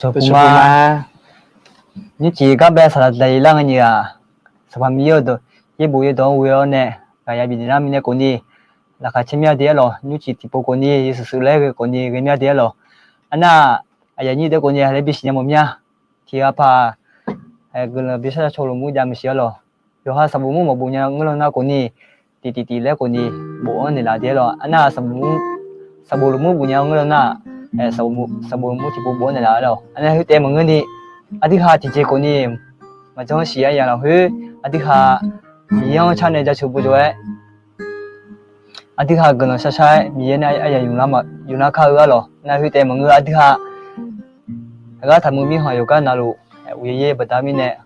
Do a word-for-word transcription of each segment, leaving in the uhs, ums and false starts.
Tawqpuma, nymrcif gar bae saqlaq daqi lar ngae nyiq-aq, Sanqpaq Miqyaer-euq dawq yaerbof yaerdawq-anr ghoe-awr nae, ghaq ya bifnaeq lar mirnae khawfni, laqkhaq caer mya de-aer lawq. Nymrcif tiqpov khawfni yawshuif shuif laer ghae khawfni ghae mya de-aer lawq. Arnar, aqyuif aqnyir deuq khawfni haq laer bisiq nya mawf mya. Tiq ghaq paq-aer guiqlanq bi shar shar caw luf mur jav maeqshi-ar lawq. Yawqha sanqbof mur maqbof nya ngeur law nar khawfni, tiq tiq tiq laer khawfni bof-anr naeqlaf de-aer lawq. Arnar, sanqbof luf mur bof nya ngeur law nar, sanqbof luf mur tiqpov bof-anr naeqlaf-ar lawq. Arnar, khoertaef maqngeurni, aqdui ha tiqjeq khawfni maqjanr-anr siq-aer ya lafkhoer, aqdui ha Miqyaer-anr car nae jaceuq bujawr-aer, aqdui ha guiqlanq shar shar-aer Miqyaer nae aryaq yuflar kar-eu-ar lawq. Arnar, khoertaef maqngeur aqdui ha aqgar taqmuiq mirkhanq yawqgar navluf, uqyaer yaer baqda mirnae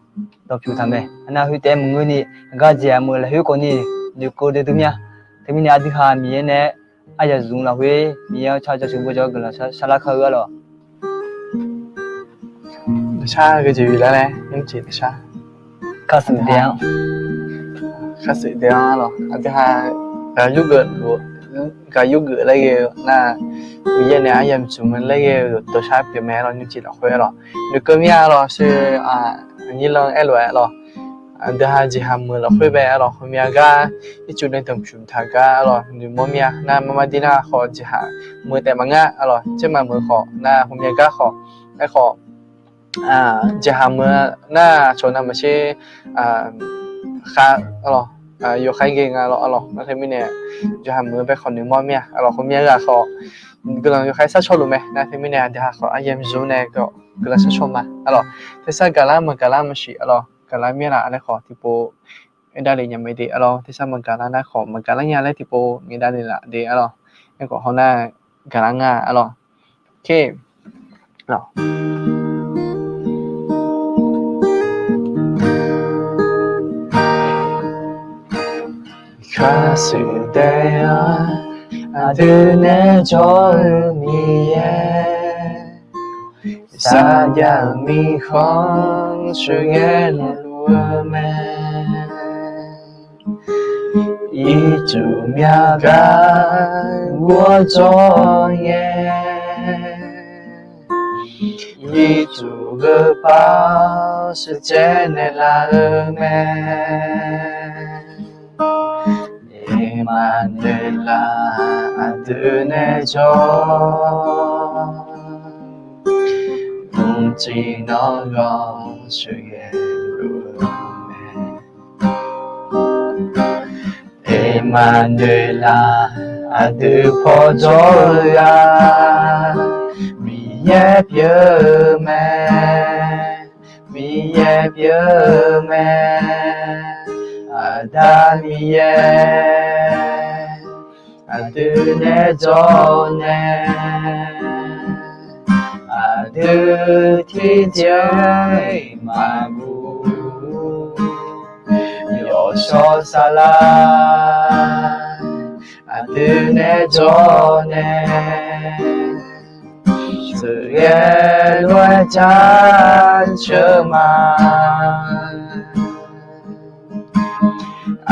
dawqpyuq taq mae. Arnar, khoertaef maqngeurni, aqgar jeq aqmeuq lafkhoer khawfni noeqkeuv duidui mya. Teumirnae aqdui ha Miqyaer nae aryaq zmq lafkhoer Miqyaer-anr car jaceuq bujawr guiqlanq sharlar kar-eu-ar lawq. Dawqshar geujeq bif lar laer nymrcif dawqshar. Khar shuif dae-anr, khar shuif dae-anr lawq. Aqdui ha gaq yurgeuf, gaq yurgeuf laer ghae-eu nar, Miqyaer nae aryamq zmq laer ghae-eu dawqshar pyeuf mae lawq. Nymrcif lafkhoer-ar lawq, noeqkeuv mya lawq. Shir, aqnyir lan aerlof-aer lawq, aqdui ha jeqhaq meuq lafkhoer bae-ar lawq, heumya gar ircuf nae danqpyuq taq gar-ar lawq, noeqmawr mya. Nar, marmar dir nar khawf jeqhaq meuq taef maqngeur-ar lawq. Tser maqmeuq khawf nar, heumya gar khawf, aerkhawf jeqhaq meuq nar, aqcawq navmaqtser khav-ar lawq, yawkhav ghae nga lawq-ar lawq. Nar teumirnae jeqhaq meuq bae khawf noeqmawr mya-ar lawq. Heumya ghaq khawf guiqlanq yawkhav sharcaw luf mae. Nar teumirnae aqdui ha khawf aryamq zmq nae guiqlanq sharcaw ma-ar lawq. Tersar gaqlar maqgaqlar maqsiq-ar lawq, gaqlar myaer laf laer khawf tiqpov aerdavle nya mae de-ar lawq. Tersar maqgaqlar nar khawf maqgaqlar nya laer tiqpov ngaeqdavle laf de-ar lawq. Aerkhawf hawnar gaqlar nga-ar lawq. Khar shuif dae-anr aqdui nae jawr-eu Miqyaer, saqjav-euq mirkhanq sheuqghae luf-eu mae. Ircuf myav gar ghov-awr jawr ngae, ircuf gheu pav sheuqcaev naeqlaf-eu mae. Iqmanueqlav aqdui nae jawr, mqciv nawr ghanr sheuqghae luf-eu mae. Iqmanueqlav aqdui paw jawr-eu ghaq, Miqyaer pyeuf-eu mae, Miqyaer pyeuf-eu mae. Aqda Miqyaer aqdui nae jawr nae, aqdui tiqjeq-iq maqguv. Yawshawr saflar aqdui nae jawr nae, sheuqghae lof-aer jaceuq ma.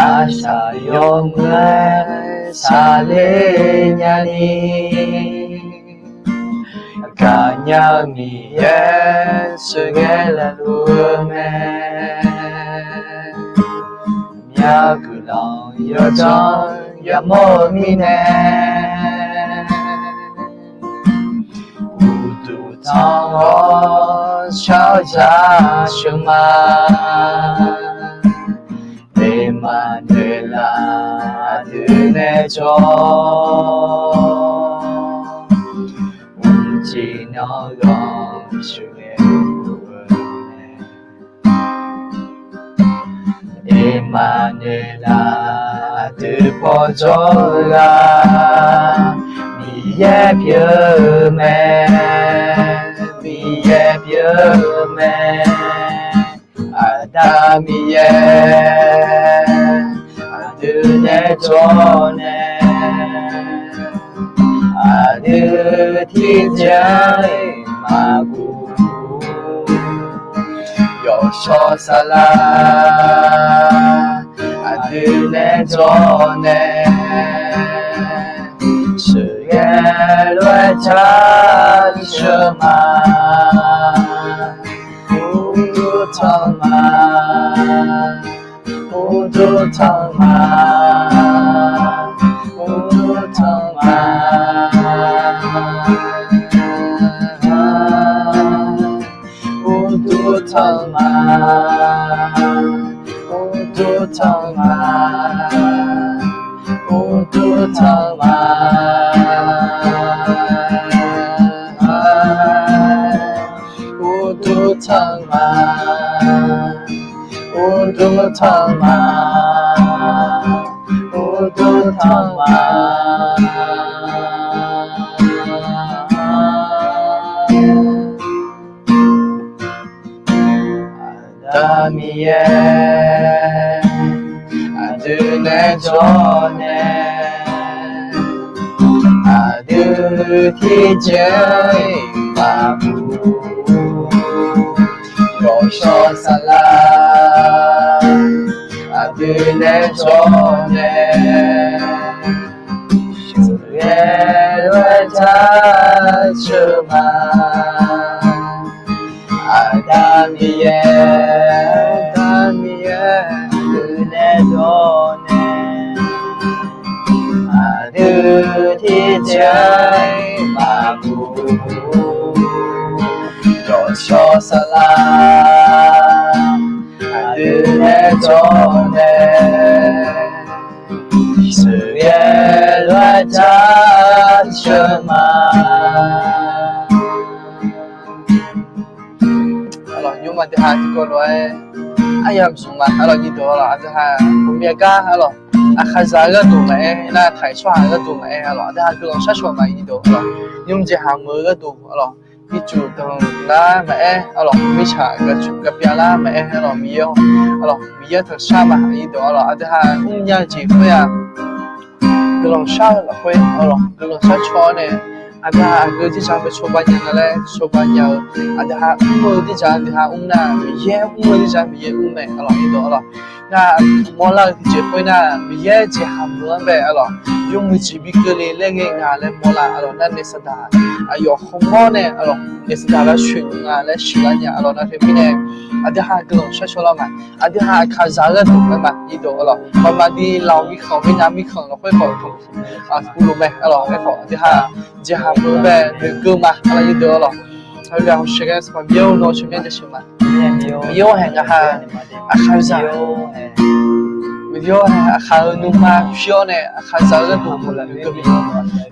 Arsaq yawmuiq-aer saqle nyani, gaqnya-eu Miqyaer sheuqghae laf luf-eu mae. Myav guiqlanq yawdzanr yamawr-eu mirnae, uqduq tanq-awr shar-eu jaceuq ma. Iqmanueqlav aqdui nae jawr, mqciv nawr ghanr sheuqghae luf-eu mae. Iqmanueqlav aqdui paw jawr-eu ghaq, Miqyaer pyeuf-eu mae, Miqyaer pyeuf-eu mae. Aqda Miqyaer aqdui nae jawr nae, aqdui tiqjeq-iq maqguv. Yawshawr saflar aqdui nae jawr nae, sheuqghae lof-aer jaceuq ma. Tanqma, uqduq tanqma, uqduq tanqma, uqduq tanqma, uqduq tanqma, uqduq tanqma, uqduq tanqma, uqduq tanqma. Aqda Miqyaer, aqdui nae jawr nae, aqdui tiqjeq-iq maqmuq, yawshawr saflar, aqdui nae jawr nae, sheuqghae lof-aer jaceuq ma. Aqda Miqyaer, Aqda Miqyaer, aqdui nae jawr nae, aqdui tiqjeq-iq maqmuq, yawshawr saflar, aqdui nae jawr nae, sheuqghae lof-aer jaceuq ma. Arlawq, nymr aqdui ha tiqkawv lof-aer aryamq zmq ma. Arlawq, nyiq deuq arlawq, aqdui ha ghawqmya gar arlawq, aqkhaqzaq-eu gharduq maqaer nar, taiq tsawrhaq-eu gharduq maqaer arlawq, aqdui ha guiqlanq sharshawq ma. Nyiq deuq arlawq, nymr jeqhaq meuq-eu gharduq arlawq, ircuf danqlar maqaer arlawq, mirtsaq gaqcuf gaqbyav lar maqaer arlawq, Miqyaer arlawq, Miqyaer tanqshar ma. Nyiq deuq arlawq, aqdui ha mrnya-eu jeq khoer-aq, guiqlanq shar-eu lafkhoer arlawq, guiqlanq shar caw-awr nae, aqdui ha aqgeu jirdzaq bae cawba nya nga laer cawba nya-eu, aqdui ha mr-eu jirdzaq aqdui ha mr nar, Miqyaer mr-eu jirdzaq Miqyaer mr mae arlawq. Nyiq deuq arlawq, ngar mawrlar-eu tiqjeq khoer nar, Miqyaer jeqhaq meuq-anr bae arlawq, yawmuiq jeq bi keuvle laer ghae nga laer mawrlar arlawq. Nar naef saqdaq aqyawf hawmawr nae arlawq, naef saqdaq lavcoeq nga laer sheuqlar nya arlawq. Nar teumirnae aqdui ha guiqlanq sharshawr lar ma. Aqdui ha aqkhaqzaq-eu gharduq mae ma. Nyiq deuq arlawq, maqmaq ni lawq mirkhanq, mirnav mirkhanq lafkhoer khawf, aqkuv lof mae arlawq. Aerkhawf aqdui ha jeqhaq meuq-eu bae noeqkeuv ma. Arlawq, nyiq deuq arlawq, aqgeu ghaq hawshaeq ghae Sanqpaq Miqyaer-or, nawr tsawrmyanr jaceuq ma. Miqyaer-or haeq, ngaq ha aqkhaqzaq, Miqyaer-or haeq, aqkhaq-eu nuima pyur-awr nae aqkhaqzaq-eu gharduq noeqkeuv Miqyaer.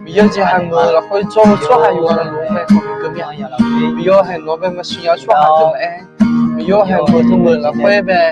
Miqyaer-or jeqhaq meuq-eu lafkhoer jawr-eu tsawrhaq yawqghaq navluf-anr bae khawf noeqkeuv mir-a. Miqyaer-or haeq, nawq-anr bae maqsiq nya-eu tsawrhaq deuq maqaer, Miqyaer-or haeq, meuq teu meuq lafkhoer bae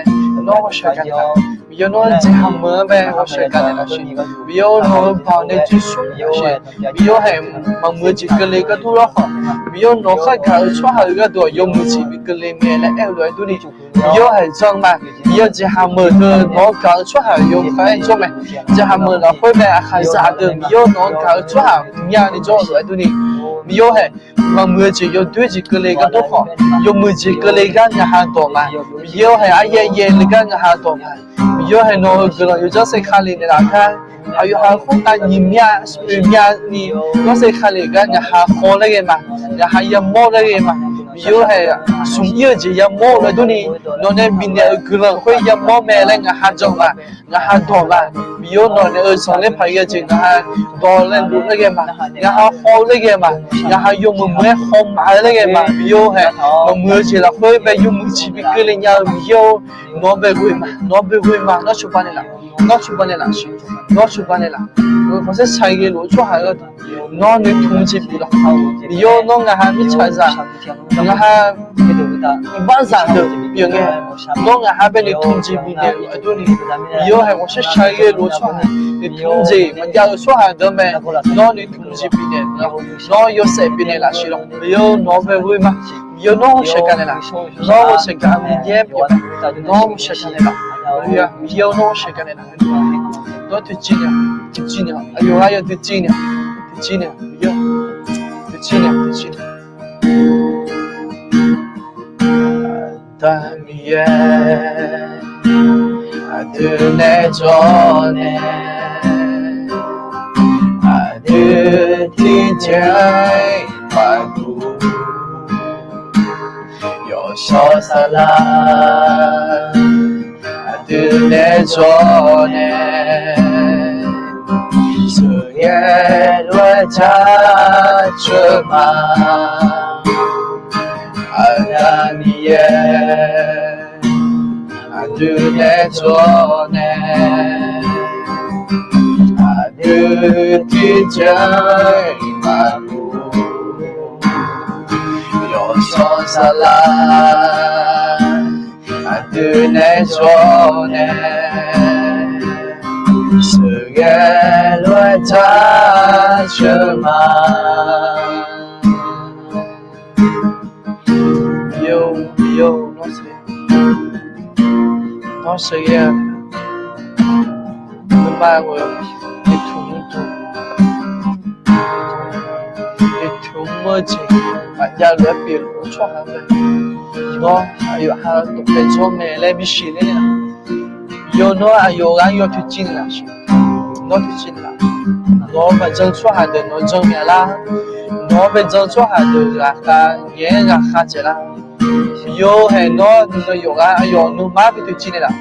nawr ghawshaef gaq naeqlaf. Miqyaer nawr jeqhaq meuq-anr bae ghawshaef gaq naeqlaf siq. Miqyaer-or nawq-eu baoq nae jir smr naeqlaf siq. Miqyaer-or haeq, maqmuiq-eu jeq keuvle gharduq lawrkhawf, Miqyaer-or nawq-anr khargaq-eu tsawrhaq-euq gharduq yawmuiq jeq bi keuvle mae laer aer-eu lof-aer durni, Miqyaer-or haeq, janr ma. Miqyaer-or jeqhaq meuq deuq nawq-anr gaq-eu tsawrhaq yawkhav-aer jawr mae. Jeqhaq meuq lafkhoer bae aqkhaqzaq deuq Miqyaer-or nawq-anr gaq-eu tsawrhaq myav ni jawr-eu lof-aer durni, Miqyaer-or haeq, maqmuiq-eu jeq yawdoer jeq keuvle gharduq khawf, yawmuiq jeq keuvle gar ngaq ha dawq ma. Miqyaer-or haeq, aryaer yaer le gar ngaq ha dawq ma. Miqyaer-or haeq, nawq-euq guiqlanq yawdzanr saev kale naeqlaf gar, aqyawf ha khoertav nyiq myav oeq myav ni yawdzanr saev kale gar ngaq ha khawf laer ghae ma. Ngaq ha yamawr laer ghae ma. Miqyaer-or haeq, smq ir-eu jeq yamawr-eu lof-aer durni, nawq nae bifnaeq-euq guiqlanq khoer yamawr mae laer ngaq ha jan ma. Ngaq ha dawq ma. Miqyaer-or nawq nae-eu zanqler paq ghae jeq ngaq ha dawq laer luf laer ghae ma. Ngaq ha khawf-eu laer ghae ma. Ngaq ha yawmuiq muiq-aer khawf maf-eu laer ghae ma. Miqyaer-or haeq, maqmuiq-eu jeq lafkhoer bae yawmuiq jeq bi keuvle nya-eu Miqyaer-or, nawq-anr bae ghoe ma, nawq-anr bae ghoe ma, nawr cawba naeqlaf, nawr cawba naeqlaf siq, nawr cawba naeqlaf. Khawfsaer shaqghae lof-eu tsawrhaq-eu gharduq nawr noeqtmq jeq bif lawq. Miqyaer-or, nawr ngaq ha mirtsaqzaq, ngaq ha iqbaxzaq deuq pyeuf ngae, nawr ngaq ha bae noeqtmq jeq bifnaeq-eu lof-aer durni, Miqyaer-or haeq, khawfsaer shaqghae lof-eu tsawrhaq, noeqtmq jeq maqjav-eu tsawrhaq deuq mae, nawr noeqtmq jeq bifnaeq-eu lof-aer, nawr yawshaef bifnaeq laf siq lawq. Miqyaer-or, nawq-anr bae ghoe ma. Miqyaer-or, nawr ghawshaef gaq naeqlaf. Nawr ghawshaef gaq, Miqyaer pyeuf ma. Nawr ghawshaef gaq naeqlaf. Miqyaer-or, nawr ghawshaef gaq naeqlaf. Nawr toeqciv naeq, toeqciv naeq, aqyawf ghaq yawf toeqciv naeq, toeqciv naeq, Miqyaer-or, toeqciv naeq, toeqciv naeq. Aqda Miqyaer, aqdui nae jawr nae, aqdui tiqjeq-iq maqguq, yawshawr saflar, aqdui Aqdui nae dzawrnae sheuqghae lof-aer jaceuq ma. Aqda Miqyaer, aqdui nae dzawrnae aqdui tiqjawr-iq maqlof, yawshawr saflar aqdui nae dzawrnae sheuqghae lof-aer jaceuq ma. Miqyaer-or, Miqyaer-or, nawr sheuqghae, nawr sheuqghae-a. Nuima-eu oeqtmq mr duq, oeqtmq mr-eu jeq maqjav lof-aer pyeufluf-eu tsawrhaq-anr bae, nawr aqyawf ha dawqpae jawr mae laer bisiq ler-a. Miqyaer-or, nawr aqyawf ghaq-anr yawtoeqciv naeqlaf siq. Nawr toeqciv naeqlaf. Nawq-anr maqjan tsawrhaq deuq nawq-anr jan naeqlar. Nawq-anr bae jan tsawrhaq deuq ghaqkhav ngaeq-aer ghaqkhav dzaeqlar. Miqyaer-or, haeq nawr nuima yawqghaq aqyawf nuima-anr bi toeqciv naeqlaf.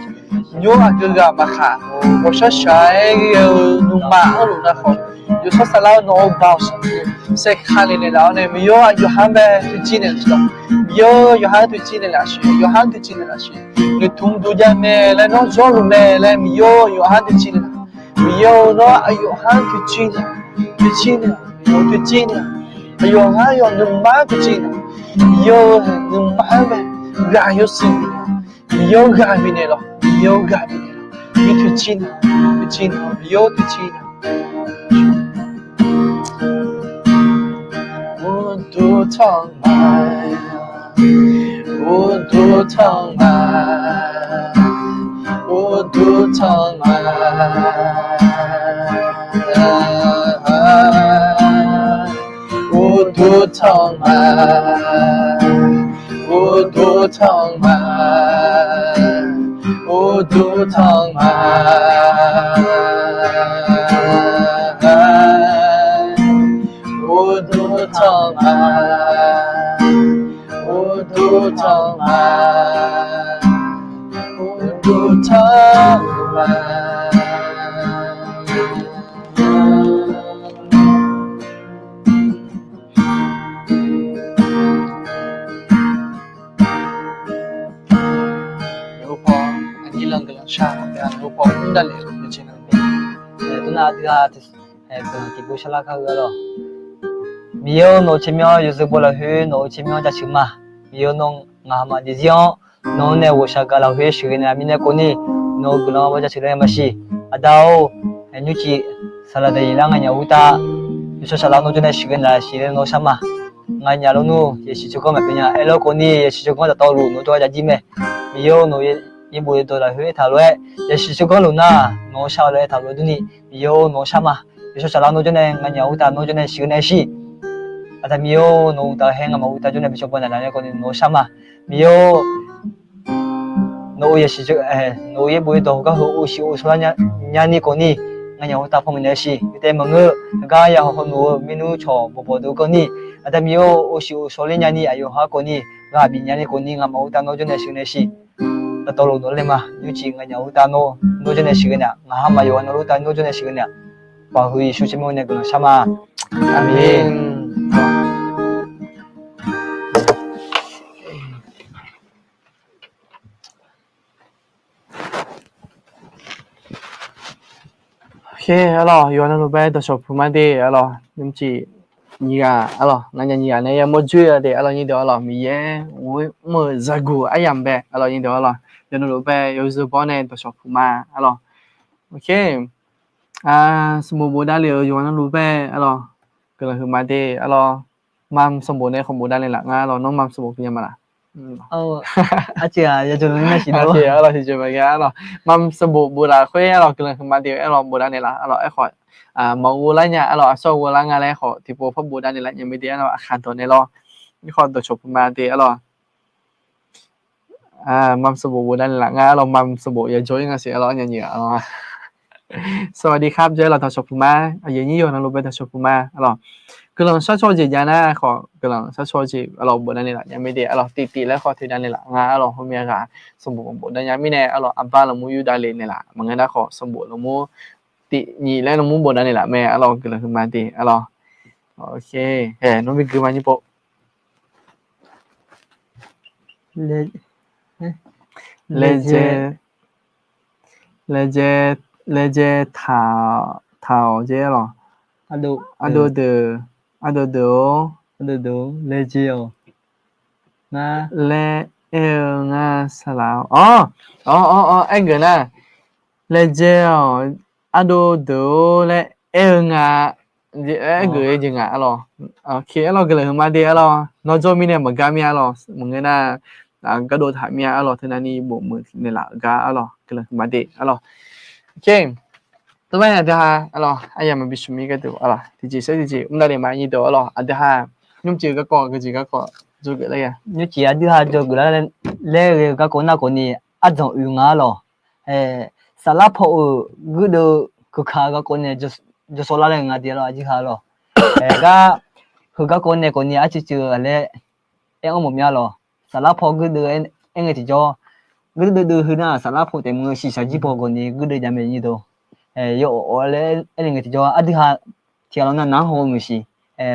Nymr aqgeu ghaq maqkhaq, ghawqshaq shaq-aer ghae-eu nuima-anr luf narkhawf, yawshawr saflar-eu nawq-euq baoq sanqbof saerka le naeqlaf-awr nae, Miqyaer-or, aqyawf ha-anr bae toeqciv naeqlaf siq. Miqyaer-or, yawqha-anr toeqciv naeqlaf siq, yawqha-anr toeqciv naeqlaf siq. Noeqtmq duq jav mae laer, nawr zawrluf mae laer, Miqyaer-or, yawqha-anr toeqciv naeqlaf. Miqyaer-or, nawr aqyawf ha-anr toeqciv naeqlaf, toeqciv naeqlaf, yawq toeqciv naeqlaf. Aqyawf ha-anr yawf nuima-anr toeqciv naeqlaf. Miqyaer-or, nuima-anr bae ghaq yawshuif Miqyaer-or, ghaq bifnaeq lawq. Miqyaer-or, ghaq bifnaeq lawq. Miqyaer toeqciv naeq, toeqciv naeq, Miqyaer-or, toeqciv naeq. Uqduq tanqma, uqduq tanqma, uqduq tanqma, uqduq tanqma, uqduq tanqma, uqduq tanqma, uqduq tanqma, uqduq tanqma, uqduq tanqma. Aqnyir lan guiqlanq shar, aqnyir lan mr davlef-eu jeq-anr, teunav aqdui-a, guiqlanq tiqpov sharlar kar-eu arlawq. Miqyaer-or, nawq-euq tsawrmyanr yawzeu baw lafkhoer nawq-euq tsawrmyanr jaceuq ma. Miqyaer-or, nawr ngaq hamaf jeq zir-anr nawq-anr nae ghawqshaq gaq lafkhoer sheuqghae naeq-a mirnae kawvni, nawq-euq guiqlanq-anr baw jaceuq laer maqsiq. Aqda-or, nymrcif saqlaq daqyiq lar nganyaf khoertav, yawshawr saflar nawr jawrnae sheuqghae naeq laf siq laer nawr shar ma. Nganyaf lawnmr yaeqsiq tsawrganr maqpyeuf nya. Aerlawr kawvni yaeqsiq tsawrganr dawqtawvluf nawr jawrgar ja jir mae. Miqyaer-or, nawq-eu yaerbof yaerdawq lafkhoer aertaq lof-aer yaeqsiq tsawrganr luf nar nawq-anr shar-eu laer aertaq lof-aer durni, Miqyaer-or, nawr shar ma. Yawshawr saflar nawr jawrnae nganyaf khoertav nawr jawrnae sheuqghae naeq-a siq. Aqda Miqyaer-or, nawq-euq uqtaf-eu haer ngamaf khoertav jawrnae bi shawr baw naeq laf-a mirnae kawvni nawr shar ma. Miqyaer-or, nawq-euq yaeqsiq, nawq-euq yaerbof yaerdawq heugar heu ovsiq ovshawr lar nyani kawvni, nganyaf khoertav panmaeq naeq-a siq. Yawtaev maqngeur, heugar ya haw haw noeq-eu maernmr cawq bawqbawq deuq kawvni, Aqda Miqyaer-or, ovsiq ovshawr ler nyani aqyawf ha kawvni, ghaq bif nyani kawvni ngamaf khoertav nawr jawrnae sheuqghae naeq-a siq. Dawqtawvluf nawq laer ma. Nymrcif nganyaf khoertav nawr, nawr jawrnae sheuqghae naeq-a. Ngaq hamaf yawqghaq nawr khoertav nawr jawrnae sheuqghae naeq-a. Paq heu Yeqsur tsawrmyanr nae guiqlanq shar ma. Aqmeq. Arlawq, yawqha navluf bae dawqshawq puq ma de arlawq, nymrcif nyiq ghaq arlawq, nganyaf nyiq ghaq nae yamawr dzoer-a de arlawq, nyir deuq arlawq, Miqyaer mr-eu zaqguq aryamq bae arlawq, nyir deuq arlawq, yawqha navluf bae yawzeu baw nae dawqshawq puq ma arlawq. Sanqbof bofdav lef-euq yawqha navluf bae arlawq, guiqlanq huiqma de arlawq. Mam sanqbof nae khawf bofdav naeqlaf nga arlawq, nawr mam sanqbof puq nya ma laf? Arlawq, tiqjeq maqghae arlawq, mam sanqbof boflaf khoer arlawq, guiqlanq huiqma de arlawq, bofdav naeqlaf arlawq. Aerkhawf, maqghov lar nya arlawq, aqsawr ghov lar nga laer khawf tiqpov par bofdav naeqlaf nya mae de arlawq, aqkhaq dawq nae lawr. Aerkhawf dawqshawq puq ma de arlawq. Mam sanqbof bofdav naeqlaf nga arlawq, mam sanqbof yajawr-ir nga siq arlawq, aqnyaf nyiq ghaq arlawq. สวัสดีครับ jeq arlawq, dawqshawq puq ma. Aqyuif aqnyir yawqha navluf bae dawqshawq puq ma arlawq. guiqlanq sharcaw jeq jav nar khawf, guiqlanq sharcaw jeq arlawq bofdav naeqlaf nya mae de arlawq. Tif tif laer khawf toeqdav naeqlaf nga arlawq. Heumya ghaq sanqbof bofdav nya mirnae arlawq, aqbar laqmur yurdavle naeqlaf maqngeur nar khawf, sanqbof laqmur tif nyiq laer laqmur bofdav naeqlaf mae arlawq. Guiqlanq huiqma de arlawq. Nawr bi guiqma nyir pov. Laejae, laejae taq-awq jaer arlawq. Ardovdeuq, ardovdeuq-or, laejae-awq. Laer aer-eu ngar saqlaq-awr, aer-eu nar, laejae-awq, ardovdeuq-or laer aer-eu nga. Aergeuf-eu jeq nga arlawq. Arlawq guiqlanq huiqma de arlawq. Nawr jawr mirnae maqgar mir arlawq. Maqngeur nar, gardov taq mir-a arlawq. Teunav ni bofmuiq naeqlaf-eu gar arlawq. Guiqlanq huiqma de arlawq. Teubar aqdui ha arlawq, aryamq maqbi smq mir gharduq arlawq, tiqjeq saer tiqjeq mrdav le ma nyir deuq arlawq. Aqdui ha nymrcif garkawv geujeq garkawv dzawgeuf lar-a. Nymrcif aqdui ha dzawgeuf lar laer ghae-eu garkawv nar khawf ni, ardanq oe nga arlawq. Saflar paw-euq guirdeuv keuka-eu garkawv nae jawrsawr lar laer nga de arlawq, aqdui ha arlawq. Gar heugar garkawv nae khawf ni arcuiv cuiv-eu laer aer-anr mawf mir arlawq. Saflar paw guirdeuv aer ngae tiqjawr, guirdeuv deuv heu nar saflar paw taef mq-eu shiqshaq jir paw khawf ni guirdeuv jav mae nyir deuq. Yawawf laer aer ngae tiqjawr aqdui ha tiqghaq lawq nav naq-anr haw-eu maeqshiq,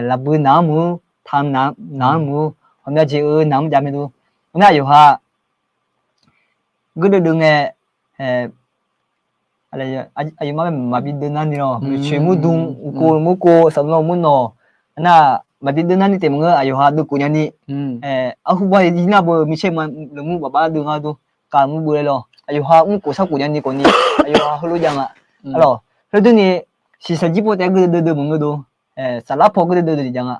laqbui naq-anr mq-ur, tam naq-anr mq-ur, ghawqmya jeq-eu naq-anr jav mae dur. Nar yawqha guirdeuv deuv ngae, aqyawfmaf maqbi deuv nar ni lawq, maeqtsoeq mur dm, uqkov mur kov, saqlaq mur nawq, nar maqbi deuv nar ni taef maqngeur, aqyawfha deuv khof nya ni, arhu baw-ir nar beu mircaer ma leuqmur bafbav deuv nga dur, kaq mur beu laer lawq, aqyawfha mr khof shar khof nya ni khawf ni, aqyawfha heulof jav nga. Arlawq, heulof durni, shiqshaq jir paw taef guirdeuv deuv deuv maqngeur dur, saflar paw guirdeuv deuv deuv jav nga.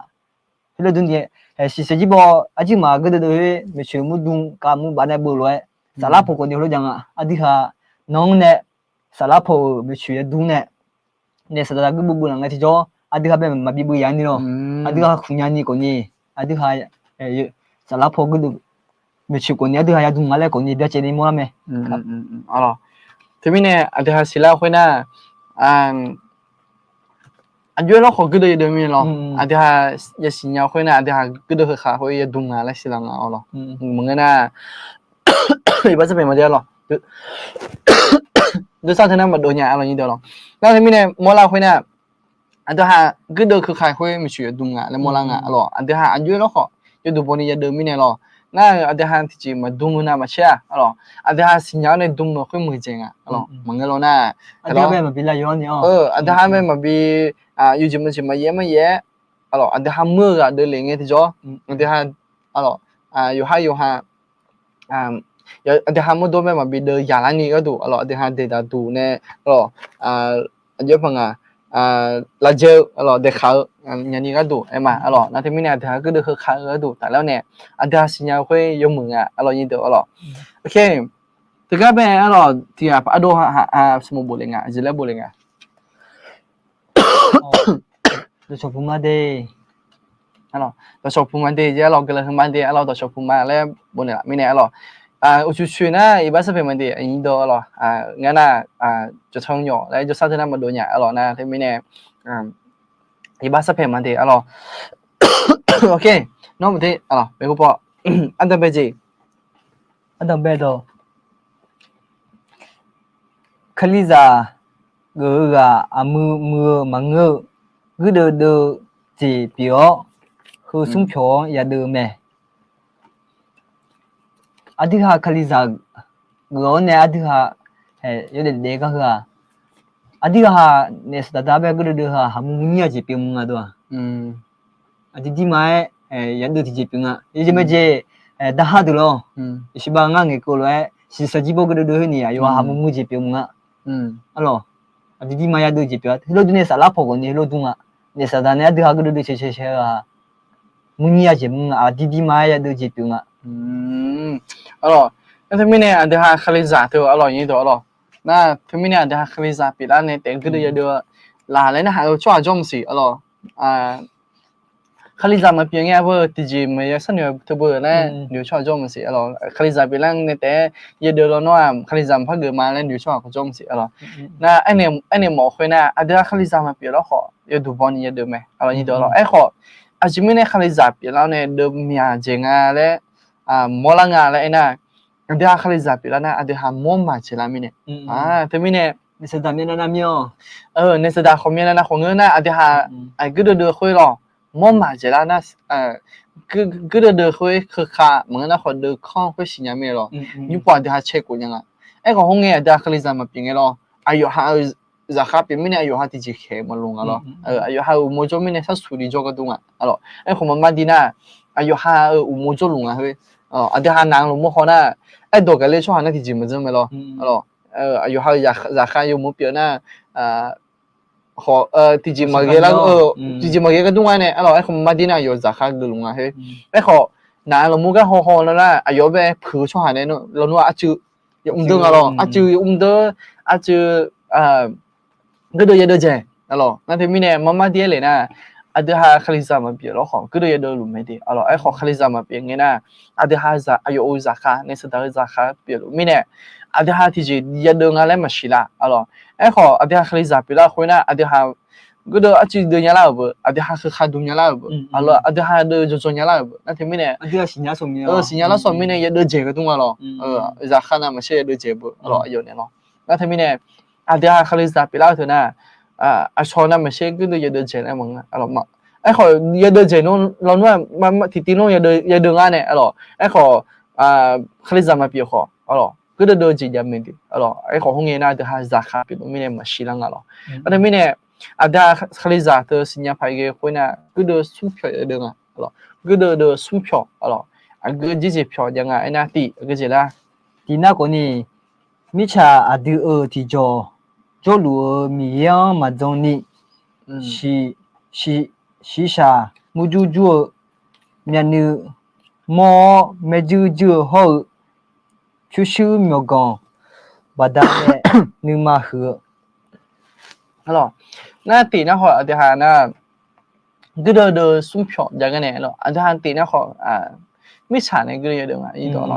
Heulof durni, shiqshaq jir paw arjir maq guirdeuv deuv-ir maeqtsoeq mur dm kaq mur baf nae beu lof-aer, saflar paw khawf ni heulof jav nga. Aqdui ha nawq-anr nae saflar paw-euq maeqtsoeq yadm nae naef saqdaq guirdeuv beu laf ngae tiqjawr, aqdui ha bae maqbi beu ya ni lawq. Aqdui ha khmq nya ni khawf ni, aqdui ha saflar paw guirdeuv maeqtsoeq khawf ni aqdui ha yadm nga laer khawf ni byacaevni mawrlar mae. Teumirnae aqdui ha siqlar khoer nar, aqjox-aer lawrkhawf guirdeuv yadeuv mirnae lawq. Aqdui ha yasiq nya khoer nar aqdui ha guirdeuv heukhaq khoer yadm nga laer siqlar nga arlawq. Maqngeur nar, iqbax sarpaeq maqde arlawq. Deursar teu nar maqdov nya arlawq nyir deuq lawq. Nar teumirnae mawrlar khoer nar, aqdui ha guirdeuv keuka khoer maeqtsoeq yadm nga laer mawrlar nga arlawq. Aqdui ha aqjox-aer lawrkhawf yawdm bawni yadeuv mirnae lawq. Nar aqdui ha tiqjeq maqdm-eu navmaqtser-a arlawq. Aqdui ha siqnya-awr nae dm-eu khoer muiqdzaeq nga arlawq. Maqngeur lawr nar, aqdui ha bae maqbi yawjeq maqjeq-aer maryaer-aer arlawq, aqdui ha mur-eu ghaq deuv lef ngae tiqjawr, aqdui ha arlawq, yawqhar yawqha aqdui ha mawrdawr bae maqbi deuv yaqlar ni gharduq arlawq, aqdui ha daeqdaq duq nae arlawq, aqjox-aer paq nga, lafjae-eu arlawq, daeqkaq-eu nya ni gharduq aer ma arlawq. Nar teumirnae aqdui ha guirdeuv heukhaq-eu gharduq tafler-awr nae, aqdui ha siqnya-eu khoer yawmuiq nga arlawq nyir deuq arlawq. Teugar bae arlawq tiq ghaq ardov smq bof le nga, aqjeq laer bof le nga. Dawqcawq puq ma de. Dawqcawq puq ma de jeq arlawq, guiqlanq huiqma de arlawq, dawqcawq puq ma laer bof naeq laf mirnae arlawq. Uqcif coeq nar iqbax sarpaeq ma de aqnyir deuq arlawq. Ngar nar, jawqtsanr nyawq laer jawrsar teu nar maqdov nya arlawq nar teumirnae, iqbax sarpaeq ma de arlawq. Nawr maqde arlawq maeqhu paw, ardanqbae jeq, ardanqbae dawq. Kalizaq geuf-eu ghaq aqmuiq muiq-eu maqngeur-eu, guirdeuv deuv jeq pyeuf-awr, heu smr pyawq-anr yadeuv-eu mae. Aqdui ha kalizaq geuf-awr nae aqdui ha yawdaef daef gar heu-aq, aqdui ha naef saqdaq dar bae guirdeuv deuv heu-aq, haqmuiq muiq nyir-a jeq pyeuf mq nga dov-aq. Aqdui dirma-aer yadeuv tiqjeq pyeuf nga. Yawjeq maejeq darhar deuq lawr. Iqshiqbav ngar ngaeqkeuv lof-aer shiqshaq jir paw guirdeuv deuv khoer ni aqyawf-aq haqmuiq muiq jeq pyeuf mq nga. Arlawq, aqdui dirma yadeuv jeq pyeuf-a. Heulof dur nae saflar paw khawf ni heulof dur nga. Naef saqdaq nae aqdui ha guirdeuv deuv cae cae cae-eu-aq, muiq nyir-a jeq mr nga. Aqdui dirma-aer yadeuv jeq pyeuf nga. Arlawq, nar teumirnae aqdui ha kalizaq teu arlawq nyir deuq arlawq. Nar teumirnae aqdui ha kalizaq pyeuflar nae taef guirdeuv yadeuv laf laer narhaq-eu tsawrhaq jawr maqsiq arlawq. Kalizaq maqpyeuf ngae aqbur tiqjeq maqya sharnoeq teu beu laer noeq-eu tsawrhaq jawr maqsiq aqlawq. Kalizaq pyeuflar nae taef-aer yawdeuq lawnmr-aq Kalizaq maqpar geuf ma laer noeq-eu tsawrhaq jawr maqsiq aqlawq. Nar aernaeq mawf khoernar aqdui-aq Kalizaq maqpyeuf lar khawf yawduq baw ni yadeuq mae aqlawq. Nyiq deuq aqlawq. Aerkhawf aqjeq mirnae Kalizaq pyeuflar nae deuv myaq dzaeq nga laer mawrlar nga laer aernar, aqdui-aq Kalizaq pyeuflar nar aqdui-aq mawr maq dzaeqlar mirnae. Teumirnae naef saqdaq khawf myavnav nav khawf ngeur nar aqdui-aq aqguirdeuv deuv khoer lawq, mawr maq dzaeqlar nar guirdeuv deuv khoer keuka maqngeur nar khawf deuv kanr khoer siqnya mirnae lawq. Nymrpov aqdui-aq cae khof nya nga. Aerkhawf khoerngae aqdui-aq Kalizaq maqpyeuf ngae lawr, aqyawf ha-eu zaqkhav pyeuf mirnae aqyawf ha tiqjeq khaeq maqloq nga lawr. Aqyawf ha-euq uqmov jawr mirnae sharsuq li jawr gardmr nga aqlawq. Aerkhawf maqmar dir nar aqyawf ha-euq uqmov jawrluf nga khoer, aqdui-aq naq-anr lawq mawr haw nar, aerdawq gaqler tsawrhaq nar tiqjeq maqdzanr mae lawr aqlawq. Aqyawf ha-euq zaqkhav yawmuiq pyeuf nar khawf tiqjeq maqghae lar, tiqjeq maqghae gardmr nga nae aqlawq. Aerkhawf maqmar dir nar aqyawf zaqkhav geufluf nga khoer. Aerkhawf naq-anr lawq mawr gar haw haw nar aqyawf bae puiq-eu tsawrhaq nae lawrnmr aqcuiv yamr deur nga lawr, aqcuiv yamr deur, aqcuiv guirdeuv yadeuv dzaeq aqlawq. Nar teumirnae maqmar dir-aer le nar aqdui-aq Kalizaq maqpyeuf lawr khawf guirdeuv yadeuv luf mae de aqlawq. Aerkhawf Kalizaq maqpyeuf ngae nar aqdui-aq aqyawf-euq zaqkhav naef saqdaq-eu zaqkhav pyeufluf mirnae aqdui-aq tiqjeq yadeuv nga laer maqsiq lar aqlawq. Aerkhawf aqdui-aq Kalizaq pyeuflar khoer nar aqdui-aq guirdeuv aqcuiv deuv nya lar-euq beu, aqdui-aq keuka dm nya lar-euq beu aqlawq, aqdui-aq deuv jawrjawr nya lar-euq beu. Nar teumirnae siqnya lar sawq mirnae yadeuv dzaeq gardmr nga lawr. Zaqkhav navmaqtser yadeuv dzaeq beu aqlawq aqyawf naeq lawr. Nar teumirnae aqdui-aq Kalizaq pyeuflar-eu teu nar aqcawq navmaqtser guirdeuv yadeuv dzaeq laer maqngeur aqlawq. Aerkhawf yadeuv dzaeq nar lawrnmr-aq tiqtiv nar yadeuv nga nae aqlawq. Aerkhawf Kalizaq maqpyeuf khawf aqlawq guirdeuv deuv jeq jav mae de aqlawq. Aerkhawf khoerngae nar aqdui-aq zaqkhav pyeufluf mirnae maqsiq lar nga lawr. Nar teumirnae aqdui-aq Kalizaq teu siqnya paq ghae khoer nar guirdeuv smr pyawq yadeuv nga aqlawq. Guirdeuv deuv smr pyawq aqlawq. Aqgeu jeq jeq pyawq jav nga aernar tiq aqgeu jeq lar. Tiq nar khawf ni mirtsaq aqdui-euq tiqjawq jawrluf-eu Miqyaer-anr maqdzan ni shiqshaq murjur jur-eu myavnuiv mawr-awr maerjuir juir-eu hawr-eu pyurshuir myawqganq baqdanae nuima huiq-eu Nar tiq nar khawf aqdui-aq nar guirdeuv deuv smr pyawq jav gar nae aqdui-aq tiq nar khawf mirtsaq nae guirdeuv yadeuv nga.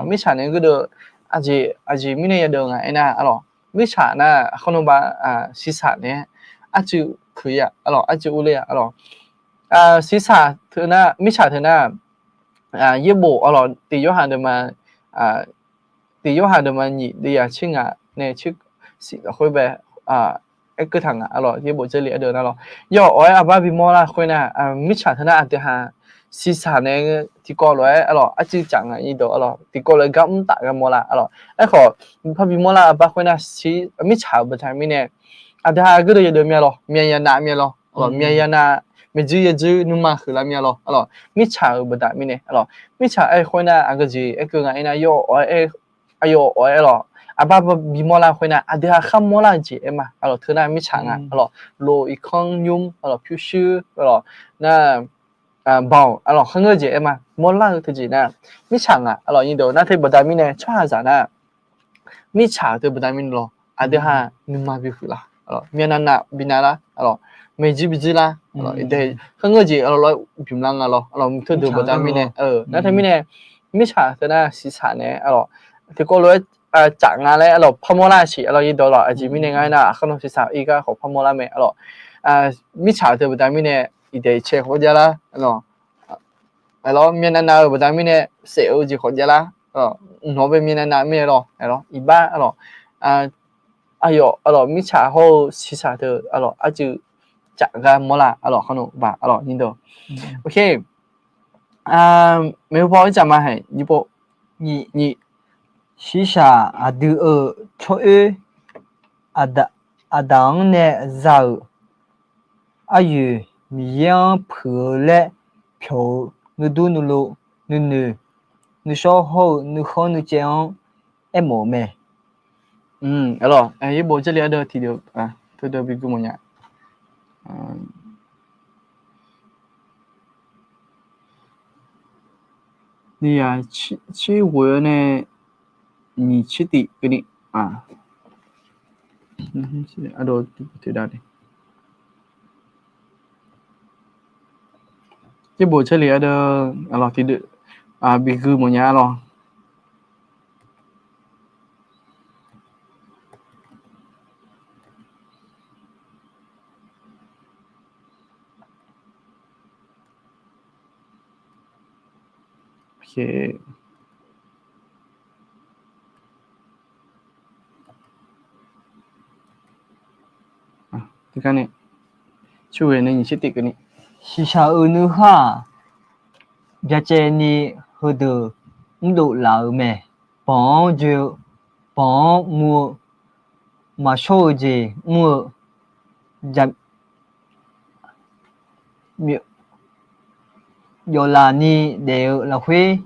Mirtsaq nae guirdeuv aqjeq aqjeq mirnae yadeuv nga aernar aqlawq. Mirtsaq nar aqkar nawba siqsaq nae arcuiv keuq-ir-a aqlawq, arcuiv urler-a aqlawq. Siqsaq teu nar mirtsaq teu nar yaerbof aqlawq tiq yorhaq deuq ma tiq yorhaq deuq ma nyiq deuq yaq tser ngaq nae tser siq lafkhoer bae aerkeuv taq nga aqlawq. Yaerbof jarlif ardeuv nar lawr yawf awq-aer aqbar bimawr lar khoer nar mirtsaq teu nar aqdui-aq siqsaq nae tiqkawv lof-aer aqlawq arcuiv caf nga nyiq deuq aqlawq tiqkawv lof-aer gar mr taf gar mawr lar aqlawq. Aerkhawf par bimawr lar aqbar khoer nar mirtsaq-euq baqda mirnae aqdui-aq guirdeuv yadeuv myav lawr, myav yanav myav lawr aqlawq, myav yanav maeqdzoer yadzoer nuima huiqlar myav lawr aqlawq. Mirtsaq-euq baqda mirnae aqlawq mirtsaq aer khoer nar aqgeu jeq aerkeuv nga aernar yawf awq-aer aer aqyawf awq-aer aqlawq aqbar bimawr lar khoer nar aqdui-aq khar mawr lar-eu jeq aer ma aqlawq. Teu nar mirtsaq nga aqlawq, loq iqkanr nymr aqlawq pyurshuir aqlawq nar baoq aqlawq kharngeur jeq aer ma mawr lar-eu teujeq nar mirtsaq nga aqlawq. Nyiq deuq nar teu baqda mirnae tsawrhaqzaq nar mirtsaq-euq teu baqda mirnae lawr aqdui-aq nuima bihuiq lar aqlawq, myav navnav binav lar aqlawq, maeqdzoer bidzoer lar aqlawq, kharngeur jeq aqlawq lawr bymq lar nga lawr aqlawq. Teu deuq baqda mirnae nar teu mirnae mirtsaq teu nar siqsaq nae aqlawq tiqkawv lof-aer caf nga laer aqlawq par mawr lar siq aqlawq. Nyiq deuq lawq aqjeq mirnae nga aernar aqkar nawr siqsaq-eu ir gar khawf par mawr lar mae aqlawq. Mirtsaq-euq teu baqda mirnae iqdaeq iqcae khawf jav lar aqlawq, myav navnav-eu baqda mirnae saef-eu jeq khawf jav lar nawq-anr bae myav navnav mirnae lawr aqlawq. Iqbax aqlawq aqyawf aqlawq mirtsaq hawr-eu siqsaq teu aqlawq arcuiv caf gar mawr lar aqlawq. Khar nawr baq aqlawq nyiq deuq maeqhu paw-aer caf ma haeq nyiq pov nyiq Shiqshaq aqdui-euq tsawroer aqdaq-anr nae za-euq aryoeq Miqyaer-anr puiq-eu laer pyawq-eu nuidur nuilov nuinoeq nuishawr hawr-eu nuikhanr nuicaev-anr aermawf-eu mae. Aqlawq, yaerbof jarlif ardeuv tiqdeuq teudeuq bi gui mawf nya. Nyiq yaq tser ghoeq-eu nae nyiq tser tiq keuvni. Aqdawq tiqdaq ni. Yaerbof Jarlif ardeuv, aqlawq tiqdeuv, bigui mawfnya lawq. Shiqshaq-euq nuikhanr-aq, byacaevni heudeuq mrdov laf-euq mae. Banq-anr joe-eu, banq-anr muv-eu, maqshawr-eu jeq mr-eu, jaq- yawflaf ni daef-eu lafkhoer,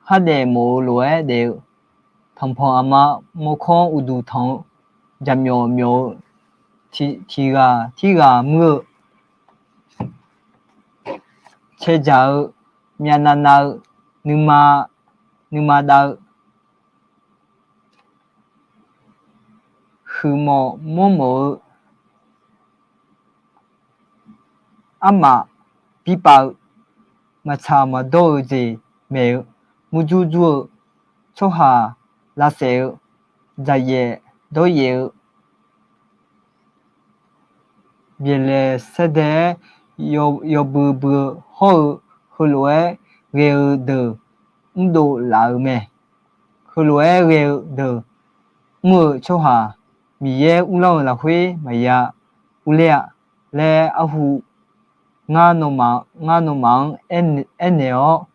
khardaef mawf-eu lof-aer daef-eu, tanqpanq aqma mawrkawr-anr uqduq tanq-eu, jaqmyawf myawf-eu, tiq ghaq tirghaq muir-eu, caevdzaq-eu, myavnav nav-eu, nuima, nuima dav-eu, huiqmawf mawrmawf-eu, armaf birpav-eu, maqtsaq maqdawr-eu jeq maeq-eu, murjur jur-eu, tsawrhaq lavsaef-eu, dzaqyaef dawryaef-eu, byaeqlaeq saerdae-aer yawbui bui-eu hawr-eu, heulof-aer ghae-eu deuq mrdov laf-euq mae. Heulof-aer ghae-eu deuq mr-eu tsawrhaq, Miqyaer uvlanr-eu lafkhoer maqya urler-a laer arhu ngar, ngar nawmaf-anr aernaeq-awr,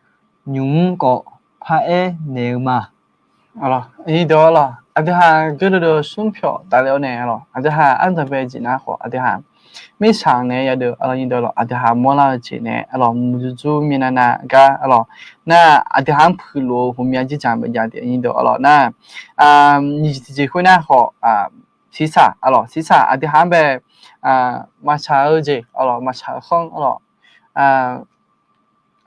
nymq-mr khawf paraer naeq-eu ma. Aqdui-aq, aqdui-aq, aqdui-aq gardeuv deuv smr pyawq tafle-awr nae, aqdui-aq ardanqbae jeq nar khawf, aqdui-aq mirtsaq naeq-aer yadeuv, aqdui-aq mawrlar-eu jeq nae, aqlawq muiqdzuiq dzuir myavnav nav gar, aqlawq nar, aqdui-aq-anr puiqluf-eu ghawqmya jirdzaq maqjav de, aqdui-aq, aqlawq nar, nyiq jeq tiqjeq khoernar khawf, siqsaq, aqlawq siqsaq aqdui-aq-anr bae maqtsaq-eu jeq, aqlawq maqtsaq-eu khanr, aqlawq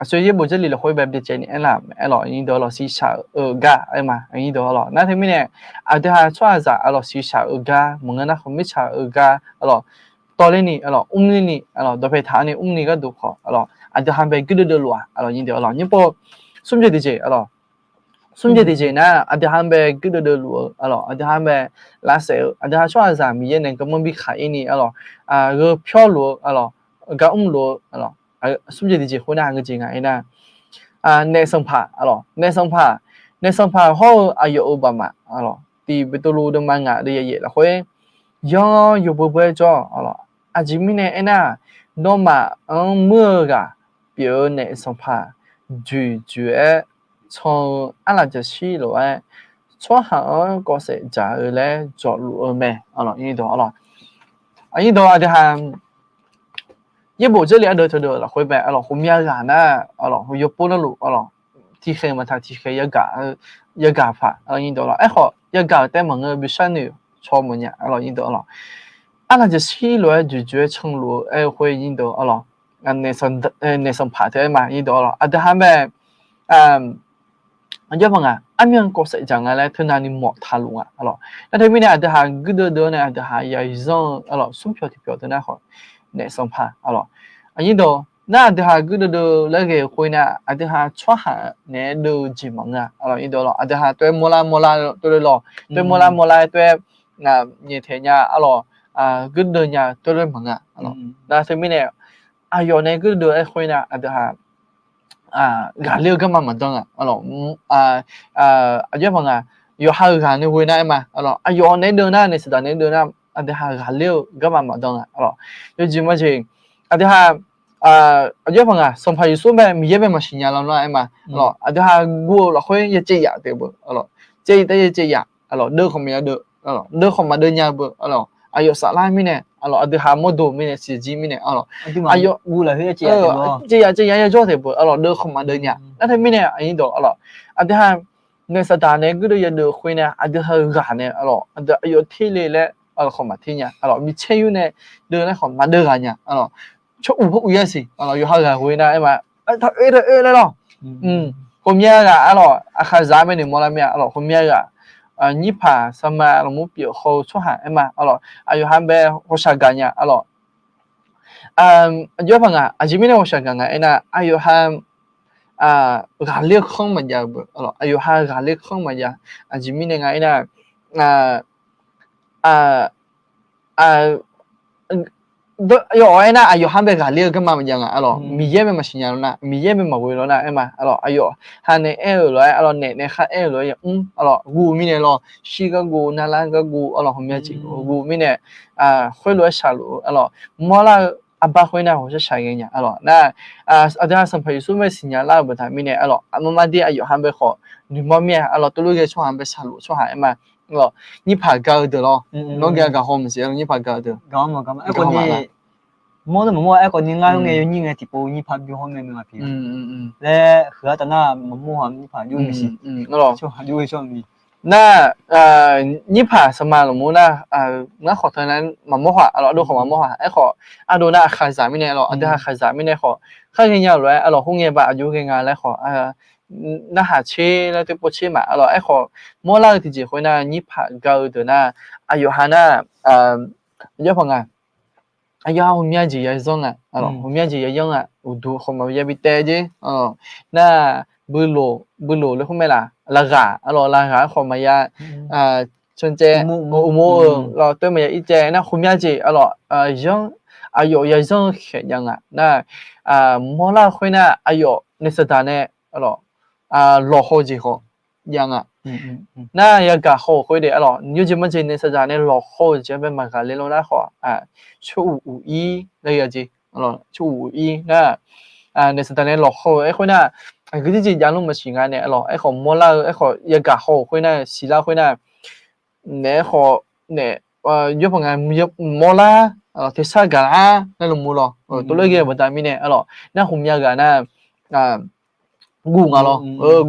aqsur yaerbof Jarlif lafkhoer bae byacaevni aerlaf, aqlawq aqdui-aq, aqlawq siqsaq-eu gar aer ma, aqdui-aq, aqlawq nar teumirnae, aqdui-aq tsawrhaqzaq, aqlawq siqsaq-eu gar maqngeur nar khawf, mirtsaq-eu gar, aqlawq tawvler ni, aqlawq mrler ni, aqlawq dawqpae taq-awr nae mrni gharduq khawf, aqlawq aqdui-aq bae gardeuv deuv luf-aq, aqlawq aqdui-aq, aqlawq nymr pov smr jeq tiqjeq, aqlawq smr jeq tiqjeq nar, aqdui-aq bae gardeuv deuv luf-eu, aqlawq aqdui-aq bae lavsaef-eu, aqdui-aq tsawrhaqzaq Miqyaer nae garmanr bi khaq-ir ni, aqlawq gheu pyawr luf-eu, aqlawq gar mrluf-eu, aqlawq smr jeq tiqjeq khoernar, ngeur jeq nga aernar, naef sanqpaq, aqlawq naef sanqpaq, naef sanqpaq hawr-eu aqyawf-euq baqmaf, aqlawq tiq Beqtuvluv deuvma ngaq deuv yayaef lafkhoer, yanr yawbui bui-aer jawr, aqlawq aqjeq mirnae aernar, nawmaf-anr muir-eu ghaq pyeuf-eu naef sanqpaq dzoeqdzoeq-aer can-eu arlaqjaqshir lof-aer, tsawrhaq-anr kawvsaef dzaq-eu laer dzawqluf-eu mae, aqlawq aqdui-aq, aqlawq aqdui-aq, aqdui-aq yaerbof Jarlif ardeuv teudeuq lafkhoer bae, aqlawq ghawqmya ghaq nar, aqlawq yawpov narluf, aqlawq tiqkhaeq maqtaq tiqkhaeq yagaq, yagaq paq, aqlawq aqdui-aq, aqlawq aerkhawf yagaq-euq taef maqngeur-eu bishar noeq caw mawfnya, aqlawq aqdui-aq, aqlawq arlaqjaqshir lof-aer dzoeqdzoeq-aer canluf-eu aer-eu khoer aqdui-aq, aqlawq naef sanqpaq teu aer ma, aqdui-aq, aqlawq aqdui-aq bae aqjox paq nga, armyan kawvsaef dzaq nga laer teunavni mawf taqluf nga, aqlawq nar teumirnae aqdui-aq gardeuv deuv-awr nae aqdui-aq yayzanr-eu, aqlawq smr pyawq tiq pyawq teu nar khawf, naef sanqpaq, aqlawq aqdui-aq, nar aqdui-aq gardeuv deuv laer ghae-eu khoer nar, aqdui-aq tsawrhaq naeq-aer deuv-eu jeq maqngeur-a, aqlawq aqdui-aq, aqdui-aq taef-aer mawrlar mawrlar tov le lawq, taef-aer mawrlar mawrlar-aer taef-aer nyaeftaeq nya, aqlawq gardeuv nya tov le maqngeur, aqlawq nar teumirnae aqyawf nae gardeuv deuv-aer khoer nar, aqdui-aq ghaqler-eu garma maqdan-a, aqlawq aqjox paq nga, yawqha-euq ghaq nae ghoe nar aer ma, aqlawq aqyawf naeq-aer deuv nar, naef saqdaq naeq-aer deuv nar, aqdui-aq ghaqler-eu garma maqdan-a, aqlawq yawjeq majeq, aqdui-aq aqjox paq nga, Sanqpaq Yeqsur bae Miqyaer bae maqsiq nya lar nar aer ma, aqlawq aqdui-aq guv-eu lafkhoer ya caev yaf taef beu, aqlawq caev taef ya caev yaf, aqlawq deuv khawf maqya deuv, deuv khawf maqdeuv nya beu, aqlawq aqyawf saflar mirnae, aqlawq aqdui-aq mawrdo mirnae siqjir mirnae, aqlawq caev yaf caev yaf ya jawr taef beu, aqlawq deuv khawf maqdeuv nya nar teumirnae, aqdui-aq, aqlawq aqdui-aq naef saqdaq nae gardeuv yadeuv khoer nae, aqdui-aq ghaq nae, aqlawq aqdui aqyawf ter le laer, aqlawq khawf maqter nya, aqlawq micaer yur nae deuv nar khawf maqdeuv ghaq nya, aqlawq tsawr uq hawr uq yar siq, aqlawq yawqha ghaq ghoe nar aer ma, taq oe taq oe laer lawq. Ghawqmya ghaq, aqlawq aqkhaqzaq mae noeq mawrlar mir-a, aqlawq ghawqmya ghaq, nyirpaq sarma lafmur pyeuf haw-eu tsawrhaq aer ma, aqlawq aqyawf ha bae hawshaq gaq nya, aqlawq Aqjox paq nga, aqjeq mirnae ghawqshaq gaq nga aernar, aqyawf ha ghaqler-eu kanr maqjav-eu beu, aqyawf ha ghaqler kanr maqjav. Aqjeq mirnae nga aernar, yawf aernar, aqyawf ha bae ghaqler-eu garma maqjav nga, aqlawq, Miqyaer bae maqsiq nya lawr nar, Miqyaer bae maqghoe lawr nar aer ma, aqlawq, aqyawf ha nae aer-euq lof-aer, aqlawq, naef nae khar aer-euq lof-aer ya'mr, aqlawq, guv mirnae lawr, shir gar guv, narlar gar guv, aqlawq, hawmya jeq guv mirnae, khoerlof-aer shaqluf-eu, aqlawq, mawrlar-eu arbar khoer nar ghawqshaq shaq ghae nya, aqlawq, nar, aqdui ha Sanqpaq Yeqsur bae siqnya lar-eu baqda mirnae, aqlawq, armar mar dir aqyawf ha bae khawf noeqmawr mir-a, aqlawq, tov lof ghae tsawrhaq bae shaqluf tsawrhaq aer ma, aqlawq, nyirpaq ga-eu deuq lawr, nawr gaq gaq haw maqsiq, aqlawq, nyirpaq ga-eu deuq. Mawr nar maqmawr aerkhawf ni ngar ngae yawnyir ngae tiqpov nyirpaq bymr hawr mae mae maqpyeuf laer huiq-ar taf nar maqmawr haq nyirpaq jov maqsiq. Nar, nyirpaq saqma lmqmr nar, ngar khawf teu nar maqmawr haq, aqlawq, ardov khawf maqmawr haq. Aerkhawf ardov nar aqkhaqzaq mirnae, aqlawq, aqdui ha aqkhaqzaq mirnae khawf khar ghaenya-euq lof-aer, aqlawq, khoerngae baq aqjox ghae nga laer khawf, narhaq tser laer toer pov tser ma, aqlawq, aerkhawf mawrlar-eu tiqjeq khoer nar nyirpaq ga-eu deuq nar, aqyawf ha nar, aqyawf paq nga, aqyawf ha ghawqmya jeq ya zanr nga, aqlawq, ghawqmya jeq ya yanr nga, uqduq khawf maqya bi taev jer, nar, builoq, builoq laer khoer mae laf, laqghaq, aqlawq, laqghaq-aer khawf maqya, cancaev, uqmov-eu lawr, toer maqya ircaev nar ghawqmya jeq, aqlawq, yanr, aqyawf ya zanr-eu khaeq jav nga nar, mawrlar-eu khoer nar aqyawf naef saqdaq nae, aqlawq, lawqhaw-eu jeq khawf jav nga. Nar yagaq haw-euq khoer de, aqlawq, yawjeq majeq naef saqdaq nae lawqhaw-eu jeq-anr bae maqghaqler lawr nar khawf, tsawruq uq ir laer ya jeq, tsawruq uq ir nar, naef saqdaq nae lawqhaw-eu aerkhoer nar, aqgeu jeq jav lmr maqsiq nga nae, aqlawq, aerkhawf mawrlar-eu, aerkhawf yagaq haw-euq khoer nar, siqlar khoer nar, naef aerkhawf naef, yawpaq nga, mqmawr lar, tersar gaq lar laer lmqmov lawr, tov laer ghae-eu baqda mirnae, aqlawq, nar ghawqmya ghaq nar, guv nga lawr,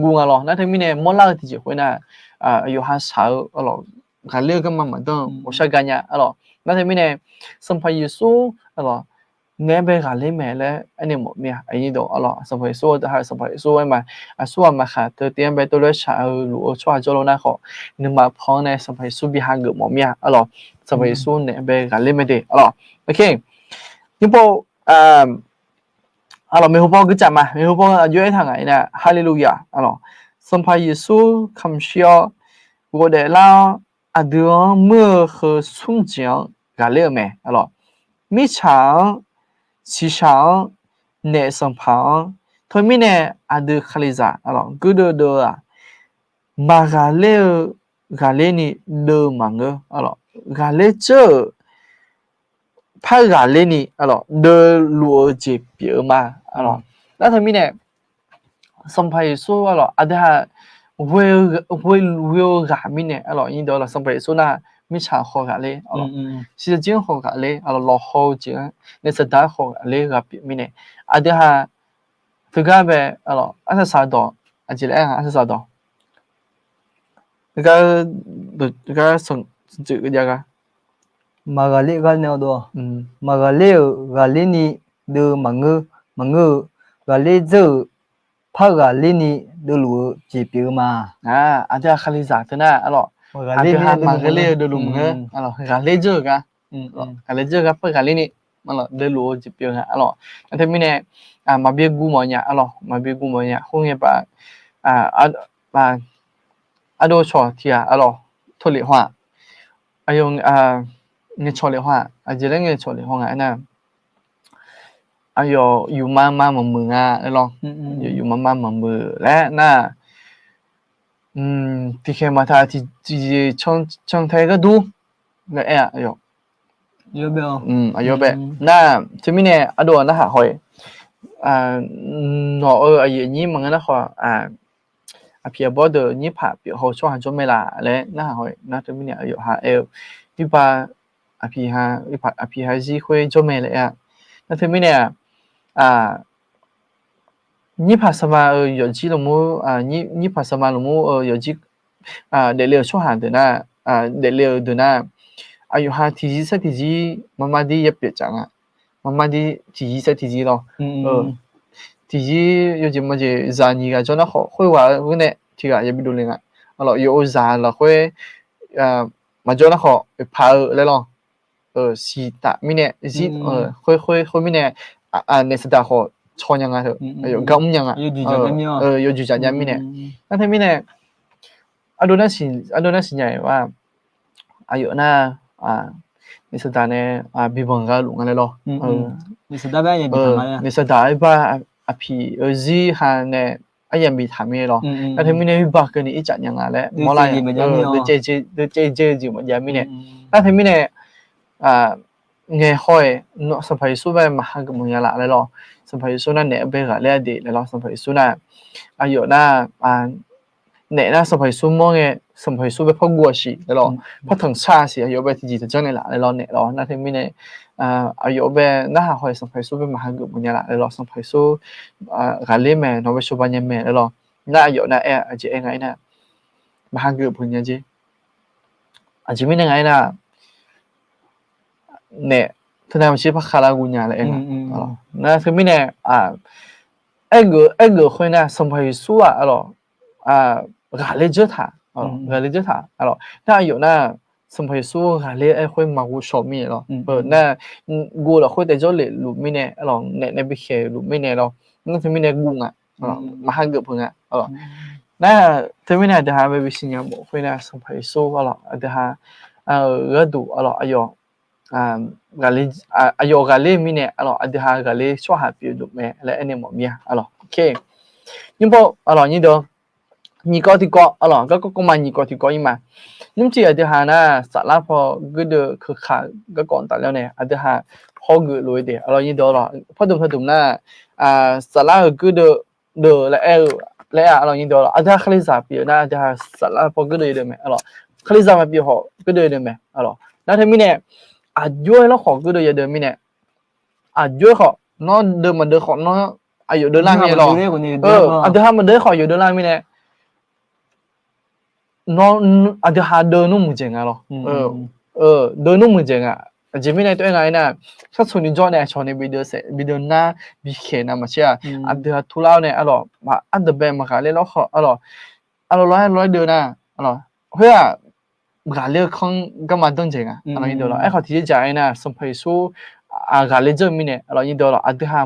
guv nga lawr. Nar teumirnae mawrlar-eu tiqjeq khoer nar, aqyawf ha shaq-eu, aqlawq, ghaqler-eu garma maqdanr-eu ghawqshaq gaq nya, aqlawq. Nar teumirnae Sanqpaq Yeqsur, aqlawq, naef-aer bae ghaqler mae laer aernaeq mawf mir-a, aqnyir dawq, aqlawq, Sanqpaq Yeqsur, aqdui ha-euq Sanqpaq Yeqsur aer ma, aqsur ghaq maqkhaq teu tiv-anr bae tov laer shaq-eu luf-eu tsawrhaq jawr lawr nar khawf, nuima pan-anr nae Sanqpaq Yeqsur bi hageuf mawf mir-a, aqlawq, Sanqpaq Yeqsur naef-aer bae ghaqler mae de, aqlawq. Ok. Nymrpov, aqlawq, maeqhu paw guicaf ma, maeqhu paw aqjox aertaq ngaq-ir nar, Haleluya, aqlawq, Sanqpaq Yeqsur kamq shir-awr ghofdaef lar-awr, aqdui-anr muir-eu heu smr jeq-anr ghaqler-eu mae, aqlawq. Mirtsaq-anr, shiqshaq-anr, naef sanqpaq-anr, teumirnae aqdui Kalizaq, aqlawq, guirdeuv deuv-eu-aq, maqghaqler-eu ghaqler ni deuv maqngeur, aqlawq, ghaqler dzeur-euq par ghaqler ni, aqlawq, deuvluf-eu jeq pyeuf-eu ma, aqlawq. Nar teumirnae Sanqpaq Yeqsur, aqlawq, aqdui ha ghoe-eu ghaq mirnae, aqlawq, nyirdawq, aqlawq, Sanqpaq Yeqsur nar mirtsaq khawf ghaqler, aqlawq, shiqshaq jir-anr khawf ghaqler, aqlawq, lawqhaw-eu jeq-anr naef saqdaq-anr khawf ghaqler ghaq pyeuf mirnae, aqdui ha teugar bae, aqlawq, arsaq saq dawq, aqjeq laer aer-a, arsaq saq dawq, gar, gar sanqtsuif jav gar, maqghaqler gar nae, maqghaqler-euq ghaqler ni deuv maqngeur, maqngeur-eu, ghaqler dzeur-euq par ghaqler ni deuvluf-eu jeq pyeuf-eu ma. Aqdui ha Kalizaq teu nar, aqlawq, aqdui ha maqghaqler-eu deuvluf maqngeur, aqlawq, ghaqler dzeur-euq gar, ghaqler dzeur-eu gar par ghaqler ni, aqlawq, deuvluf-eu jeq pyeuf-eu nga, aqlawq. Nar teumirnae maqbi guv mawf nya, aqlawq, maqbi guv mawf nya, khoerngae baq, ardov cawq tiq ghaq, aqlawq, tawq lef haw-aq, aqyawf ngaeqcawq lef haw-aq, aqjeq laer ngaeqcawq lef haw nga aernar, aqyawf yufma ma maqmuiq nga laer lawr, yufma ma maqmuiq laer nar, tiqkhaeq maqtaq tiqjeq cantae ghardur laer aer-a, aqyawf, aqyawf bae nar, teumirnae ardov-aq narhaq haw-ir, nawq-euq aqyuif aqnyir maqngeur nar khawf, aqpiq aqbawr deuq nyirpaq pyeuf haw-eu tsawrhaq jawr mae laf laer narhaq haw-ir. Nar teumirnae aqyawf ha aer-eu, pirba, aqpiq ha, aqpiq ha zir khoer jawr mae laer aer-a. Nar teumirnae-aq, nyirpaq saqma-euq yawfjir lmqmr, nyirpaq saqma lmqmr-eu yawfjir, daefle-euq tsawrhaq deuq nar, daefle-euq deuq nar, aqyawf ha tiqzir saer tiqzir maqmar dir yapyeuf tsaf nga. Maqmar dir tiqzir saer tiqzir lawr. Tiqzir yawjeq maqjeq zaq nyiq ghaq jawr nar khawf, khoerghaq-eu ghoer nae tiq ghaq yabi dovle nga. Aqlawq, yawf-eu zaq lafkhoer maqjawr nar khawf, oeqpaq-eu laer lawr. siqtaf mirnae zir khoer khoer khoer mirnae, naef saqdaq khawf caw nya nga teu, gar mr nya nga, yawjuq dzaq jav mirnae. Nar teumirnae ardov nar siqnya-iq-a, aqyawf nar naef saqdaq nae bibanq gha luf nga laer lawr. Naef saqdaq-aer bar aqpiq-eu zir ha nae aryamq biftaq mir-aer lawr. Nar teumirnae iqbax keuvni ircaf nya nga laer mawrlar-a, deuv caev dzer-eu jeq maqjav mirnae. Nar teumirnae ngaeq haw-iq Sanqpaq Yeqsur bae maqha geuf mawf nya laf laer lawr. Sanqpaq Yeqsur nar naef-eu bae ghaqler-a de laer lawr. Sanqpaq Yeqsur nar aqyawf nar naef nar Sanqpaq Yeqsur mawr ngae Sanqpaq Yeqsur bae par guv-a siq laer lawr, par tanqshar-a siq, aqyawf bae tiqjeq taqjanr naeq laf laer lawr, naeq lawr. Nar teumirnae aqyawf bae narhaq haw-iq Sanqpaq Yeqsur bae maqha geuf mawf nya laf laer lawr. Sanqpaq Yeqsur ghaqler mae, nawq bae cawba nya mae laer lawr. Nar aqyawf nar aer-a, aqjeq aer nga aernar, maqha geuf peuq nya jer. Aqjeq mirnae nga aernar, naef teunav maqshir par khavlar guv nya laer aer nga. Nar teumirnae aergeuf aergeuf khoer nar Sanqpaq Yeqsur-aq aqlawq ghaqler dzeur taq, ghaqler dzeur taq aqlawq. Nar aqyawf nar Sanqpaq Yeqsur ghaqler aer khoer maqghovshaw mir-aer lawr. Nar guv lafkhoer taef jawrlef luf mirnae aqlawq, naef nae bikhaeq luf mirnae lawr. Nar teumirnae guv nga, maqha geuf peuq nga. Nar teumirnae aqdui ha bae bisiq nya mawf khoer nar Sanqpaq Yeqsur aqlawq aqdui ha-euq gharduq aqlawq aqyawf aqyawf ghaqler mirnae aqlawq aqdui ha ghaqler tsawrhaq pyeuf luf mae laer aernaeq mawf mir-a aqlawq. Nymrpov aqlawq nyir deuq nyiq kawv tiq kawv aqlawq garkawv kawv ma nyiq kawv tiq kawv ir ma. Nymrcif aqdui ha nar saflar paw guirdeuv keukaq garkawv tafler-awr nae aqdui ha hawgeuf lof-eu de aqlawq nyir deuq aqlawq pardmq pardmq nar saflar-euq guirdeuv deuq laer aer-eu laer-a aqlawq nyir deuq aqlawq aqdui ha kalizaq pyeuf nar aqdui ha saflar paw guirdeuv yadeuv mae aqlawq. Kalizaq maqpyeuf khawf guirdeuv yadeuv mae aqlawq. Nar teumirnae aqjox-aer lawrkhawf guirdeuv yadeuv mirnae, aqjox-aer khawf nawr deuv maqdeuv khawf nawr aqyawf deuvlar mirnae lawr. Aqdui ha maqdeuv-aer khawf aqyawf deuvlar mirnae nawr aqdui ha deuv nmr muiqdzaeq nga lawr. Deuv nmr muiqdzaeq nga. Aqjeq mirnae tov-aer nga aernar, shartsuq ni jawr nae aqcawq ni bideuv saef bideuv nar bikhaeq nav maqtser-a. Aqdui ha turlar-awr nae aqlawq ardeuq bae maqghaqler lawrkhawf aqlawq, aqlawq lawr-aer lawr-aer deuv nar aqlawq khoer-aq ghaqler-eu kanr garma danr dzaeq nga. Aqlawq nyir deuq lawr aerkhawf tiqjeq dzaq aernar Sanqpaq Yeqsur ghaqler dzeur-eu mirnae aqlawq nyir deuq lawr aqdui ha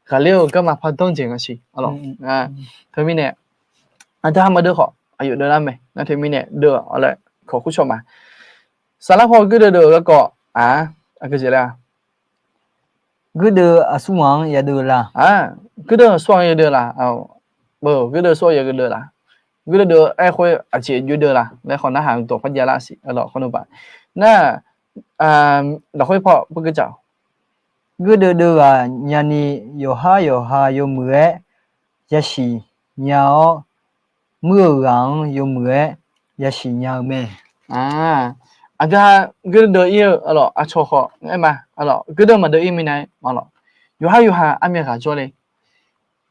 ghaqler-eu garma par danr dzaeq nga siq aqlawq. Teumirnae aqdui ha maqdeuv khawf aqyawf deuvlar mae. Nar teumirnae deuv-awq laer kawq kurcawq ma. Saflar paw guirdeuv deuv-eu garkawv aq, aqgeu jeq laer-a guirdeuv aqsur ghaq-anr yadeuv la? Guirdeuv aqsur ghaq-anr yadeuv la? Guirdeuv aqsur ghaq yadeuv la? Guirdeuv deuv-eu aer khoer aqjeq jox deuv la laer khawf narhaq dawq par jav lar siq aqlawq khawf nubaq nar lafkhoer paw par guirdeuv dzaq-awq. Guirdeuv deuv ghaq nyani yawqhar yawqha yawmuiq-aer yasiq nya-awr, muir-euq ghaq-anr yawmuiq-aer yasiq nya-eu mae. Aqdui ha guirdeuv ir-eu aqlawq aqcawq khawf aer ma aqlawq guirdeuv maqdeuv ir mirnae aqlawq yawqhar yawqha armyav ghaq jawr le.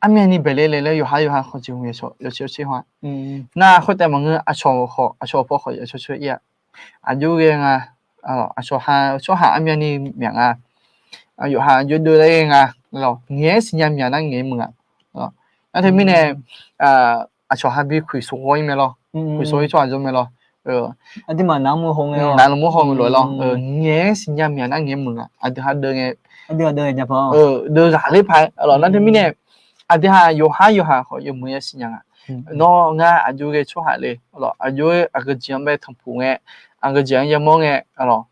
Armyavni baeqle le laer yawqhar yawqha khawf jeq hmq yawqtser yawtser haw-a. Nar khoertaef maqngeur aqcawq khawf aqcawq paw khawf yawqtser yawtser ir-a. Aqjox ghae nga, aqcawq ha tsawrhaq armyavni myaq nga. Yawqha aqjox deuv lar ghae nga. Ngaeq-aer siqnya myaq nar ngaeq-aer muiq nga. Nar teumirnae aqcawq ha bi khoeq soq ghawr ir mae lawr. Khoeq soq ir tsawrhaq jawr mae lawr. Naq lmq-anr haw lof-aer lawr. Ngaeq-aer siqnya myaq nar ngaeq-aer muiq nga. Aqdui ha deuv ngae, deuv ghaqler paq-aer aqlawq nar teumirnae aqdui ha yawqhar yawqha khawf yawmuiq yasiq nya nga. Nawr ngar aqjox ghae tsawrhaq le aqlawq aqjox-aer aqgeujeq-anr bae tanqpuq ngae, aqgeujeq-anr yamawr ngae aqlawq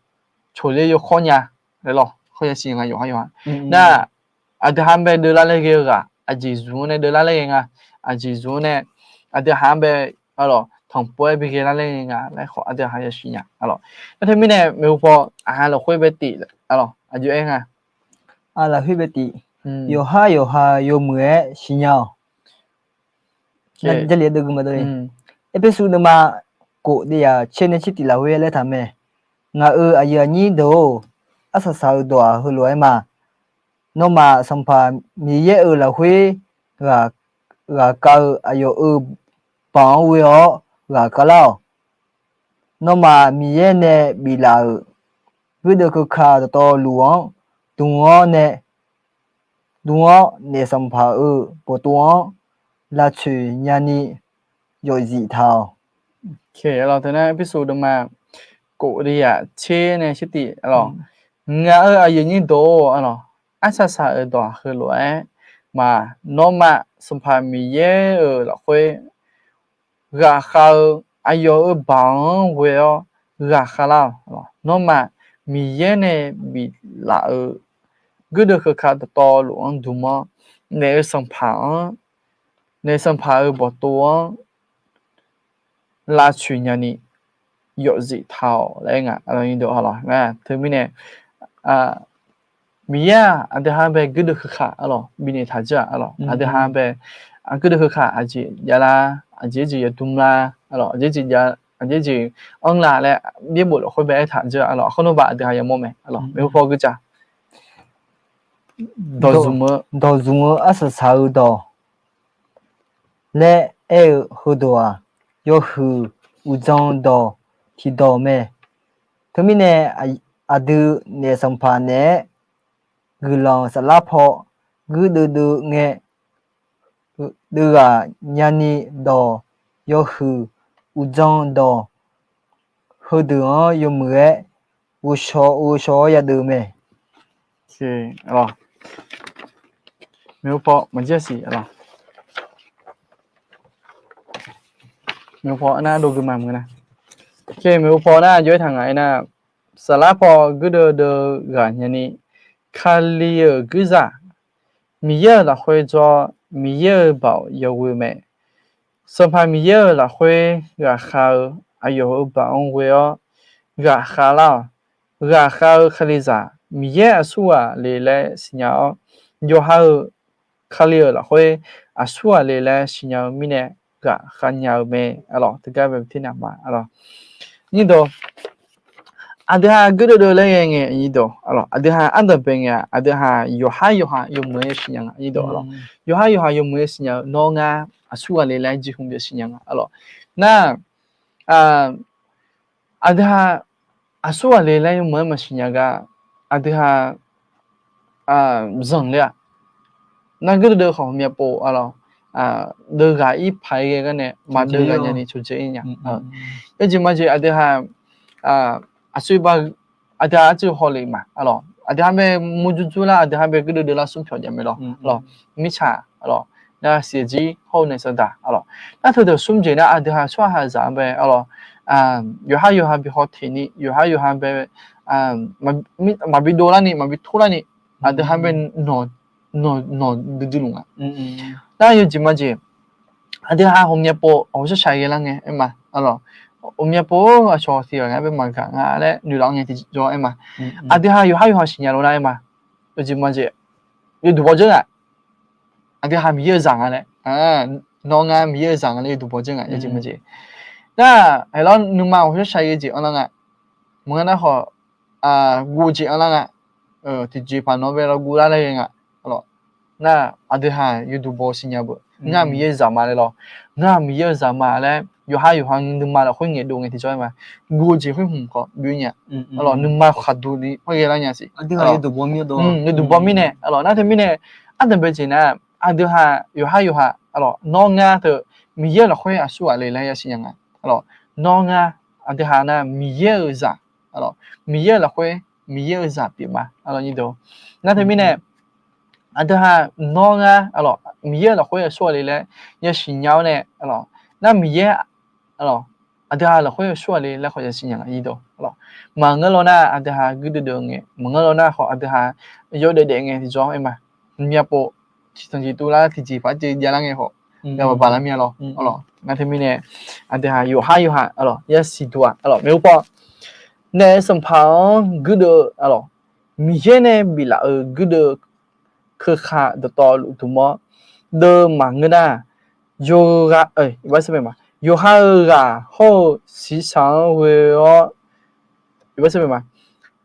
coqler yawkawr nya laer lawr khawf yasiq nya nga yawqhar yawqha. Nar aqdui ha-anr bae deuvlar laer ghae-eu ghaq aqjeq zmq-anr nae deuvlar laer ghae nga. Aqjeq zmq-anr nae aqdui ha-anr bae aqlawq tanqpuq-aer bi ghae lar laer ghae nga laer khawf aqdui ha yasiq nya aqlawq. Nar teumirnae maeqhu paw aq ha lafkhoer bae tif aqlawq aqjox-aer nga. Aq lafkhoer bae tif. Yawqhar yawqha yawmuiq-aer siqnya-awq. Jarlif-aer deuv gui ma dov-a. Erpersu deuvma kof deuvyaq tser nae tser tif lafkhoer laer taq mae. Ngaq-euq aqyuif aqnyir deuq-or, arsaq saq-eu dawq-aq heulof-aer ma. Nawmaf Sanqpaq Miqyaer-euq lafkhoer ghaq kav-eu aqyawf-euq baoq-anr ghoe-awr ghaq kavlar-awq. Nawmaf Miqyaer nae biflaf-euq guirdeuv keuka dawqtawvluf-anr dm-awr nae dm-awr naef sanqpaq-euq bawqtov-anr lavtsoeq nyani yawfzif taq-awq. Aqlawq teu nar Erpersu deuvma kof deuvyaq tser nae tser tif aqlawq Ngaq-euq aqyuif aqnyir deuq-or, arlawq, arsaq saq-euq dawq heulof-aer ma, nawmaf Sanqpaq Miqyaer-euq lafkhoer ghaqkhav-eu aqyawf-euq baoq-anr ghoe-awr ghaqkhav lar-awq. Nawmaf Miqyaer nae biflaf-euq guirdeuv keuka dawqtawvluf-anr dm-awr, naef-euq sanqpaq-anr, naef sanqpaq-euq bawqtov-anr lavtsoeq nyani yawfzif taq-awq laer nga. Teumirnae Miqyaer-aq aqdui ha bae guirdeuv keuka arlawq bifnaeq taq dzeur-aq arlawq, aqdui ha bae guirdeuv keuka aqjeq javlar, aqjeq jeq yadm lar, aqjeq jeq anr la laer byaerbof lafkhoer bae aertaq dzeur-aq arlawq, aqkhoer nawr baq aqdui ha yamawr mae arlawq, maeqhu paw gui ca. Dawq zmq-eu, dawq zmq-eu arsaq saq-eu dawq laer aer-eu heudawq-aq, yawhuiq uqdzan dawq tiqdawq mae. Teumirnae aqdui naef sanqpaq naeq-aer guiqlanq saflar paw guirdeuv deuv ngae, deuv ghaq nyani dawq, yawhuiq uqdzan dawq, heudeuq-anr yawmuiq-aer ghovshaw ghovshaw-awr yadeuv mae. Maeqhu paw maqjir-a siq arlawq. Maeqhu paw nar dov gui ma mq-eu nar, maeqhu paw nar jov-aer taq ngaq-aer nar, saflar paw guirdeuv deuv ghaq nyani, Kali-euq guirzaq, Miqyaer-euq lafkhoer jawr, Miqyaer-euq baoq yawghoe mae. Sanqpaq Miqyaer-euq lafkhoer ghaqkhav-eu aqyawf-euq baoq-anr ghoe-awr ghaqkhav lar-awq. Ghaqkhav-eu Kalizaq Miqyaer aqsurghaq le laer siqnya-awr, yawqha-euq Kali-euq lafkhoer aqsurghaq le laer siqnya-eu mirnae ghaqkhav nya-eu mae arlawq. Teugar bae tirnav ma arlawq. Nyir dawq, aqdui ha guirdeuv deuv laer ghae ngae nyir dawq arlawq, aqdui ha ardanqbae ngae-aq, aqdui ha yawqhar yawqha yawmuiq-aer yasiqnya nga nyir dawq arlawq. Yawqhar yawqha yawmuiq-aer siqnya-eu nawr ngar aqsurghaq le laer jirhmq bisiqnya nga arlawq. Nar aqdui ha aqsurghaq le laer yawmuiq-aer maqsiqnya gar, aqdui ha zanqler-aq, nar guirdeuv deuv khawf myav pov arlawq, deuv ghaq ir paq-aer ghae gar nae maqdeuv ghaq nyani cawqdzae ir nya. Yawjeq majeq aqdui ha aqsur ba, aqdui ha arcuiv hawlef ma arlawq, aqdui ha bae murjur jur lar, aqdui ha bae guirdeuv deuv lar smr pyawq jav mae lawr arlawq. Mirtsaq arlawq, nar siqjir hawr-eu nae saqdaq arlawq, nar teudeuq smr jeq nar aqdui ha tsawrhaq zaq-anr bae arlawq, yawqhar yawqha bi haw teq ni, yawqhar yawqha bae maqbi dov larni maqbi tur larni, aqdui ha bae nawq, nawq duidui luf nga. Nar yawjeq majeq aqdui ha ghawqmya pov aqshar shaq ghae lar ngae aer ma arlawq, ghawqmya pov-eu aqcawq tiq ghaq nga bae maqgaq nga laer noeqlaf ngae tiqjawr aer ma. Aqdui ha yawqhar yawqha siqnya lof nar aer ma, yawjeq majeq yawduq baw dzeur ngaq. Aqdui ha Miqyaer-eu zaq nga laer, nawr ngar Miqyaer-eu zaq nga laer yawduq baw dzeur ngaq yawjeq majeq. Nar aerlawr nuima ghawqshar shaq ghae jeq anrlar nga. Maqngeur nar khawf, guv jeq anrlar nga. Tiqjeqpaq nawr bae lawr guv lar laer ghae nga. Nar aqdui ha yawduq baw siqnya beu, ngar Miqyaer-eu zaq ma laer lawr, ngar Miqyaer-eu zaq ma laer yawqhar yawqha nuima lafkhoer ngaeqdov ngae tiqjawr aer ma. Guv-eu jeq khoer hmq khawf byoe nya. Arlawq nuima khaqduq ni par ghae lar nya siq. Yawduq baw mirnae arlawq, nar teumirnae ardanqbae jeq nar, aqdui ha yawqhar yawqha arlawq nawr ngar teu Miqyaer lafkhoer aqsurghaq le laer yasiqnya nga. Arlawq nawr ngar aqdui ha nar Miqyaer-eu zaq, Miqyaer-eu lafkhoer Miqyaer-eu zaq pyeuf ma. Nar teumirnae aqdui ha nawr ngar arlawq Miqyaer-eu lafkhoer aqsurghaq le laer yasiqnya-awr nae arlawq, nar Miqyaer arlawq aqdui ha lafkhoer aqsurghaq le laer khawf yasiqnya nga. Maqngeur lawr nar aqdui ha guirdeuv deuv ngae, maqngeur lawr nar khawf aqdui ha yawdaef daef ngae tiqjawr aer ma. Myav pov tiqtanq jeq tuvlar tiqjeqpaq jeq javlar ngae khawf, gaq baq baq lar myav lawr. Nar teumirnae aqdui ha yawqhar yawqha arlawq yasiq duq-aq arlawq maeqhu paw naef sanqpaq-anr guirdeuv arlawq, Miqyaer nae biflaf-euq guirdeuv keuka dawqtawvluf dm-awr, deuv maqngeur nar, yawqha-eu ghaq hawr-eu siqsaq-anr ghoe-awr,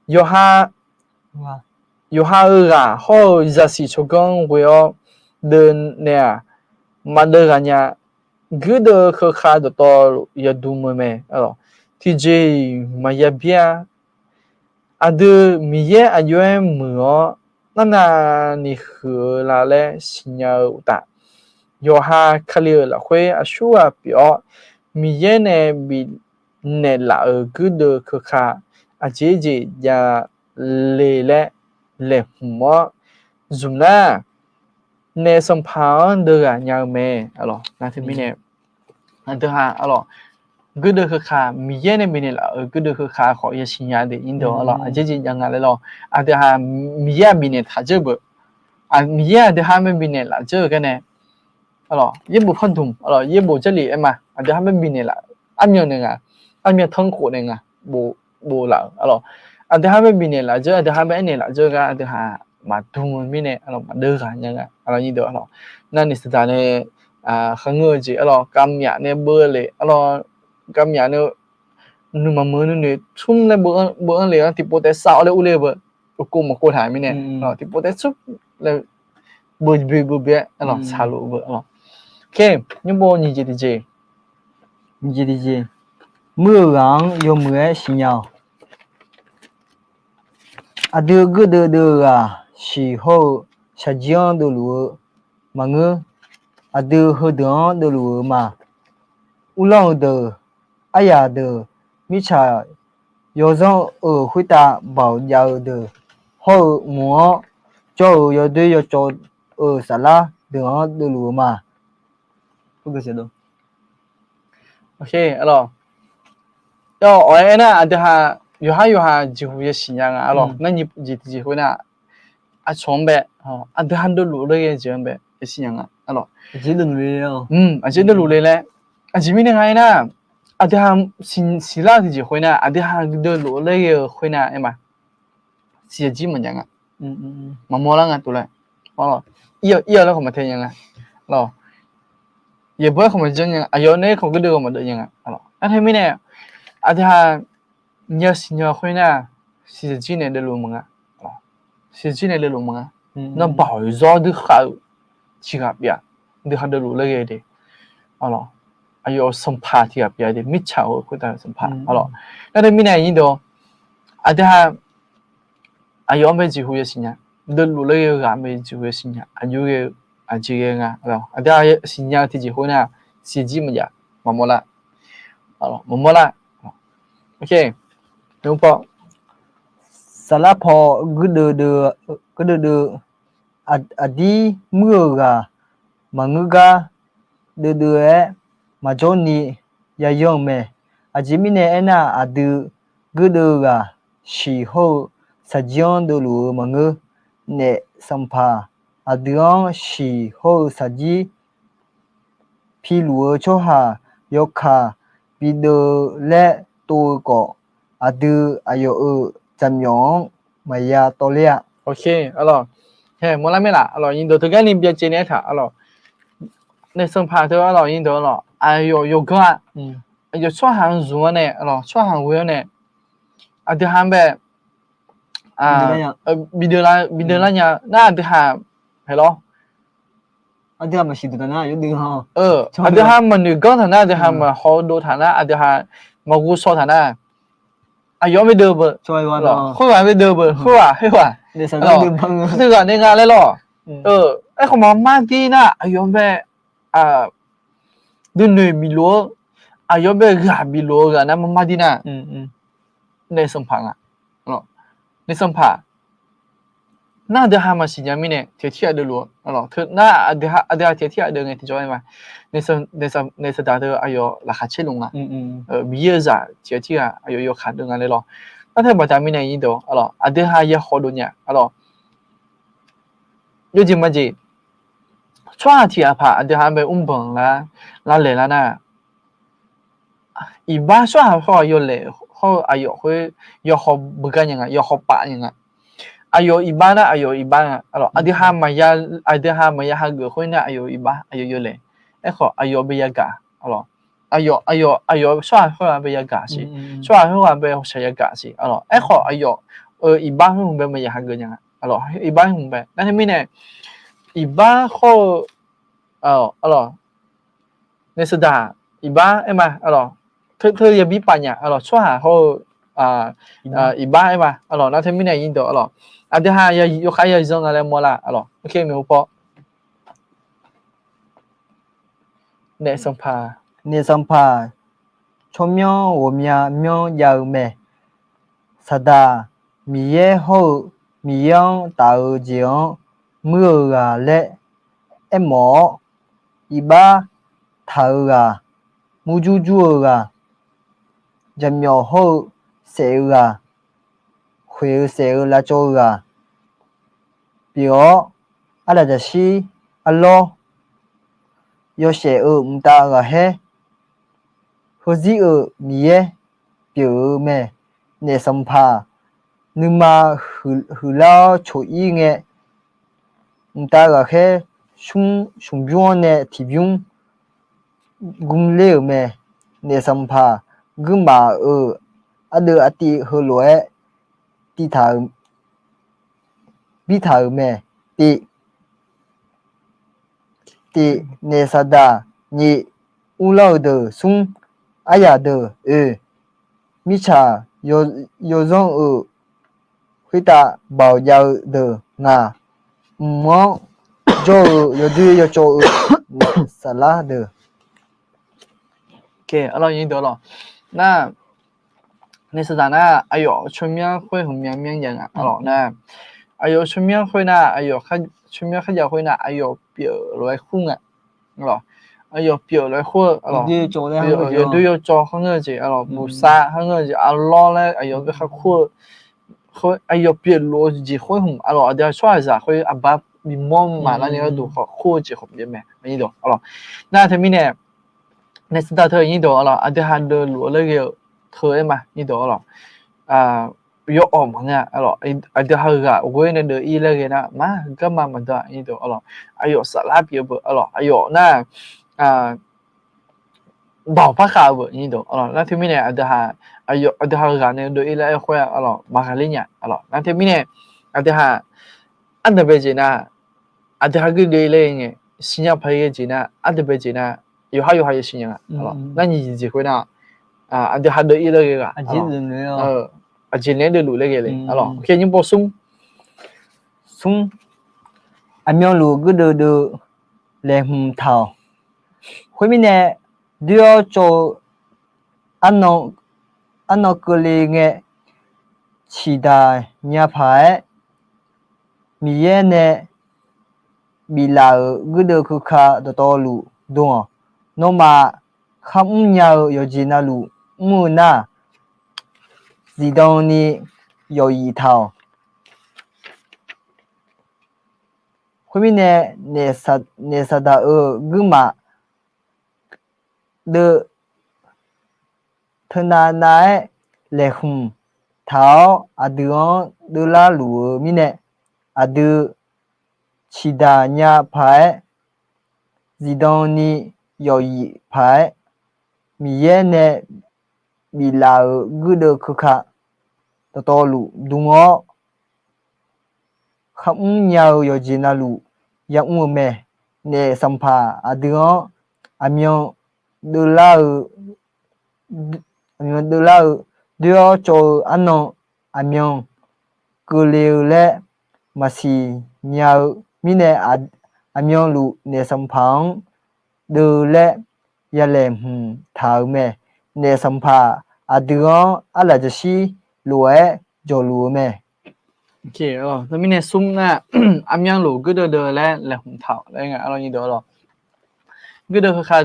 yawqha, yawqha-eu ghaq hawr-eu zaqsiq tsawrganr-anr ghoe-awr deuv naeq-aq, maqdeuv ghaq nya. Guirdeuv keuka dawqtawvluf yadm-eu mae. Tiqjeq-iq maqya byaer-a. Aqdui Miqyaer aqjox-aer muiq-awr, narnavni huiq-eu la laer siqnya-eu uqtaf, yawqha Kali-euq lafkhoer aqsurghaq pyeuf-awr, Miqyaer nae bifnaeq laf-euq guirdeuv keuka aqjeq jeq jav le laer laeqhmq-awr zmq nar, naef sanqpaq-anr deuv ghaq nya-eu mae. Aqlawq, nar teumirnae aqdui ha aqlawq, guirdeuv keuka, Miqyaer nae bifnaeq laf-euq guirdeuv keuka khawf yasiq nya de, irdeuq aqlawq, aqjeq jeq jav nga laer lawr. Aqdui ha Miqyaer-aq bifnaeq taq dzeur beuq. Miqyaer aqdui ha mae bifnaeq laf dzeur-eu garnae, aqlawq, yaerbof pardmq, aqlawq, yaerbof jarlif aer ma, aqdui ha mae bifnaeq laf, armyan naeq nga, armyan tanrkhof naeq nga, bof laf-euq, aqlawq, aqdui ha mae bifnaeq laf dzeur, aqdui ha mae aernaeq laf dzeur gar aqdui ha maqdm-eu mirnae, aqlawq, maqdeuv ghaq nya nga, aqlawq, irdeuq aqlawq, nar naef sanqpaq nae kharngeur-eu jeq, aqlawq, kavmyaf nae beu le, aqlawq, kavmyaf nae nuima meuq nuinoeq tmr laer beu-anr le-anr tiqpov taef sav-awr laer urler-eu beu, uqkov maqkov taq mirnae, tiqpov taef tmr laer beu beu beu beu-aer aqlawq saqlof-eu beu aqlawq. Nymrpov nyiq jeq tiqjeq, nyiq jeq tiqjeq, muir-euq ghaq-anr yawmuiq-aer siqnya-awq. Aqdui guirdeuv deuv-eu ghaq shiq hawr-eu shaqjir-anr deuvluf-eu maqngeur. Aqdui heudeuq-anr deuvluf-eu ma. Uvlanr-eu deuq, aryaq deuq, mirtsaq yawzanr-euq khoertav baoq jav-eu deuq, hawr-eu mq-anr jawr-eu yawdoer yawcawv-euq saflar deuq-anr deuvluf-eu ma. Awq, aer nar aqdui ha yawqhar yawqha jeqhu yasiq nya nga aqlawq. Nar nyiq jeq tiqjeq khoer nar, aqcawq-anr bae, aqdui ha deuvluf ler ghae jeq-anr bae yasiq nya nga aqlawq. Aqjeq deuvluf le laer, aqjeq mirnae nga aer nar, aqdui ha siqlar-eu tiqjeq khoer nar, aqdui ha deuvluf ler ghae-eu khoer nar aer ma, siqyaq jir maqjav nga. Maqmawr lar nga tov laer, ir-awq laer khawf maqtae nya nga. Yaeqbawq-aer khawf maqjanr nya nga, aqyawf nae-aer khawf guirdeuv khawf maqdeuv nya nga. Nar teumirnae aqdui ha nya siqnya khoer nar, siqyaq jir nae deuvluf maqnga. Siqyaq jir nae deuvluf maqnga. Nar baoq zawr dui khav-eu tiqghaq pyeuf-a, dui ha deuvluf ler ghae de. Aqlawq, aqyawf-euq sanqpaq tiqghaq pyeuf-a de, mirtsaq-euq khoertav-euq sanqpaq aqlawq. Nar teumirnae aqnyir deuq, aqdui ha aqyawf-anr bae jeqhu yasiq nya, deuvluf ler ghae-eu ghaq mae jeqhu yasiq nya, aqjox ghae-eu aqjeq ghae nga. Aqdui ha siqnya-eu tiqjeq khoer nar, siqyaq jir maqjav, maqmawr lar, maqmawr lar. Saflar paw guirdeuv deuv, aqdir muir-euq ghaq maqngeur gar deuvdeuv-aer maqjawr ni yayanr-eu mae. Aqjeq mirnae aernar, aqdui guirdeuv ghaq shiq hawr-eu shaqjir-anr deuvluf-eu maqngeur. Naef sanqpaq aqdui-anr shiq hawr-eu shaqjir piluf-eu tsawrhaq yawkaq bideuv laer tov-eu khawf, aqdui aqyawf-euq jaqmyawf-anr maqya tawvler-a. Mawrlar maer laf, aqlawq, nyiq deuq teugar ni byacaevni aertaq, aqlawq, naef sanqpaq teu, aqlawq, nyiq deuq, aqlawq, aqyawf yawganr-a, aqyawf tsawrhaq-anr zmq-anr nae, aqlawq, tsawrhaq ghoe-anr nae, aqdui ha-anr bae bideuv lar nya nar, aqdui ha paeq lawr. Aqdui ha maqnoeq ganr taq nar, aqdui ha maqhaw dov taq nar, aqdui ha maqghovshaw taq nar, aqyawf-anr bae deuv beu, khoerghaq-anr bae deuv beu, khoerghaq khoerghaq, aqdui ghaq nae nga laer lawr. Aerkhawf maqmar dir nar, aqyawf-anr bae duinoeq bif lof-eu, aqyawf-anr bae ghaq bif lof-eu ghaq nar maqmar dir nar, naef sanqpaq nga. Naef sanqpaq nar, aqdui ha maqsiq nya mirnae tiq ghaq tir ghaq deuvluf-eu, nar aqdui ha tiq ghaq tir ghaq deuv ngae tiqjawr aer ma. Naef saqdaq teu aqyawf laqkhaq caer luf nga. Miqyaer-eu zaq tiq ghaq tir ghaq aqyawf yawkaq deuv nga laer lawr. Nar teu baqda mirnae nyiq deuq, aqdui ha yahaw dov nya, aqlawq, yawjeq majeq, tsawrhaq tiq ghaq paq aqdui ha-anr bae mrbanq lar, lavlaeq lar nar, iqbax tsawrhaq hawr-aq yawlaeq hawr-eu aqyawf khoer yawhaw beugar nya nga, yawhaw paf nya nga. Aqyawf iqbax nar aqyawf iqbax nga, aqdui ha maqya, aqdui ha maqya hageuf khoer nar aqyawf iqbax aqyawf yawlaeq. Aerkhawf aqyawf bae yagaq, aqyawf, aqyawf tsawrhaq khoerghaq bae yagaq siq, tsawrhaq khoerghaq bae hawshaq yagaq siq, aqlawq. Aerkhawf aqyawf-euq iqbax khoer hmq bae maqya hageuf nya nga, aqlawq, iqbax hmq bae. Nar teumirnae iqbax hawr-eu, aqlawq, naef saqdaq iqbax aer ma, aqlawq, teu yabi paf nya, aqlawq, tsawrhaq hawr-eu iqbax aer ma, aqlawq. Nar teumirnae nyiq deuq, aqlawq, aqdui ha yawkhav yazanr nga laer mawrlar, aqlawq, maeqhu paw Naef sanqpaq, naef sanqpaq tsawrmyanr ghawqmya myanr jav-eu mae. Saqdaq Miqyaer hawr-eu Miqyaer-anr taf-eu jeq-anr muir-eu ghaq laer aermawf-awr, iqbax taq-eu ghaq, murjur jur-eu ghaq, jaqmyawf hawr-eu saef-eu ghaq, khoeq-eu saef-eu lavcawv-eu ghaq pyeuf-awr, arlaq jaqshir arlawr yawshaef-eu mqtav ghaqkhaer, heuzir-euq Miqyaer pyeuf-eu mae. Naef sanqpaq nuima huiqlar-awr coq-ir ngae, mqtav ghaqkhaer smr smqbymr-anr nae tiqbymr gmr ler-euq mae. Naef sanqpaq guirmaf-euq ardeuv artiv heulof-aer tiv taq-euq, bir taq-euq mae. Tiv, tiv, naef saqdaq. Nyiq, uvlanr-eu deuq. Smr, aryaq deuq. Oe, mirtsaq yawzanr-euq khoertav baoq jav-eu deuq. Ngaq, mq-anr jawr-eu yawdoer yawcawv-eu naef saflar deuq. Nar, naef saqdaq nar aqyawf tsawrmyanr khoer hmq myanr myanr jav nga. Aqlawq nar, aqyawf tsawrmyanr khoer nar, aqyawf tsawrmyanr kharjav khoer nar, aqyawf pyeuf lof-aer kur nga. Aqyawf pyeuf lof-aer kur-eu, yawdoer yawcawv kharngeur-eu jeq, aqlawq, buqsav kharngeur-eu jeq, arlawr laer aqyawf-anr kharkur-eu, aqyawf pyeuf lof-eu jeq khoer hmq, aqlawq, aqdui-aq tsawrhaqzaq khoer aqbar bimawr maqlar ni gharduq khawf kur-eu jeq khawf pyeuf mae. Aqlawq, nar teumirnae naef saqdaq teu nyir dawq, aqlawq, aqdui ha deuvluf-eu laer ghae-eu teu-aer ma nyir dawq, aqlawq, yawawq maqngeur-a, aqlawq, aqdui ha-eu ghaq ghoer nae deuv-ir laer ghae nar ma garma maqdawr-a nyir dawq, aqlawq, aqyawf saflar pyeuf-eu beu, aqlawq, aqyawf nar baoq par khav-eu beu nyir dawq, aqlawq, nar teumirnae aqdui ha, aqdui ha-eu ghaq nae deuv-ir laer aer khoer-a, aqlawq, maqghaqler nya, aqlawq, nar teumirnae aqdui ha ardeuq bae jeq nar, aqdui ha geur deuv-ir laer ghae ngae, siqnya paq-aer ghae jeq nar, ardeuq bae jeq nar, yawqhar yawqha yasiq nya nga, aqlawq, nar nyiq jeq khoer nar, aqdui ha deuv-ir laer ghae ghaq, aqjeq naeq-aer deuvluf laer ghae le, aqlawq, nyir pov smr, smr, aqmyanluf guirdeuv deuv laeqhmq taq-awq. Khoermirnae, doer-awr cawv-eu arnan keuvle ngae, ciqdaq nya paq-aer, Miqyaer nae biflaf-euq guirdeuv keuka dawqtawvluf dm-awq. Nawmaf kharmr nya-eu yawqjeq navluf mr-eu nar, zifdan ni yawfyif taq-awq. Khoermirnae, naef saqdaq-euq guirmaf deuv teunav nav-aer laeqhmq taq-awr, aqdui-anr deuvlar luf-eu mirnae, aqdui ciqdaq nya paq-aer, zifdan ni yawfyif paq-aer, Miqyaer nae biflaf-euq guirdeuv keuka dawqtawvluf dm-awr, kharmr nya-eu yawqjeq navluf yamr-eu mae. Naef sanqpaq aqdui-anr aqmyan deuvlar-eu, aqmyan deuvlar-eu, doer-awr cawv-eu arnan aqmyan keuvle-eu laer maqsiq nya-eu mirnae, aqmyanluf naef sanqpaq-anr deuv laer yalaeqhmq taq-euq mae. Naef sanqpaq aqdui-anr arlaqjaqshir lof-aer jawqluf-eu mae. Teumirnae smr nar, aqmyanluf guirdeuv deuv laer laeqhmq taq-awq laer nga, aqlawq, nyir deuv, aqlawq. Guirdeuv keuka,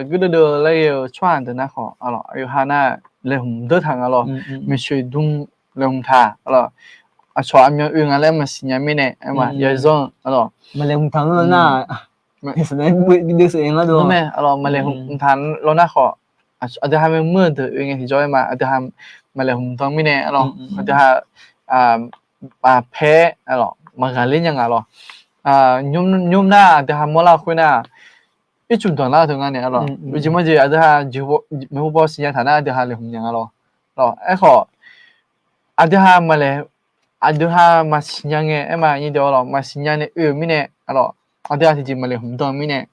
guirdeuv deuv laer ghae-eu tsawrhaq deuq nar khawf, aqlawq, yawqha nar laeqhmq deur taq nga, aqlawq. Maeqtsoeq dm laeqhmq taq, aqlawq. Aqcawq aqmyan oe nga laer maqsiq nya mirnae, aerma, yawzanr, aqlawq, maqlaeqhmq taq-anr nar, aqlawq, maqlaeqhmq taq law nar khawf, aqdui ha mae muir-eu deuq oe ngae tiqjawr aerma, aqdui ha maqlaeqhmq dan mirnae, aqlawq, aqdui ha paer, aqlawq, maqghaqler nya nga, aqlawq. Nymr nar aqdui ha mawrlar-eu khoer nar, ircuf danqlar-eu teu ngar nae, aqlawq, uqjeq mawrjeq aqdui ha maeqhu paw siqnya taq nar aqdui ha laeqhmq nya nga, aqlawq. Aerkhawf, aqdui ha maqlaeq, aqdui ha maqsiq nya ngae, aerma, nyir deuv, aqlawq, maqsiq nya nae oe-euq mirnae, aqlawq, aqdui ha tiqjeq maqlaeqhmq dan-eu mirnae,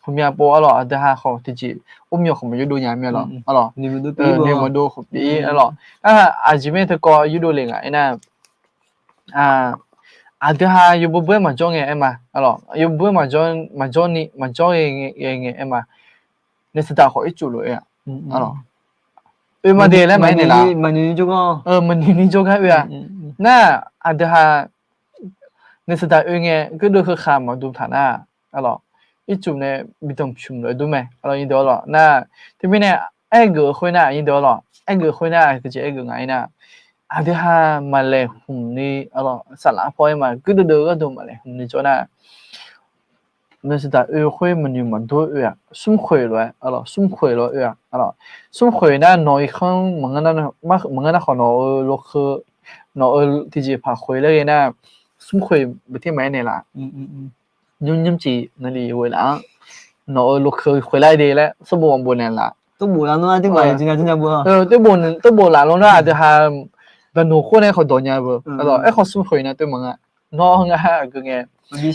hmqmya pov, aqlawq, aqdui ha khawf tiqjeq urmyawq khawf maqyurdov nya mir, aqlawq, aqlawq, noeqmawq dov khawf pyeuf-ir, aqlawq. Aqjeq mirnae teukawv yurdov le nga aernar, aqdui ha yawbur bur-aer maqjawr ngae, aerma, aqlawq, yawbur bur-aer maqjawr ni maqjawr ghae ngae, aerma, naef saqdaq khawf ircuf lof-aer, aqlawq, oe ma de laer maqaer naeqlaf, maqnoeq ni jawrgar oe-a. Nar, aqdui ha nuisaqdaq oe ngae guirdeuv keuka maqdm taq nar, arlawq, ircuf nae bidanq pyuq lof-aer dur mae, arlawq, nyirdeuq arlawq. Nar, teumirnae, aergeuf khoernar, nyirdeuq arlawq, aergeuf khoernar, tiqjeq aergeuf nga-ir nar, aqdui ha maqlaeqhmq ni, arlawq, saflar paw-aer ma guirdeuv deuv gharduq maqlaeqhmq ni jawr nar, nuisaqdaq oe khoer maqnoeq maqdur oe-aq, smrkhoeq lof-aer, arlawq, smrkhoeq lof-aer oe-aq, arlawq, smrkhoeq nar nawq irkanr maqngeur nar khawf nawq-euq lokeu, nawq-euq tiqjeq paq khoeq laer ghae nar, smrkhoeq beuter maqaer naeqlaf. Nymr nymrcif navlif ghoeq laf-anr, nawq-euq lokeu khoeq lar de laer smrbof maqbof naeqlaf. Teubof laf lawr nar, aqdui ha dawqnoeq khoer nae khawf dawq nya beu, arlawq, aerkhawf smrkhoeq nar teumaq nga. Nawr ngar aqgeu ngae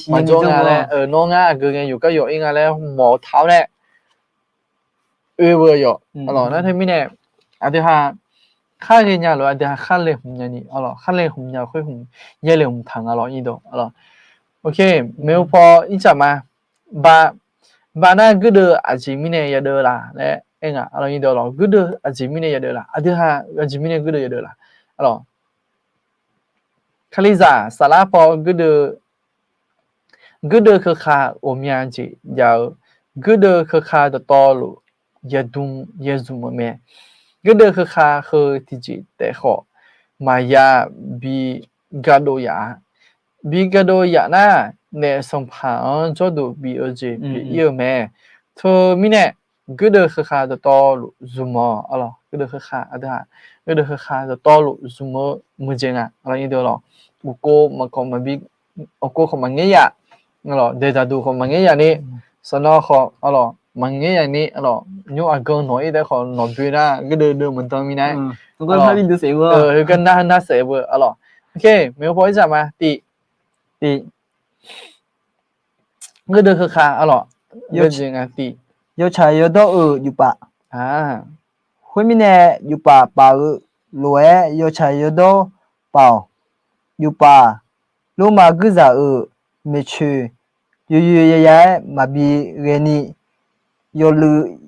maqjawr nga laer, nawr ngar aqgeu ngae yawqgar yawq-ir nga laer mawf-eu taq-awr nae oe-eu yawq, arlawq, nar teumirnae, aqdui ha khar ghaenya lof-aer aqdui ha khar laeqhmq nyani, arlawq, khar laeqhmq nya khoer hmq, ya laeqhmq taq nga lawq, nyirdeuq, arlawq. Maeqhu paw ircaf ma, ba, ba nar guirdeuv aqjeq mirnae yadeuv laf laer aer nga, arlawq, nyirdeuq arlawq, guirdeuv aqjeq mirnae yadeuv laf, aqdui ha aqjeq mirnae guirdeuv yadeuv laf, arlawq. Kalizaq saflar paw guirdeuv, guirdeuv keuka ghawqmya jeq jav-eu, guirdeuv keuka dawqtawvluf yadm yazmq-eu mae. Guirdeuv keuka heu tiqjeq taef khawf maqya bi gardov yaf-a. Bi gardov yaf nar, naef sanqpaq-anr jawrduq bif-eu jeq pyeuf-ir-eu mae. Teumirnae, guirdeuv keuka dawqtawvluf zmq-awq, arlawq, guirdeuv keuka, aqdui ha, guirdeuv keuka dawqtawvluf zmq-eu muiqdzaeq nga, arlawq, nyirdeuq arlawq. Uqkov maqkawq maqbi, uqkov khawf maqngaer yaf, arlawq, daeqdzaqduq khawf maqngaer yaf ni, sanqnan khawf, arlawq, maqngaer yaf ni, arlawq, nymr aqgan nawq-ir taef khawf nawq doe nar guirdeuv deuv maqdan minav-aer, heugar nar nar saef beu, arlawq. Maeqhu paw ircaf ma, tiv, tiv, guirdeuv keuka, arlawq, yawtsaq yawdawr-euq yufpaf. Khoermirnae, yufpaf paf-eu lof-aer yawtsaq yawdawr paf-awq. Yufpaf, Lormav guirzaq-euq maeqtsoeq yoeq yoeq ya ya-aer maqbi ghaeni, yawluiv,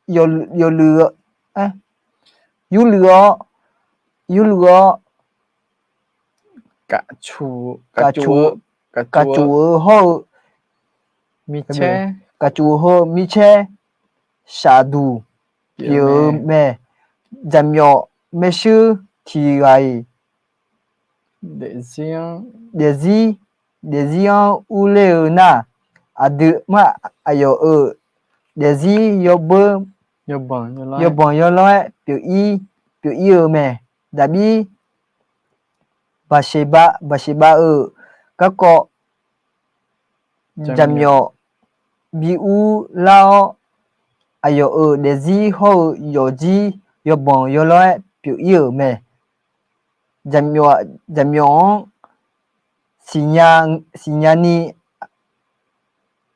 yawluiv, yawluiv-awr, yurluiv-awr, kaqcuf, kaqcuf-eu hawr-eu, kaqcuf-eu hawr-eu mircaer shafduq pyeuf-eu mae. Jaqmyawf maershuir tiq ghaq-iq daefzir, daefzir-anr urler-eu nar, aqdui mar aqyawf-euq daefzir yawbeu, yawbanq yawlanr-aer pyeuf-ir, pyeuf-ir-eu mae. Daqbir Baqseqbav, Baqseqbav-euq garkawv jaqmyawf bi urlar-awr, aqyawf-euq daefzir hawr-eu yawqjir yawbanq yawlanr-aer pyeuf-ir-euq mae. Jaqmyawf, jaqmyawf-anr siqnya, siqnya ni,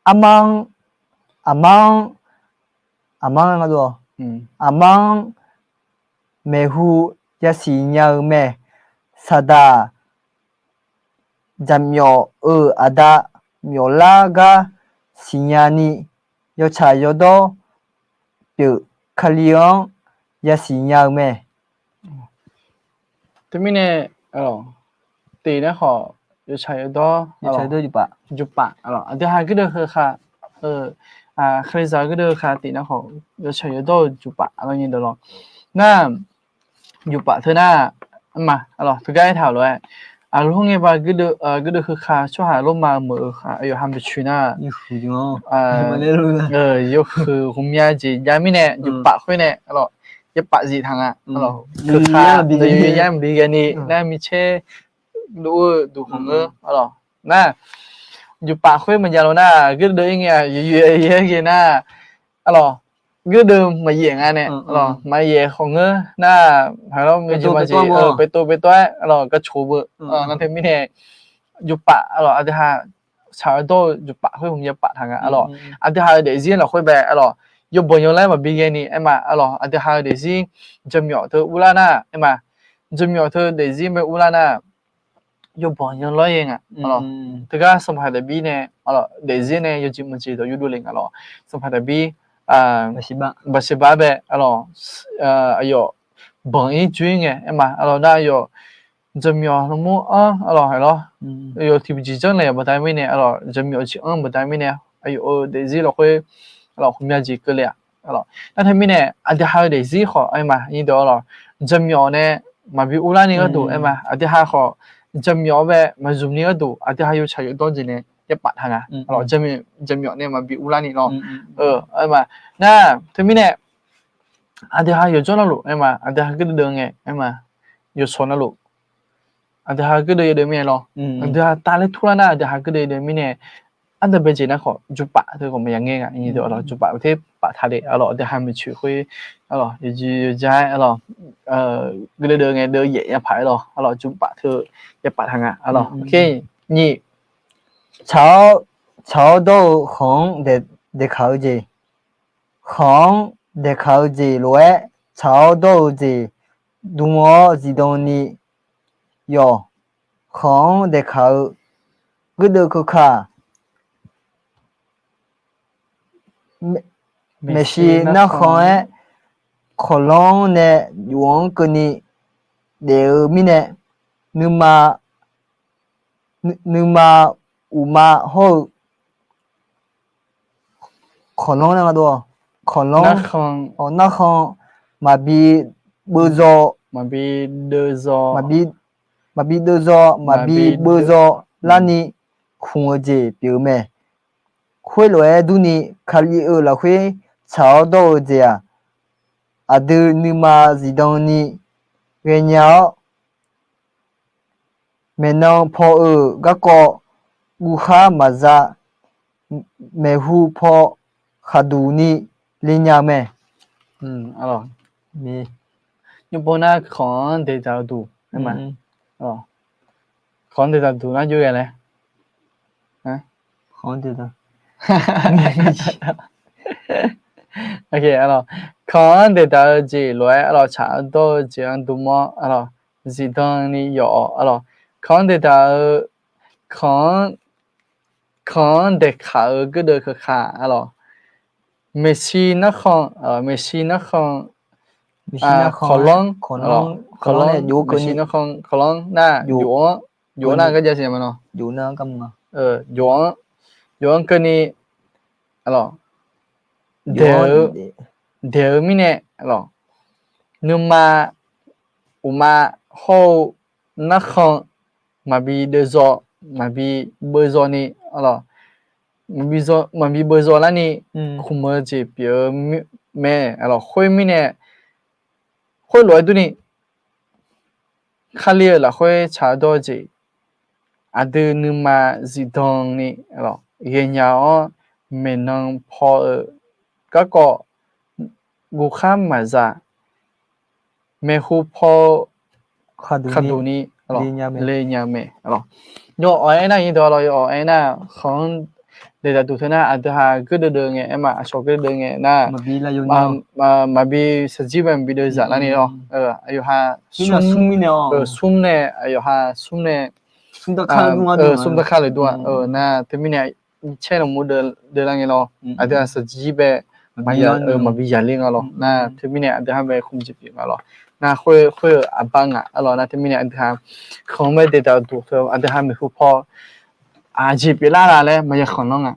armar-anr, aqmar-anr, aqmar-anr, aqmar-anr maeqhu yasiq nya-eu mae. Saqdaq jaqmyawf-euq aqda myawflar gar siqnya ni, yawtsaq yawdawr pyeuf Kali-anr yasiq nya-eu mae. Teumirnae, tiv nar khawf yawtsaq yawdawr, yawtsaq yawdawr yufpaf, yufpaf, aqdui ha guirdeuv heuka, Kalizaq guirdeuv heuka tiv nar khawf yawtsaq yawdawr-eu yufpaf, aqlawr nyi dawq lawr. Nar, yufpaf teu nar, ma, aqlawr teugar aertaq-euq lof-aer, aqlawr ngae ba guirdeuv heuka tsawrhaq Lormav meuq-eu aqyawf ha maqcoeq nar, yawhuiq ghawqmya jeq jav mirnae yufpaf khoer nae, aqlawr, yawpaf zif taq nga, aqlawr, heuka, yawqyar maqbi ghaeni nar micaer dov-eu duq khawf ngeur, aqlawr, nar, yufpaf khoer maqjav lawr nar, guirdeuv ir ngae, yawqyar ghae nar, aqlawr, guirdeuv maqyaef nga nae, aqlawr, maqyaef khawf ngeur nar, haqlawr, maqjeq maqjeq, baetov baetov-aer, aqlawr, garcoq beu, nar teumirnae, yufpaf, aqlawr, aqdui ha, tsaq-eu dawr-eu yufpaf khoer hmq yawpaf taq nga, aqlawr, aqdui ha-euq daefzir lafkhoer bae, aqlawr, yawbanq yawlanr-aer maqbi ghaeni aerma, aqlawr, aqdui ha-euq daefzir jaqmyawf teu urlar nar, aerma, jaqmyawf teu daefzir mae urlar nar, yawbanq yawlanr-aer nga, aqlawr, teugar sanqpaq Daqbir nae, aqlawr, daefzir nae yawjeq maqjeq dawq yurdov le nga lawr, sanqpaq Daqbir, Baqseqbav bae, aqlawr, aqyawf banq-ir joer ngae aerma, aqlawr, nar aqyawf Jaqmyawf lmr-anr arlawq haeq lawr. Yawf tiqjeq janrnaeq-euq baqda mirnae arlawq, jaqmyawf jeq-anr baqda mirnae, aqyawf-euq daefzir lafkhoer arlawq, ghawqmya jeq keuvle-aq. Arlawq, nar teumirnae aqdui ha-eu daefzir khawf aer ma, nyiq deuq arlawq, jaqmyawf nae maqbi urlarni gharduq aer ma, aqdui ha khawf jaqmyawf-anr bae maqzmq ni gharduq aqdui ha yawtsaq yawdawr jeq nae yaerpaf taq nga. Arlawq, jaqmyawf nae maqbi urlarni lawr. Aer ma, nar teumirnae aqdui ha yawqjawr navluf aer ma, aqdui ha gardeuv deuv ngae aer ma, yawqshawq navluf aqdui ha gardeuv yadeuv mirnae lawr. Aqdui ha tavler turlar nar aqdui ha gardeuv yadeuv mirnae, ardanqbae jeq nar khawf jupaf teu khawf maqya ngaer nga, nyiq deuq arlawq, jupaf ter paftaq le arlawq, aqdui ha maeqtsoeq khoer arlawq, yawqjeq yawqja-aer arlawq, gardeuv deuv ngae deuv yaef yapaq-aer lawr arlawq, jupaf teu yaerpaf taq nga arlawq. Nyiq, 草, 草 dawr-eu khanq-anr daeqkaq-eu jeq. Khanq-anr daeqkaq-eu jeq lof-aer 草 dawr-eu jeq dm-awr zifdan ni yawf. Khanq-anr daeqkaq-eu gardeuv keuvkaq, maeqshi narkhan-aer khawqlanr nae jov-anr keuvni daef-eu mirnae, nuima, nuima uqma hawr-eu khawqlanr, khawqlanr, narkhan maqbi beuzaw, maqbi deuvzaw, maqbi beuzaw larni khmq-eu jeq pyeuf-eu mae. Khoerlof-aer durni, Kali-euq lafkhoer tsaq-awr dawr-eu jeq-aq, aqdui nuima zifdan ni ghaenya-awr, maeqnan paw-euq garkawv guvkhar maqza, maeqhu paw khaqduq ni le nya-eu mae. Nymr pov nar khanq-anr daeqdaq-eu duq, khanq-anr daeqdaq duq nar jov-aer laer, khanq-anr daeqdaq-eu jeq lof-aer arlawq, tsaq-awr dawr-eu jeq-anr dm-awr arlawq, zifdan ni yawf-awq arlawq. Khanq-anr daeqdaq-eu, khanq-anr, khanq-anr daeqkaq-eu gardeuv keuvkaq arlawq, maeqshi narkhan, maeqshi narkhan, khawqlanr, khawqlanr, maeqshi narkhan khawqlanr nar jov-anr, jov-anr nar garjav siq ma nawr, jov-anr, jov-anr keuvni arlawq, daeq-eu, daeq-eu mirnae arlawq, nuima uqma hawr-eu narkhan maqbi deuvzaw, maqbi beuzaw ni arlawq, maqbi beuzaw larni khmq-eu jeq pyeuf-eu mae arlawq. Khoermirnae, khoerlof-aer durni, Kali-euq lafkhoer tsaq-awr dawr-eu jeq, aqdui nuima zifdan ni ghaenya-awr, maeqnan paw-eu garkawv guvkhar maqza, maeqhu paw-eu khaqduq ni le nya mae. Yawf awq aernar, nyiq deuq arlawq, yawf awq aernar, khanq-anr daeqdaq duq teu nar aqdui ha gardeuv deuv ngae aer ma, aqcawq gardeuv deuv ngae nar maqbi shaqjir bae maqbi deuvzaq larni lawr, aqyawf ha smr nae, aqyawf ha smr nae, smr darkar le dur-a nar teumirnae caer lawq mur deuvlar ngae lawr, aqdui ha shaqjir bae maqbi yaqler nga lawr nar teumirnae aqdui ha bae khmq jeq pyeuf nga lawr nar, khoer, khoer-eu aqbar ngaq arlawq nar teumirnae aqdui ha khanq-anr bae daeqdaq duq teu aqdui ha maeqhu paw aqjeq pyeuflar la laer maqya khanq lanr nga.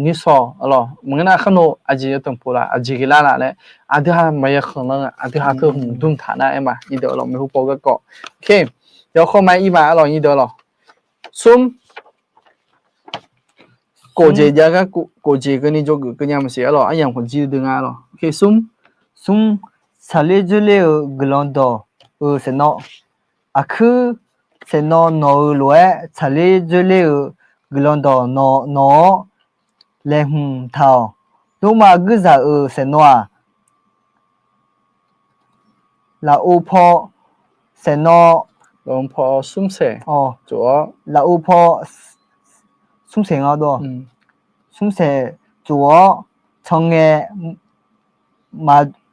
Nyiq sawq arlawq, maqngeur nar kharno aqjeq yawtanq pov la, aqjeq ghae lar la laer aqdui ha maqya khanq lanr nga. Aqdui ha teu hmq dm taq nar aer ma, nyiq deuq arlawq, maeqhu paw garkawv. Yawkhawf ma ir ma arlawq, nyiq deuq arlawq. Smr, kof jeq jav gar, kof jeq keuvni dzawgeuf keuv nya maqsiq arlawq, aryamq khawf jir duidui nga arlawq. Smr, smr, tsaqler dzoerler-eu guiqlanq dawq-euq saeqnawv. Aqkuir saeqnawv nawq-eu lof-aer tsaqler dzoerler-eu guiqlanq dawq nawq, nawq-awr laeqhmq taq-awq. Lormav guirzaq-euq saeqnawv-aq, lafov paw saeqnawv, lafov paw smr saeq tsof-awr, lafov paw smr saeq nga dawr, smr saeq tsof-awr, tsanr ngae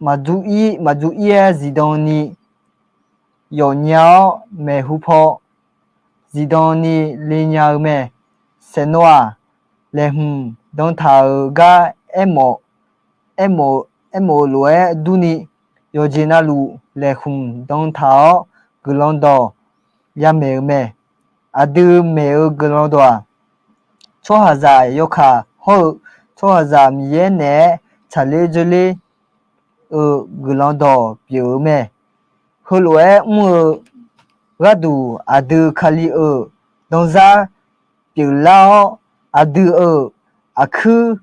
maqdur ir, maqdur ir-aer zifdan ni yawfnya-awr, maeqhu paw zifdan ni le nya-eu mae. Saeqnawv-aq, laeqhmq dan taq-euq gar aermawf, aermawf-eu lof-aer durni, yawqjeq navluf laeqhmq dan taq-awr, guiqlanq dawq yamaeq-eu mae. Aqdui maeq-eu guiqlanq dawq-aq, tsawrhaqzaq yawkaq hawr-eu tsawrhaqzaq Miqyaer naeq-aer tsaqler dzoerler-eu guiqlanq dawq pyeuf-eu mae. Heulof-aer mr-eu gharduq, aqdui Kali-euq danzar pyeuflar-awr, aqdui-euq aqkuir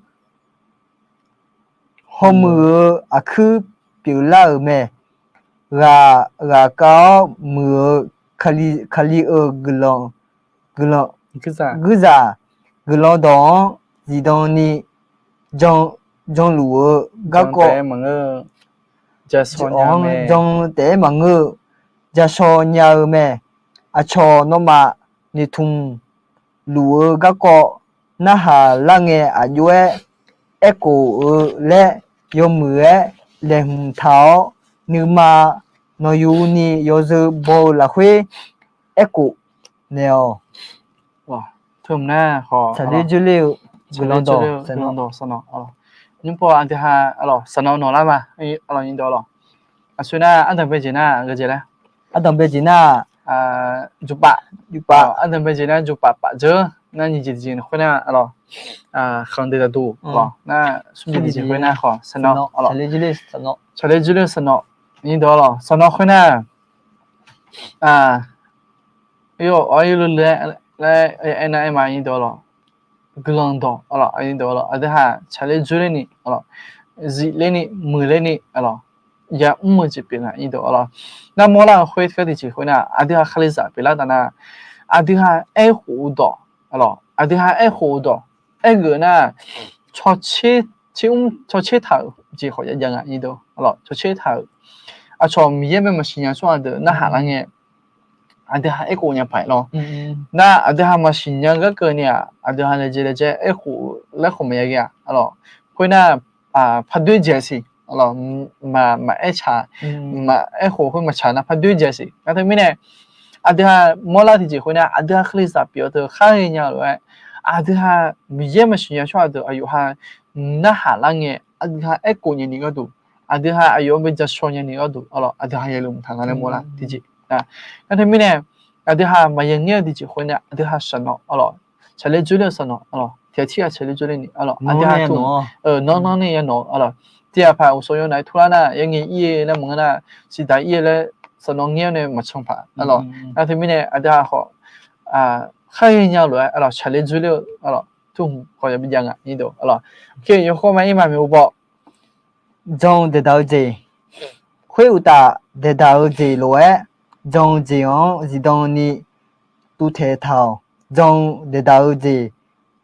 hawmuiq-eu aqkuir pyeuflar-euq mae. Ghaq, ghaqkav-awr muiq-eu Kali, Kali-euq guiqlanq, guiqlanq, guirzaq, guiqlanq dawq-anr zifdan ni jan, janluf-eu garkawv, jan taef-aer maqngeur-eu, jashaw nya-eu mae. Aqcawq nawmaf noeqtmq luf-eu garkawv narhaq lar ngae, aqjox-aer aerkhof-eu laer yawmuiq-aer laeqhmq taq-awr, nuima nawqyuni yawzeu baw-eu lafkhoer aerkhof naeq-awq. Teu nar, saqler dzoerler-eu guiqlanq dawq sanqnawv. Nymrpov aqdui ha, sanqnawv nawq lar ma. Aqsur nar ardanq bae jeq nar, ardanq bae jeq nar, juqpaf, juqpaf, ardanq bae jeq nar juqpaf paf dzeur nar nyiq jeq tiqjeq khoer nar, khanq deuq daqduq nar, smr jeq tiqjeq khoer nar khawf sanqnawv, saqler dzoerler sanqnawv, sanqnawv khoer nar, aqyawf aqyawf leu leu-aer laer aernar aer ma, guiqlanq dawq aqdui ha tsaqler dzoerler ni, zifler ni, muiqler ni, yamr-eu jeq pyeuf nga. Nar mawrlar-eu khoer tiqgar tiqjeq khoer nar, aqdui ha Kalizaq pyeuflar taf nar, aqdui ha aerkhof-eu dawq, aqdui ha aerkhof-eu dawq, aergeuf nar, cawtser taq-euq jeq khawf jav jav nga. Cawtser taq-euq, aqcawq Miqyaer bae maqsiq nya tsawrhaq deuq narhaq lar ngae, aqdui ha aerkhof nya paq-aer lawr. Nar aqdui ha maqsiq nya-eu garkeuv ni-aq, aqdui ha laejae laejae aerkhof laer khawf maqya ghae-a. Khoernar, pardoer dzaeq siq, maqaer tsaq, maqaer khof khoer maqtsaq nar pardoer dzaeq siq. Nar teumirnae, aqdui ha mawrlar tiqjeq khoer nar, aqdui ha Kalizaq pyeuf-eu teu khar ghae nya lof-aer, aqdui ha Miqyaer maqsiq nya tsawrhaq deuq aqyawf ha narhaq lar ngae, aqdui ha aerkhof nya ni gharduq, aqdui ha aqyawf-anr bae jashaw nya ni gharduq, aqdui ha yaeluf mqtaq nga laer mawrlar tiqjeq. Nar teumirnae, aqdui ha maqya ngaer-eu tiqjeq khoer nar, aqdui ha sanqnawv, tsaqler dzoerler-eu sanqnawv, tiqghaq tirghaq tsaqler dzoerler ni, aqdui ha tmq, nanr nanr ni ya nawq-eu, tiqghaq paq uqshawq yawnaf-aer turlar nar, yaerngae ir-e laer maqngeur nar, siqdaq ir-e laer sanqnawv ngaer-awr nae maqcan paq. Nar teumirnae aqdui ha khawf, khar ghae nya lof-aer tsaqler dzoerler-eu, tmq khawf yabi jav nga. Yawkhawr ma ir ma maeqhu paw, jan-eu daeqdaq-eu jeq, khoer uqtaf daeqdaq-eu jeq lof-aer, jan-eu jeq-anr zifdan ni tuvtaeq taq-awq. Jan-eu daeqdaq-eu jeq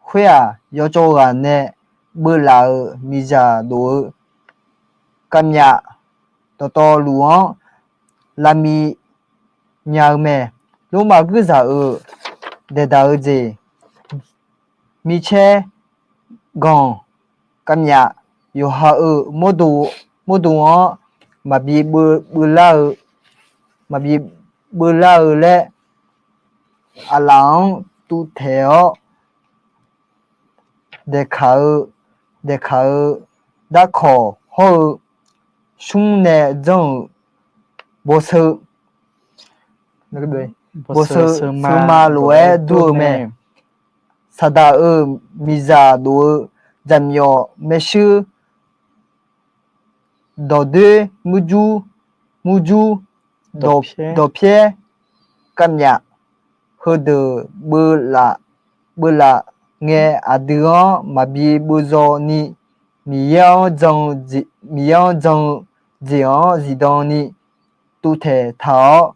khoer-aq, yawcawv ghaq nae beuvlaf-euq miqzaq dof-eu kavmyaf dawqtawvluf-anr lavmi nya-eu mae. Lormav guirzaq-euq daeqdaq-eu jeq, micaer ganq kavmyaf yawqha-euq mawrdo, mawrdo-anr maqbi beuvlar-eu, maqbi beuvlar-eu laer, aqlaf-anr tuvtaeq-awr, daeqkaq-eu, daeqkaq-eu darkawq hawr-eu smr nae janr-euq bawseu, bawseu seuma lof-aer dur-eu mae. Saqdaq-euq miqzaq dof-eu jaqmyawf maershuir dawqdoer murjur, murjur dawqpyaer kavmyaf heudeuq beuvlaf, beuvlaf ngae, aqdui-anr maqbi beuzaw ni, Miqyaer-anr jan-eu, Miqyaer-anr jan-eu jeq-anr zifdan ni tuvtaeq taq-awr,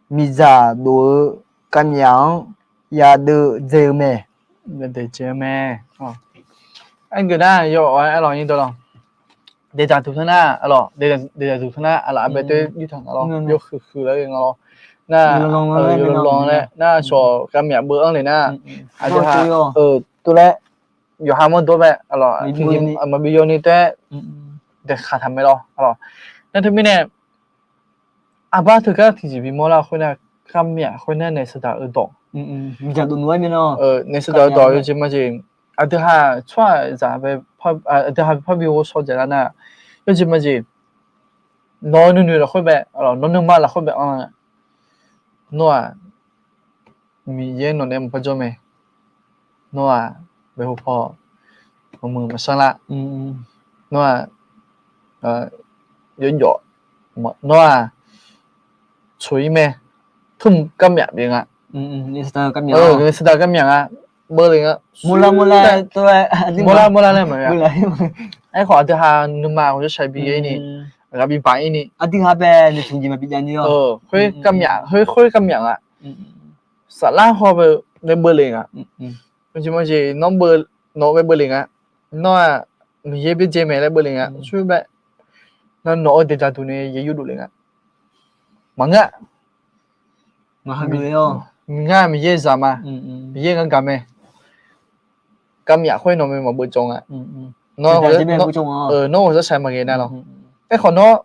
miqzaq dof-eu kavmyaf-anr yadeuv dzae-eu mae. Aergeuf nar, yawf-aer aerlawq nyi dawq lawq. Daeqdaq duq teu nar, aqlawq, daeqdaq duq teu nar, aqlaf arbae doer yurtaq nga lawr, yawhuiq huiq lar-eu nga lawr. Nar, yawlanr laer nar, shawq kavmyaf beuv-anr le nar, aqdui ha, tov laer, yawqha mawrdov bae, aqlawq, maqbi yawni taef-aer daeqkhaq taq mae lawr, aqlawq. Nar teumirnae, aqbar teugar tiqjeq bimawr lar khoer nar, kavmyaf khoer nar naeq saqdaq-eu dawq, naeq saqdaq-eu dawq yawjeq majeq, aqdui ha tsawrhaqzaq, aqdui ha parbi ghovshaw dzaeqlar nar, yawjeq majeq, nawq-eu nuinoeq lafkhoer bae, nawq-eu nuima lafkhoer bae-anr Nawr-aq, Miqyaer nawq nae maqpar jawr mae. Nawr-aq, maeqhu paw maqmuiq maqsanr lar. Nawr-aq, yawjawf, nawr-aq, tsoq-ir mae. Tmr garmyaf pyeuf nga. Saqdaq garmyaf nga. Beuv le nga. Mawrlar mawrlar laer maqya. Aerkhawf aqdui ha nuima ghawqshaq shaq bi ghae-ir ni, ghaq bi baq-ir ni, khoer garmyaf, khoer garmyaf nga. Saflar haw-eu laer beuv le nga. Jeq maqjeq, nawr bae beuv le nga. Nawr-aq, Miqyaer byaerdzae mae laer beuv le nga. Surbae, nawr nawq-eu daeqdzaq duq nae yaeq yurdov le nga. Maqngeur-a. Ngar Miqyaer zaq ma. Miqyaer ngar gaq mae. Garmyaf khoer nawq mae maqbeuv cawv nga. Nawr ghawqshaq shaq maqghae nar lawr. Aerkhawf nawr,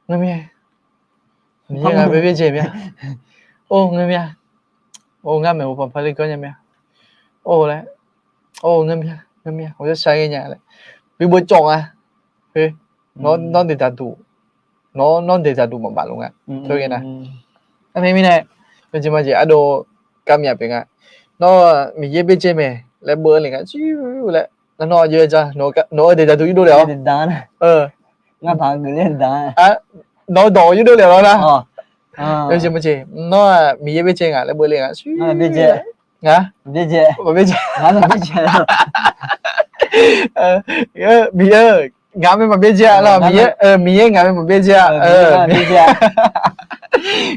ngeur mya, Miqyaer ngaq bae byaerdzae mya. Or ngeur mya. Or ngar maeqhu paw parler gawr nya mya. Or laer, or ngeur mya, ngeur mya, ghawqshaq shaq ghae nya laer bibeuv cawv nga. Nawr, nawr daeqdzaq duq, nawr, nawr daeqdzaq duq maqbaf luf nga. Teu ghae nar, armir mirnae, jeq maqjeq ardov garmyaf pyeuf nga. Nawr Miqyaer byaerdzae mae laer beuv le nga. Laer nawr-eu daeqdzaq duq yurdov le-awr, nawq-eu dawq yurdov le-awr nar. Jeq maqjeq, nawr-aq Miqyaer byaerdzae ngaq laer beuv le nga. Nga, maqbyaerdzae. Miqyaer, ngaq mae maqbyaerdzae-a lawr. Miqyaer, Miqyaer ngaq mae maqbyaerdzae-a.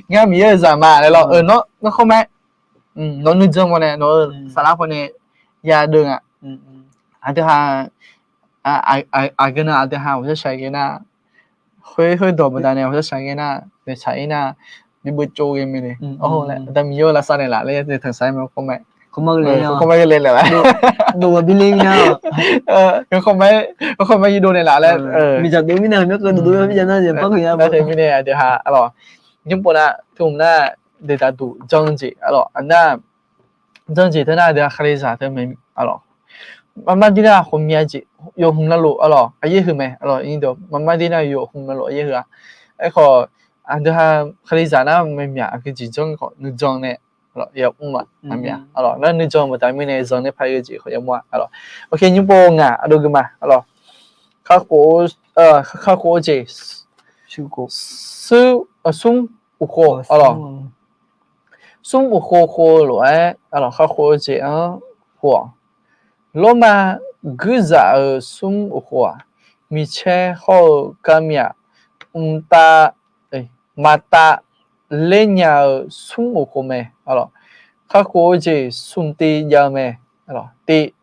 Ngar Miqyaer-euq zaq ma laer lawr. Nawr, nawr khawr ma-aer, nawq nuijan paw nae, nawq-eu saflar paw nae yadeuv nga. Aqdui ha, aqgeu nar aqdui ha ghawqshaq shaq ghae nar, khoer khoerdawq baqdanae ghawqshaq shaq ghae nar, noeqshaq-ir nar, bibeuv cawv ghae mae le. Aqda Miqyaer-eu lavsav naeqlaf laer noeqtaq saq-aer mae. Khawr ma-aer, khawr ma-aer yurdov naeqlaf laer. Mirnae aqdui ha, nymr pov nar, teu nar, daeqdzaq duq jan-eu jeq, aqnar, jan-eu jeq teu nar aqdui ha kalizaq teu mae, aqlawq. Marmar dir nar khawf myav jeq, yawhmq navluf, aqlawq, aqyaer huiq mae, aqlawq. Marmar dir nar yawhmq navluf aqyaer huiq-a. Aerkhawf, aqdui ha kalizaq nar mae myaq aqgeu jeq janr khawf nuijan nae, aqlawq, yamr-aq, aqmyaq, aqlawq, nar nuijan baqda mirnae zanq nae paq-eu jeq khawf yamr-a, aqlawq. Oke, nymr pov ngaq ardov geu ma, aqlawq. Kakhof-eu jeq, smr, smr uqkhov, aqlawq. Smr uqkhov khov lof-aer, aqlawq, kakhof-eu jeq-anr khov-awq. Lormav guirzaq-euq smr uqkhov-aq, micaer hawr-eu garmyaq mqtav, maqtav ler nya-eu smr uqkhov mae, aqlawq. Kakhof-eu jeq smq tiv jav-eu mae, aqlawq. Tiv,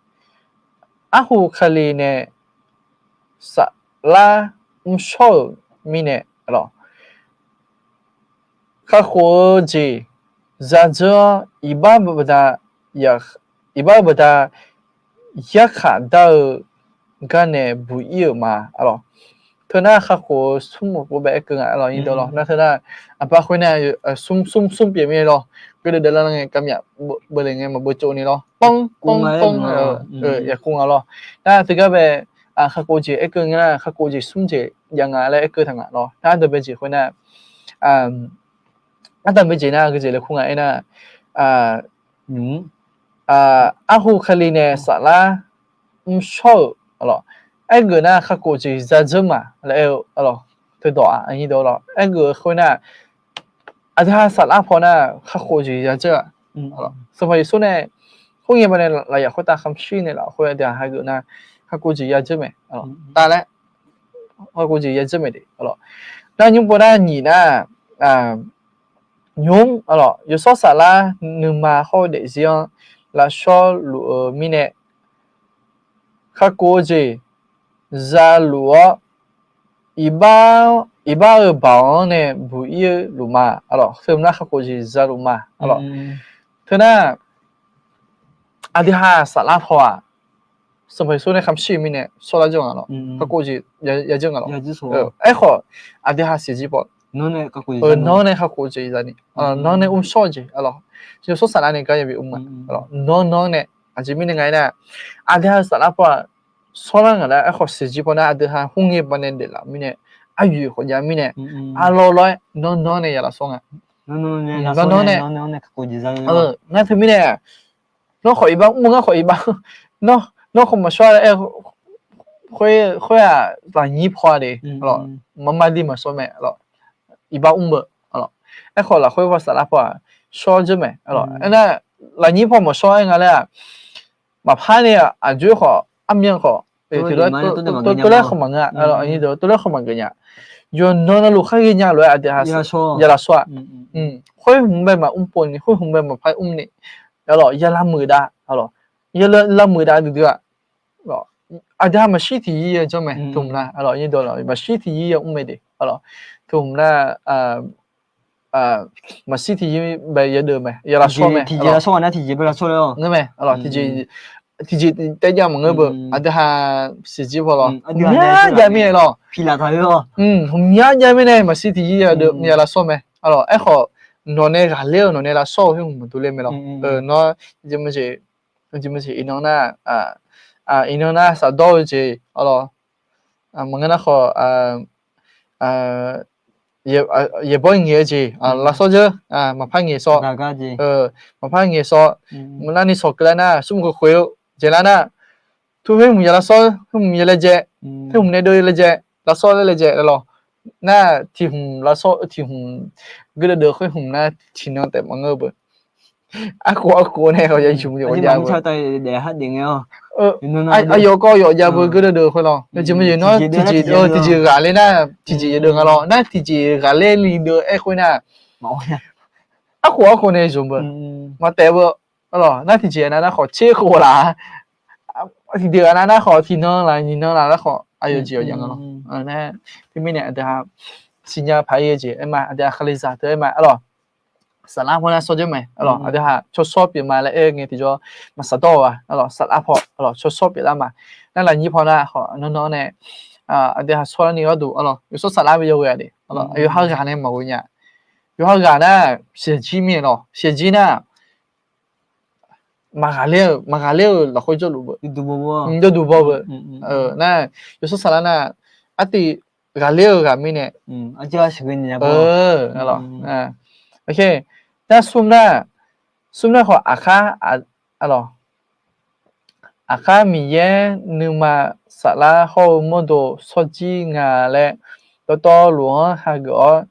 arhu Kali nae saflar mrshawr-euq mirnae, aqlawq. Kakhof-eu jeq zadzeur-awr, iqbax baqda, iqbax baqda yarkhaq dar-eu garnae buq-ir-euq ma, aqlawq. Teu nar kakhof-eu smr uqkhov bae aerkeuv nga, aqlawq, nyirdeuq lawr. Nar teu nar, aqbar khoer nar, smr smr smr pyeuf mirnae lawr. Gardeuv davlar ngae garmyaq beuv le ngae maqbeuv tsov ni lawr. Panr panr panr, yaqkov nga lawr. Nar teugar bae, kakhof jeq aerkeuv nga nar, kakhof jeq smr jeq jav nga laer aerkeuv taq nga lawr. Nar aqdui bae jeq khoer nar, aqdui bae jeq nar, geujeq laer kur nga aernar, nymq, arhu Kali nae saflar mrshawr-euq, aqlawq. Aergeuf nar kakhof jeq zadzeur ma laer aer-eu, aqlawq. Teudawq-aq, aqnyir deuq lawr. Aergeuf khoer nar, aqdui ha saflar paw nar kakhof jeq yadzeur-aq, Sanqpaq Yeqsur nae khoerngae baqdanae lafyaq khoertav khamshir naeq laf khoer aqdui ha hageuf nar, kakhof jeq yadzeur mae, taf laer, kakhof jeq yadzeur mae de, aqlawq. Nar nymr pov nar nyiq nar, nymr, aqlawq, yawshawr saflar nuima hawr-eu daefzir-anr lafshawr luf-eu mirnae, kakhof-eu jeq zaluf-awr, iqbax, iqbax-euq baoq-anr nae buq-ir-eu luf ma, aqlawq. Teu nar kakhof jeq zaluf ma, aqlawq. Teu nar, aqdui ha saflar paw-aq, Sanqpaq Yeqsur nae khamshir-eu mirnae shawrlar jawr nga lawr. Kakhof jeq yadzeur nga lawr. Aerkhawf, aqdui ha siqjir paw, nawr nae kakhof jeq zani, nawr nae mrshawr-eu jeq, aqlawq, yawshawr saflar nae gar yabi mr nga, aqlawq. Nawr, nawr nae, aqjeq mirnae nga aernar, aqdui ha saflar paw-aq, shawrlar ngaq laer aerkhawf siqjir paw nar aqdui ha khoerngae baqdanae daeflaf-eu mirnae, aryoeq khawf jav mirnae, aqlawq lawr-aer nawr, nawr nae ya lafshawr nga. Nawr nae, nar teumirnae, nawr khawf iqbax mr-eu ngar khawf iqbax, nawr khawf maqshawr-a laer aer-eu khoer-aq, lafnyir paw-a de, maqma li maqshawr mae. Iqbax mr beu, aerkhawf lafkhoer paw saflar paw-aq shawr dzeur mae. Aernar, lafnyir paw maqshawr-aer nga laer-aq, maqpar ni aqjox khawf armyan khawf, tov laer khawf maqngeur-a, tov laer khawf maqgeuf nya. Yawqnan navluf khar ghaenya lof-aer aqdui ha ya lafshawr-a. Khoer hmq bae maqmr pov ni, khoer hmq bae maqpar mr ni, ya lavmuiq dav, ya lavmuiq dav duidui-aq, aqdui ha maqshir tiqyir ya janr mae, tmq nar, maqshir tiqyir ya mr mae de, tmq nar, maqshir tiqyir bae yadeuv mae, ya lafshawr mae, tiqjeq lafshawr-a nar tiqjeq bae lafshawr laer-awq. Ngeur mae, tiqjeq taef jav maqngeur beu, aqdui ha siqjir paw lawr, mya jav mirnae lawr, mya jav mirnae maqshir tiqyir ya lafshawr mae. Aerkhawf, nawq nae ghaqler-eu nawq nae lafshawr-eu khoer hmq maqdur ler mae lawr. Nawr, jeq maqjeq, iqnan nar, iqnan nar safdawr-eu jeq, maqngeur nar khawf, yaeqbawr ngaeq-eu jeq lafshawr dzeur, maqpar ngaeq shawr, maqpar ngaeq shawr, maqnar ni shawq keuvlar nar smrmuiq khoeq-eu jeq lar nar, tur khoer hmq ya lafshawr, khoer hmq ya laejae, khoer hmq nae deuv laejae, lafshawr laer laejae lawr. Nar tiq hmq lafshawr tiq hmq geudav deuv khoer hmq nar tiqnan taef maqngeur beu. Arkhof arkhof nae khawf ya yumq yawf jav beu. Aqyawf kawv yawf jav beu geudav deuv khoer lawr. Jeq maqjeq nawr tiqjeq, tiqjeq ghaqler nar tiqjeq yadeuv nga lawr. Nar tiqjeq ghaqler li deuv-aer khoer nar, arkhof arkhof nae zmq beu, maqtaef beu. Nar tiqjeq nav nar khawf tser khof laf, tiqdeuq nav nar khawf tiqnan laf nyiqnan laf nar khawf aqyawf jeq yawf jav nga lawr. Teumirnae aqdui ha siqnya paq-ir-eu jeq aer ma, aqdui ha kalizaq teu aer ma lawr. Saflar paw nar shawr dzeur mae lawr. Aqdui ha tsawrshawr pyeuf ma laer aer ngae tiqjawr maqsaqdawr-a lawr. Saflar paw lawr tsawrshawr pyeuflar ma. Nar lafnyir paw nar khawf nawr nawr nae aqdui ha shawrlar ni gharduq lawr, yawshawr saflar bae yawghae-a de. Aqyawf ha ghaq nae maqghoe nya. Yawqha ghaq nar shaqjir mir-aer lawr, shaqjir nar maqghaqler-eu, maqghaqler-euq lafkhoer jawrluf beu, jawrduq baw beu. Nar yawshawr saflar nar artiv ghaqler-eu ghaq mirnae, nar smr nar, smr nar khawf aqkar, aqkar Miqyaer nuima saflar hawr-eu mawrdo shawrjir nga laer dawqtawvluf-anr hageuf-awr,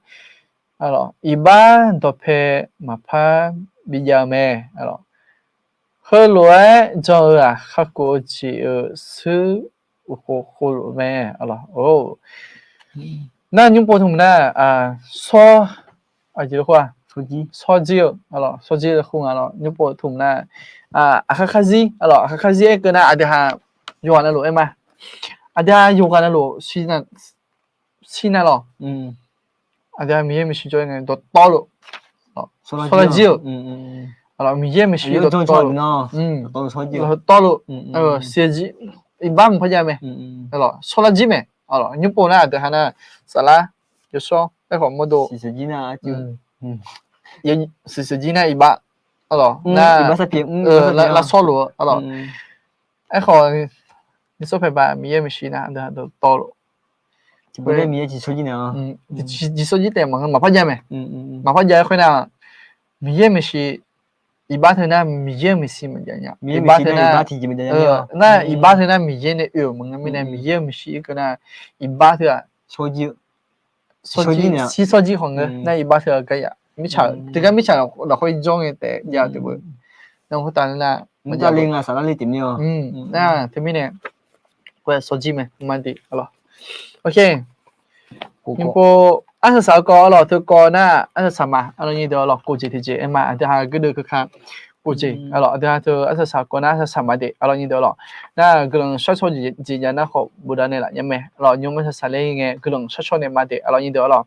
iqbax dawqpae maqpar bijav-eu mae. Heulof-aer jan-eu-aq, kakhof-eu jeq-euq shuir uqkhof khof luf mae. Nar nymr pov tmq nar, shawr, shawrjir-eu, shawrjir-eu khoer nga lawr. Nymr pov tmq nar, aqkar karzir, aqkar karzir aer keuv nar aqdui ha yawqghaq navluf aer ma. Aqdui ha yawqghaq navluf shir nar lawr. Aqdui ha Miqyaer maeqshi jawr-aer ngae dawqtawvluf shawrlar jir-eu, Miqyaer maeqshi dawqtawvluf, dawqtawvluf, iqbax maqpar jav mae. Shawrlar jir mae. Nymr pov nar aqdui ha nar saflar, yawshawr, aerkhawf mawrdo, siqsiq jir nar iqbax, nar lavshawr luf-eu, aerkhawf nishawr paebav Miqyaer maeqshi nar aqdui ha dawqtawvluf, jiqshawr jir taef maqngeur maqpar jav mae. Maqpar jav-aer khoer nar, Miqyaer maeqshi, iqbax teu nar Miqyaer-euq maeqshi maqjav nya. Iqbax teu nar, nar iqbax teu nar Miqyaer nae oe-euq maqngeur mirnae Miqyaer-euq maeqshi irkeuv nar, iqbax teu-aq shir shawrjir khawf ngeur nar iqbax teu-aq gar ya. Mirtsaq teugar mirtsaq lafkhoer jawr ngae taef jav-eu teubeu. Nar khoertav nar, nar teumirnae shawrjir mae ma de. Nymr pov arsaq saq-eu kawv lawr, teukawv nar arsaq saq ma, aqlawq nyiq deuq lawr, kof jeq tiqjeq aer ma, aqdui ha gardeuv keuka kof jeq lawr, aqdui ha teu arsaq saq kawv nar arsaq saq ma de, aqlawq nyiq deuq lawr. Nar guiqlanq shar caw jeq jav nar khawf bofdav naeqlaf nya mae lawr, nymr arsaq saq ler ngae guiqlanq shar caw naeq ma de, aqlawq nyiq deuq lawr.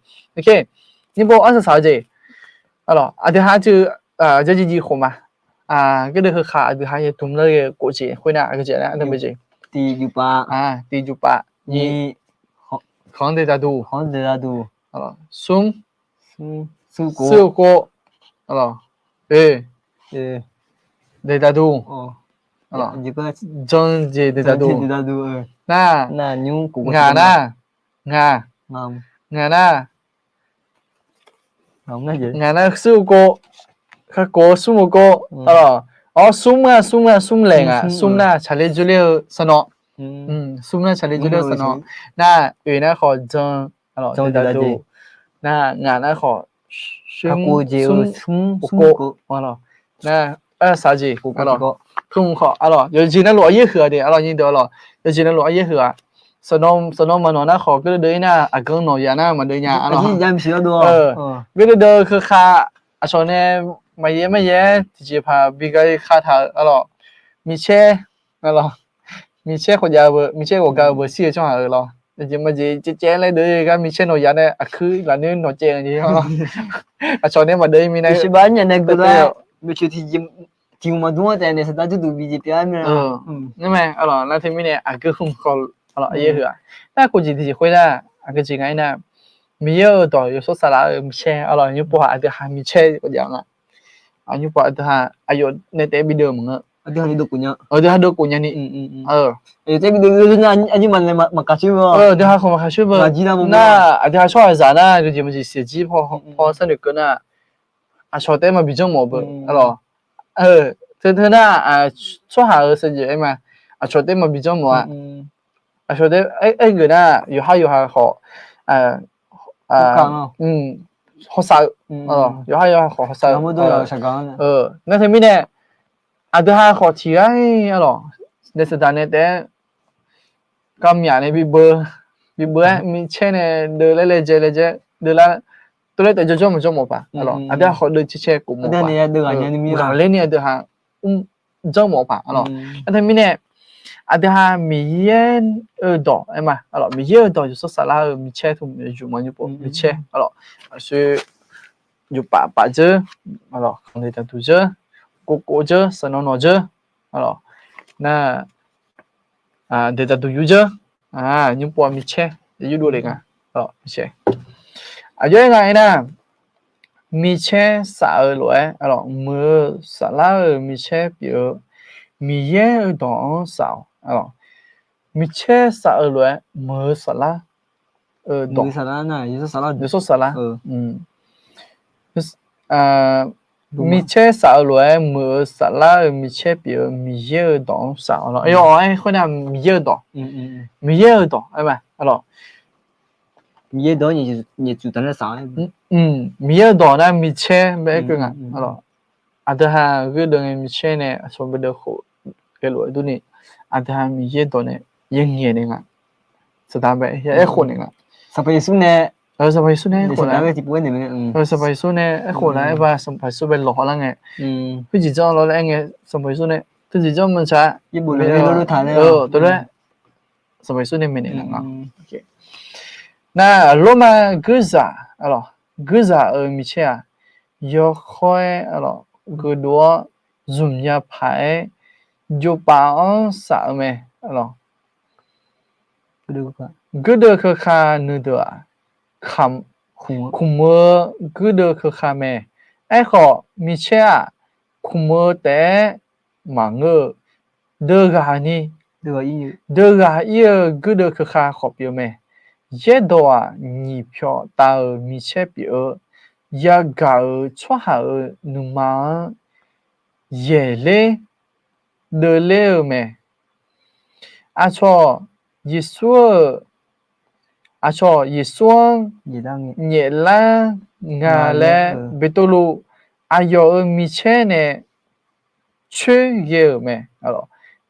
Nymr pov arsaq saq-eu jeq lawr, aqdui ha teu jarjir jir khof ma. Gardeuv keuka aqdui ha yadmq lar ghae kof jeq khoer nar aqgeu jeq nar, tiqjuf pav, tiqjuf pav, khanq-anr daeqdaq duq, smr, smr-eu kov, oe, daeqdaq duq, jan jeq daeqdaq duq, nar, ngaq nar, ngaq nar, Ngaq nar smr-eu kov, kakhof-eu smr-eu kov, arlawq. Awr, smr nar, smr nar, smr laeq ngaq, smr nar tsaqler dzoerler-eu sanqnawv. Smr nar tsaqler dzoerler-eu sanqnawv. Nar, oeq nar khawf jan, arlawq, jan dawqdaq dawqdaq dawq. Nar, ngaq nar khawf, smr, smr, smr, kov, arlawq. Nar, saqjeq, arlawq, tmr khawf, arlawq, yawqjeq navluf aryaer huiq-a de, arlawq, nyir deuq, arlawq, yawqjeq navluf aryaer huiq-a. Sanqnawv, sanqnawv maqnawq nar khawf, gardeuv deuv-ir nar, aqgeu nawq yaf nar maqdeuv nya, arlawq. Gardeuv deuv keuka, aqcawq nae maqyaer maqyaer tiqjeqpaq bi ga kha taq-euq, arlawq, micaer, arlawq, micaer khawf jav-eu beu, micaer ghawqgar-eu beu shir-eu tsawrhaq-euq lawr. Aqjeq maqjeq caevcaev laer deuv-ir gar micaer nawq yaf nae aqkuir lafnoer nawq caev-eu jeq, arlawq. Aqcawq nae maqdeuv-ir mirnae, tiqjeq maqdmr-anr taef naeq saqdaq jawrduq bi jeq pyeuf-a mirnae. Ngar mae, arlawq, nar teumirnae aqgeu hmq khawf, arlawq, aryaer huiq-a. Nar khof jeq tiqjeq khoer nar, aqgeu jeq ngaq-aer nar, Miqyaer-euq dawq yawshawr saflar-eu micaer, arlawq, nymr pov-aq aqdui ha micaer jav nga. Nymr pov aqdui ha aqyawf nae taef bideuv maqngeur. Aqdui ha deuv khof nyani. Aqdui ha khawf maqkhaq coer beu. Nar, aqdui ha tsawrhaqzaq nar, jeq maqjeq siq jir paw sharnoeq keuv nar, aqcawq taef maqbi janrmawf beu, arlawq. Teu teu nar, tsawrhaq-euq saqjeq aer ma, aqcawq taef maqbi janrmawf-a. Aqcawq taef aer geuf nar, yawqhar yawqha khawf, hawsav-eu, yawqhar yawqha khawf hawsav-eu. Nar teumirnae, aqdui ha khawf tiq ghaq-ir, arlawq, naeq saqdaq nae taef-aer kamyaq nae bibeu, bibeu-aer micaer nae deuv laer laejae laejae deuv lar, tov laer taef jawrjawr maqjawr mawf paq, arlawq. Aqdui ha khawf deuv cae cae khof mawf paq. Ghaqler ni aqdui ha mr janrmawf paq, arlawq. Nar teumirnae, aqdui ha Miqyaer-euq dawq aer ma, arlawq, Miqyaer-euq dawq yawshawr saflar-eu micaer teu yawqjeq maqnyir pov micaer, arlawq, aqshoe yawpaf paf dzeur, arlawq, khanqdeuq daqduq dzeur, kov kov dzeur, sanqnawv nawq dzeur, arlawq, nar, deuq daqduq yur dzeur, nymr pov-a micaer yurdov le nga, micaer. Aqjox-aer nga aernar, micaer saf-eu lof-aer, arlawq, muiq-eu saflar-euq micaer pyeuf-eu, Miqyaer-euq dawq-anr saf-awq, arlawq. Micaer saf-eu lof-aer muiq-eu saflar-eu dawq, yawshawr saflar. Micaer saf-eu lof-aer muiq-eu saflar-euq micaer pyeuf-eu Miqyaer-euq dawq-anr saf-awq, arlawq. Aqyawf-aer khoernar Miqyaer-euq dawq, Miqyaer-euq dawq aer ma, arlawq. Miqyaer-euq dawq nar micaer bae aer keuv nga, arlawq. Aqdui ha ghoer deuv ngae micaer nae aqcawq bae deuv khof ghae lof-aer durni, aqdui ha Miqyaer dawq nae yaerngaeq naeq nga. Saqdaq bae ya aerkhof naeq nga. Sanqpaq Yeqsur nae, Sanqpaq Yeqsur nae aerkhof nar, Sanqpaq Yeqsur nae aerkhof nar aer ba Sanqpaq Yeqsur bae lawq haw lar ngae, khoerjeq janr lawr laer aer ngae, Sanqpaq Yeqsur nae teujeq janr maqtsaq, teulof-aer Sanqpaq Yeqsur nae maeqnaeq nga. Nar, Lormav guirzaq, guirzaq-euq micaer-aq, yawkawr-aer, arlawq, geufdov-awr zmqnya paq-aer jovpaf-anr saf-eu mae, arlawq. Guirdeuv keuka nuideuq-aq, khmq-eu guirdeuv keuka mae. Aerkhawf, micaer-aq, khmq-eu taef-aer maqngeur-eu, deuv ghaq ni, deuv ghaq ir-eu guirdeuv keuka khawf pyeuf mae. Yaerdawq-aq, nyiq pyawq tav-euq micaer pyeuf-eu, yagaq-euq tsawrhaq-euq nuima-anr yaeqler deuvler-eu mae. Aqcawq Yeqsur-eu, aqcawq Yeqsur-anr nyaeflar nga laer Beqtuvluv aqyawf-euq micaer nae coer ghae-euq mae.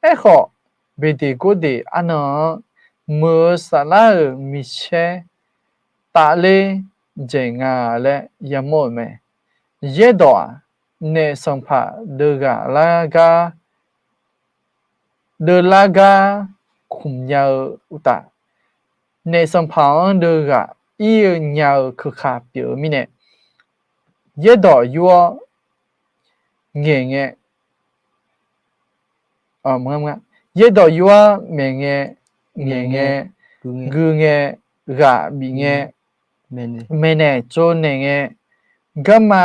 Aerkhawf, Beqdeqgordeq arnan-anr muiq-eu saflar-euq micaer tafler dzaeq nga laer yamawr-euq mae. Yaerdawq-aq, naef sanqpaq deuv ghaq lar gar, deuvlar gar khmq nya-eu uqtaf, naef sanqpaq-anr deuv ghaq ir-eu nya-eu keuka pyeuf-eu mirnae, yaerdawq yur-awr ngaeqngae, yaerdawq yur-awr maeqngae, ngaeqngae, guingae, ghaq bifngae, maeqnaeq tsovnaeq ngae, garma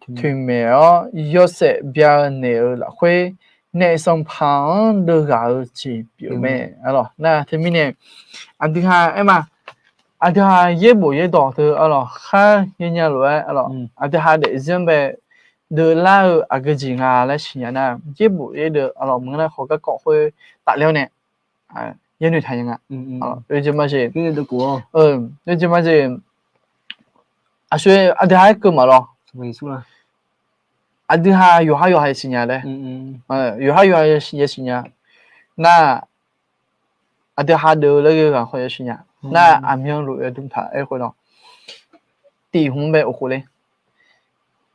toeqmaeq-awr yawshaef bya-eu naeq-euq lafkhoer, naef sanqpaq-anr deuv ghaq-eu jeq pyeuf mae. Nar teumirnae, aqdui ha aer ma, Aqdui ha yaerbof yaerdawq teu arlawq khar yaer nya lof-aer arlawq, aqdui ha daefzir-anr bae deuvlar-eu aqgeu jeq nga laer siqnya nar, yaerbof yaerdeuv arlawq maqngeur nar khawf garkawv khoer tafler-awr nae yanoeq taq nya nga. Yawjeq majeq, yawjeq majeq, aqshoe aqdui ha-aer keuv maqlawr. Aqdui ha yawqhar yawqha yasiqnya laer, yawqhar yawqha yasiqnya nar, aqdui ha deuv-eu laer ghae ghaq khawf yasiqnya nar, aqmyanluf yawdmr taq-aer khoer lawr, tiq hmq bae of khof le.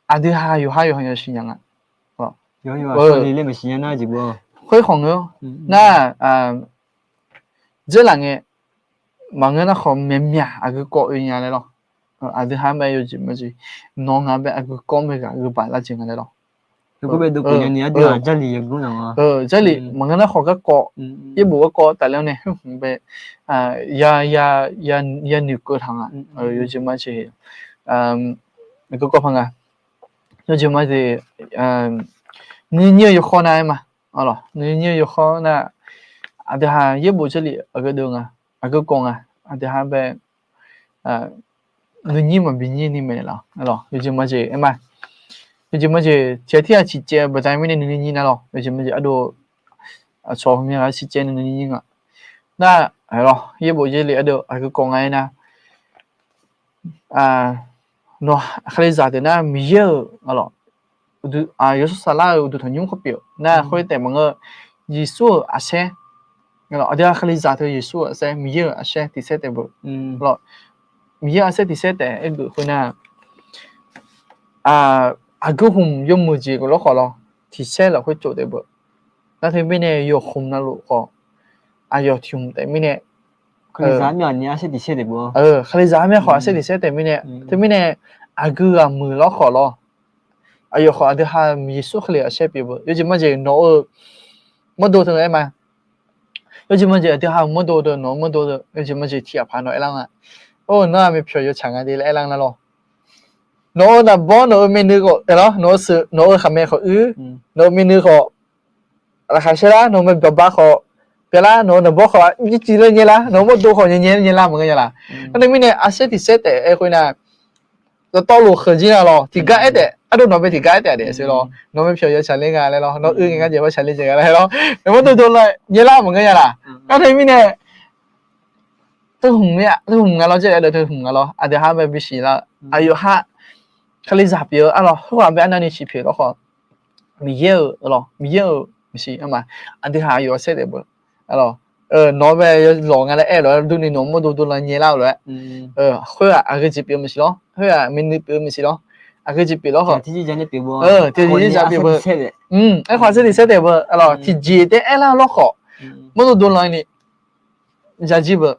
Aqdui ha yawqhar yawqha yasiqnya nga. Khoer khawf ngeur nar, dzeurlaf ngae maqngeur nar khawf myaqmyaq aqgeu kawv oe nya laer lawr. Aqdui ha-anr bae yawjeq majeq, nawq nga bae aqgeu kawv mae ghaq aqgeu baq lar jeq nga laer lawr. Jarlif maqngeur nar khawf garkawv, yaerbof garkawv tafler-awr nae khoer hmq bae ya noeqkeuv taq nga. Yawjeq majeq, aqgeu kawv paq nga. Yawjeq majeq, nuinyir-eu yawkhawr nar-aer ma, nuinyir-eu yawkhawr nar, aqdui ha yaerbof jarlif aqgeu deuv nga, aqgeu kawv nga, aqdui ha bae nuinyir maqbi nyir ni maeqnaeq laf-awq. Yawjeq majeq aer ma, yawjeq majeq tiq ghaq tirghaq ciqcaev-eu baqda mirnae nuinyir nar lawr. Yawjeq majeq ardov aqcawq hmq ghaq ciqcaev nuinyir nga. Nar, lawr, yaerbof jarlif ardov aqgeu kawv nga-aer nar, nawq kalizaq deuq nar Miqyaer-euq, lawr, yawshawr saflar-euq uqduq tanqnymr khawf pyeuf-eu nar khoer taef maqngeur, Yeqsur-euq aqsaer, aqdui ha kalizaq teu Yeqsur-euq aqsaer, Miqyaer-euq aqsaer tiq saer taef beu, lawr, Miqyaer-euq aqsaer tiq saer taef-aer geuf khoer nar, aqgeu hmq yawmuiq jeq lawr khawf lawr, tiq saer lafkhoer tsov taef beu. Nar teumirnae yawqhmq navluf khawf aqyawf tiq hmq taef mirnae, kalizaq armyav khawf aqsaer tiq saer taef mirnae, teumirnae aqgeu ghaq muiq lawr khawf lawr, aqyawf khawf aqdui ha Yeqsur Kali aqsaer pyeuf beu. Yawjeq majeq nawq-eu mawrdo teu-aer ma. Yawjeq majeq aqdui ha-euq mawrdo deuq, nawq-eu mawrdo deuq, yawjeq majeq tiq ghaq paq nawq aerlar nga. Or, nawr-aq myavpyawq yawtsaq nga de laer aerlar nar lawr. Nawq-eu naqbawr nawq-eu myavnuiv khawf, nawq-eu khaqmae khawf uir, nawq-eu myavnuiv khawf laqkhaq saerlar, nawq-eu myavbyawq ba khawf byalar, nawq-eu naqbawr khawf nyicuiv laer nyaerlar, nawq-eu mawrdo khawf nyaenyae nyaerlar maqngeur nya laq. Arnae mirnae aqsaer tiq saer taef-aer khoer nar, dawqtawvluf kheuq jir na lawr, tiqgar aer taef, ardov nawq bae tiqgar aer taef-a daef sher lawr, nawq-eu myavpyawq yawtsaq ler nga laer lawr, nawr uir ngae ngar jeq hawtsaq ler jeq nga laer lawr, nawq mawrdo dovlan nyaerlar maqngeur nya laq. Arnae mirnae teu hmq nga lawr, jarlif ardov teu hmq nga lawr, aqdui ha bae bisiq lar-eu aqyawf ha kalizaq pyeuf-eu arlawr, khoerghaq bae arnavni siqpyeuf lawr khawf, Miqyaer-euq lawr, Miqyaer-euq maqsiq arma, aqdui ha aqyawf saer taef beu, nawq-eu bae yawlawq nga laer aer-eu lof-aer durni nawq-eu mawrdo dovlan nyaerlar-eu lof-aer, khoerghaq aqgeu jeq pyeuf-eu maqsiq lawr, khoerghaq myavnuiv pyeuf-eu maqsiq lawr, aqgeu jeq pyeuf lawr khawf, tiqjeq-iq pyeuf beu, aerkhawf aqsaer tiq saer taef beu, tiqjeq taef aerlar-eu lawr khawf, mawrdo dovlan ni yajir beu,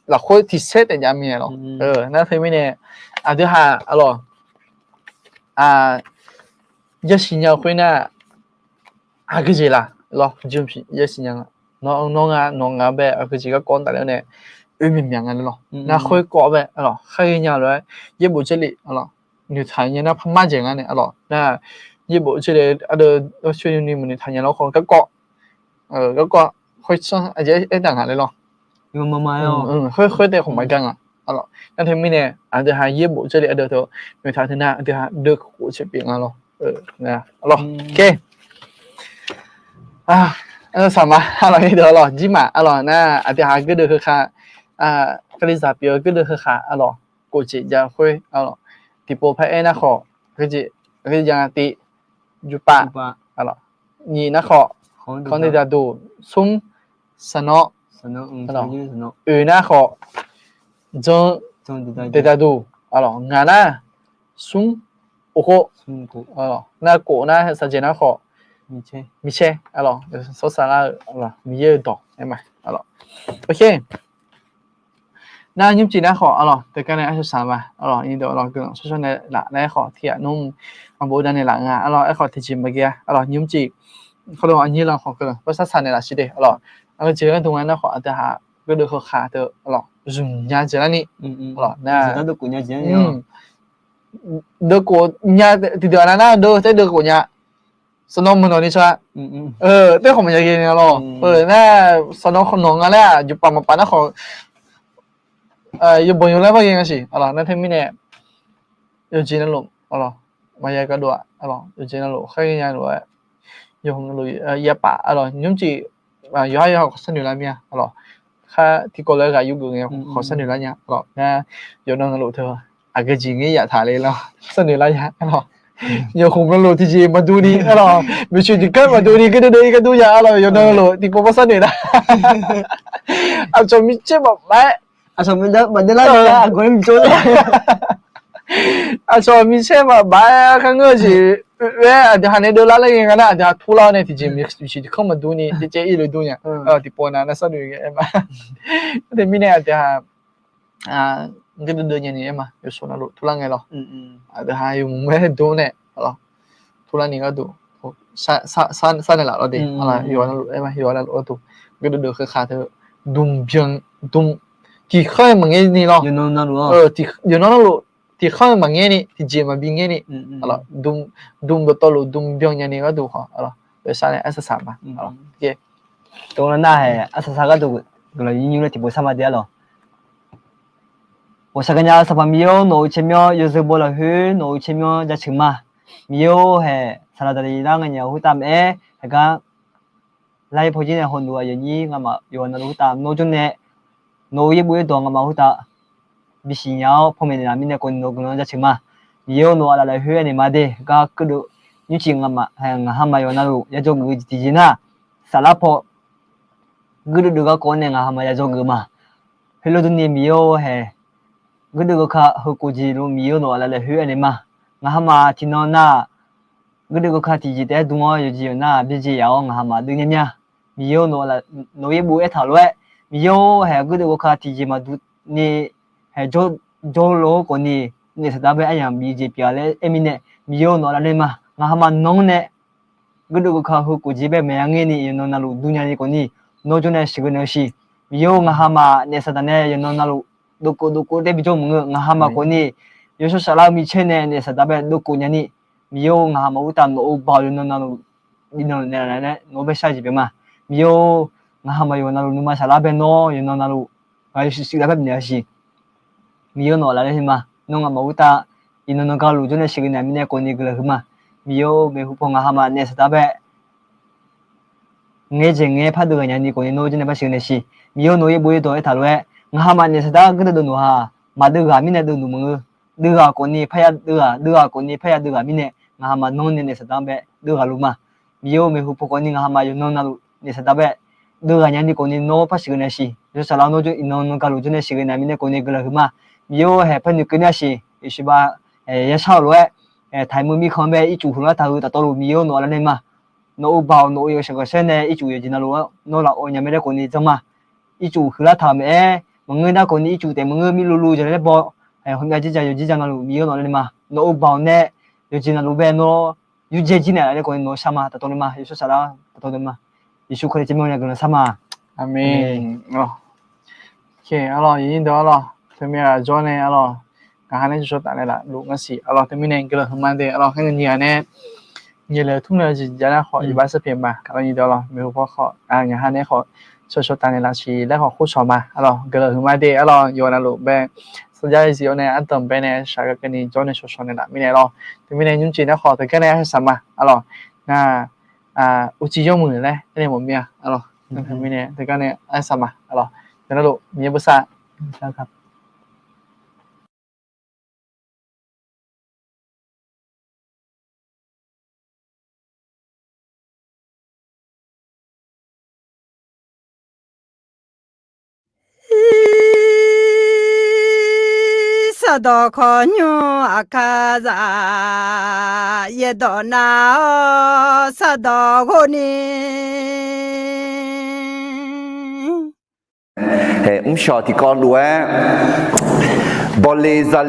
lafkhoer tiq saer taef jav mir-a lawr. Nar teumirnae aqdui ha arlawr, yasiq nya-eu khoer nar, aqgeu jeq laq lawr, yasiq nya nga, nawr nga nawq nga bae aqgeu jeq garkawv-anr tafler-awr nae oe myaq myaq nga lawr. Nar khoerkawv bae arlawr, khar ghae nya lof-aer yaerbof jarlif arlawr, noeqtaq nya nar parmar jaeq ngar nae arlawr, nar yaerbof jarlif ardov aqshoe ni maqnoeqtaq nya lawr khawf garkawv, garkawv khoertsanr aqjeq aertaq nga laer lawr. Khoer khoer taef khawf maqgar nga. Nar teumirnae aqdui ha yaerbof jarlif ardov teu noeqtaq teu nar aqdui ha deuv khof caev pyeuf nga lawr. Saqma arlawr, deuv arlawr, jirmaf arlawr nar aqdui ha gardeuv heukhaq, kalizaq pyeuf-eu gardeuv heukhaq arlawr, kof caev jav khoer arlawr, tiqpov paraer nar khawf, aqgeu jeq jav nga, tiv, jupav, nyiq nar khawf, kawrdeuv daduq, smr, sanqnawr, oeq nar khawf, jan daeqdaduq, ngaq nar, smr, oqkhov, nar kof nar saqjaeq nar khawf, micaer, sawrsaq lar-eu Miqyaer-euq dawq aer ma. Nar nymrcif nar khawf arlawr, teugar nae arsaq saq ma arlawr, nyiq dawq arlawr guiqlanq shawrshawr nae laf nar aerkhawf tiq ghaq nmr, aqbov dav nae laf nga arlawr, aerkhawf tiqjeq maqghae-a arlawr, nymrcif khawf lo aqnyir lan khawf guiqlanq shawrshawr saq nae laf shir de arlawr. Aqgeu jeq gharduq nga nar khawf aqdui ha gardeuv heukhaq teu arlawr zmq nya jeq larni, nar deuvkhof nya tiqdeuq aqnav nar deuv taer deuvkhof nya. Sanqnawv maqnawq ni tsawrhaq, taer khawf maqya ghae ni arlawr. Nar sanqnawv khawf nawq nga laer-aq juqpaf maqpaf nar khawf yawbanq yawlaer par ghae nga siq, aqlawq. Nar teumirnae yawqjeq navluf, aqlawq, maqya gardov-aq, aqlawq, yawqjeq navluf kharghae nya lof-aer, yawqha navluf yapaf, aqlawq, nymrcif yawqhar yawqha khawf sharnoeq lar mir-a, aqlawq. Khar tiqkawv lof-aer ghaq yurgeuf ngae khawf sharnoeq lar nya, aqlawq. Nar yawqnan navluf teu aqgeujeq ngaer yaf taq le lar sharnoeq lar nya, aqlawq. Yawqkhmq navluf tiqjeq maqdur ni, aqlawq, maeqtsoeq tiqkanr maqdur ni, gardeuv deuv-ir gar dur nya, aqlawq. Yawqnan navluf tiqpov par sharnoeq nar, aqcawq micaer maqbaf-aer, aqcawq micaer maqbaf-aer kharngeur-eu jeq oe-aer aqdui ha nae deuvlar laer ghae nga nar, aqdui ha turlar-awr nae tiqjeq maeqtsoeq tiqkanr maqdur ni caev caev-ir le dur nya. Tiqpov nav nar sharnoeq ngae aer ma. Teumirnae aqdui ha gardeuv deuv nya ni aer ma, yawshawr navluf turlar ngae lawr. Aqdui ha yawmuiq muiq-aer dur nae, aqlawq, turlar ni gharduq sharnaeq laf lawr de, yawqha navluf aer ma, yawqha navluf gharduq gardeuv deuv keuv khaq teu, dm byan, dm, tiqkhanr-aer maqngaer ni lawr. Yawqnan navluf tiqkhanr-aer maqngaer ni, tiqjeq maqbi ngaer ni, dm dawqtawvluf dm byan nya ni gharduq khawf, aqlawq, sharnaeq arsaq saq ma. Tov nar nar-aer arsaq saq gharduq guiqlanq nymr nymr laer tiqpov shar ma de, aqlawq. Ghawqshaq gaqnya-eu Sanqpaq Miqyaer-or, nawq-euq tsawrmyanr yawzeu baw lafkhoer nawq-euq tsawrmyanr jaceuq ma. Miqyaer-or, haeq saqlaq daqliq lar ngae nya-eu khoertav maqaer, haeq gar lar-ir pawjir nae hawluf aqyawf nyir ngamaf yawqha navluf khoertav nawr jawrnae, nawq-euq yaerbof yaerdawq ngamaf khoertav bisiq nya-awr panmaeq naeqlaf mirnae kawvni nawq-eu guiqlanq jaceuq ma. Miqyaer-or, nawq aqlaf lafkhoer aernaeq ma de, gar keuvdov nymrcif ngamaf, ngaq ha ma yawqha navluf yajawr geuf-eu jeq tiqjeq nar, saflar paw guirdeuv deuv garkawv-awr nae ngaq ha ma yajawr geuf ma. Heulof durni Miqyaer-or, haeq guirdeuv geuka heukhof jeq luf Miqyaer-or, nawq aqlaf lafkhoer aernaeq ma. Ngaq ha ma tiqnan nar, guirdeuv geuka tiqjeq taef-aer dm-awr yawqjeq yawq nar byaerdzae yaf-awr ngaq ha ma deuv nya mya. Miqyaer-or, nawq-eu yaerbof aertaq lof-aer, Miqyaer-or, haeq guirdeuv geuka tiqjeq maqdur ni, haeq jawr lof-aer khawfni naef saqdaq bae aryamq bi jeq pyeuf-a laer aer mirnae, Miqyaer-or, nawq aqlaf nae ma. Ngaq ha ma nan-anr nae guirdeuv geuka heukhof jeq bae maeq-a ngaer ni yawqnan navluf dur nya ni khawfni nawr jawr nae sheuqghae naeq-eu siq. Miqyaer-or, ngaq ha ma naef saqdaq nae yawqnan navluf dovkov dovkov taef bijawr maqngeur, ngaq ha ma khawfni yawshawr saflar-eu micaer nae naef saqdaq bae dovkov nya ni, Miqyaer-or, ngaq ha ma khoertav nawq-euq baoq yawqnan navluf bifnaeq naeqlaf naeq-aer nawq-anr bae shar-eu jeq pyeuf ma. Miqyaer-or, ngaq ha ma yawqha navluf nuima saflar bae nawr yawqnan navluf ghaq yawshuif shuif lar bae bifnaeq-a siq. Miqyaer-or, nawq aqlaf nae ma. Nawr ngaq ma khoertav iqnan nan gar luf jawr nae sheuqghae naeq mirnae khawfni guiqlanq huiq ma. Miqyaer-or, maeqhu paw ngaq ha ma naef saqdaq bae ngaer jeq ngaer par deuv ghaq nya ni khawfni nawr jawr nae par sheuqghae naeq siq. Miqyaer-or, nawq-eu yaerbof yaerdawq aertaq lof-aer, ngaq ha ma naef saqdaq guirdeuv deuv nawq ha maqdeuv ghaq mirnae deuv nawq maqngeur. Deuv ghaq khawfni parya deuv ghaq, deuv ghaq khawfni parya deuv ghaq mirnae ngaq ha ma nan-anr nae naef saqdaq-anr bae deuv ghaq luf ma. Miqyaer-or, maeqhu paw khawfni ngaq ha ma yawqnan navluf naef saqdaq bae deuv ghaq nya ni khawfni nawr par sheuqghae nae siq. Yawshawr saflar nawr jawr iqnan nan gar luf jawr nae sheuqghae naeq mirnae khawfni guiqlanq huiq ma. Miqyaer-or, haeq par noeqkeuv nya siq. Yeqsur ba yashar-euq lof-aer taqmur mirkhanq-anr bae ircuf huiqlar taq-eu dawqtawvluf Miqyaer-or, nawq aqlaf nae ma. Nawq-euq baoq nawq-euq yawshaef gaqsaer nae ircuf yawqjeq navluf-anr nawr lafov nya mae laer khawfni janr ma. Ircuf huiqlar taq-euq maeq-aer maqngeur nar khawfni ircuf taef maqngeur mirluvluv jaq laer baw, hawmya jirjaq yawqjirjaq navluf Miqyaer-or, nawq aqlaf nae ma. Nawq-euq baoq nae yawqjeq navluf bae nawr yurdzae jir naeq laf laer khawfni nawq-anr shar ma. Dawqtawvluf ma. Yawshawr saflar dawqtawvluf ma. Yeqsur Kali tsawrmyanr nya guiqlanq shar ma. Aqmeq. Aqlawq, aqlawq, teumir ghaq jawr nae aqlawq, ngaq ha nae shawshaw taf naeqlaf luf ngar siq. Aqlawq, teumirnae guiqlanq huiqma de. Aqlawq, khaer ngae nyiq ghaq nae nyiq lef tmr lef-eu jeq ja nar khawf iqbax sar pyaeq ma. Aqlawq, nyiq deuq aqlawq, maeqhu paw khawf ngaq ha nae khawf shawshaw taf naeqlaf siq laer khawf khoer shawq ma. Aqlawq, guiqlanq huiqma de. Aqlawq, yawqha navluf bae sarjax-eu zif-awr nae ardanq bae nae shaq gaq keuvni jawr nae shawshaw naeqlaf mirnae lawr. Teumirnae nymrcif nar khawf teugar nae arsaq ma. Aqlawq, ngar uqcif yawmuiq laer aernaeq mawf mir-a. Aqlawq, mirnae teugar nae arsaq ma. Aqlawq, yawqha navluf Miqyaer bosav Sardawq kawqnymr aqkar zaq, yaerdawq nav-awr sardawq ghov ni. Mrshawq tiqkawv lof-aer bawle zale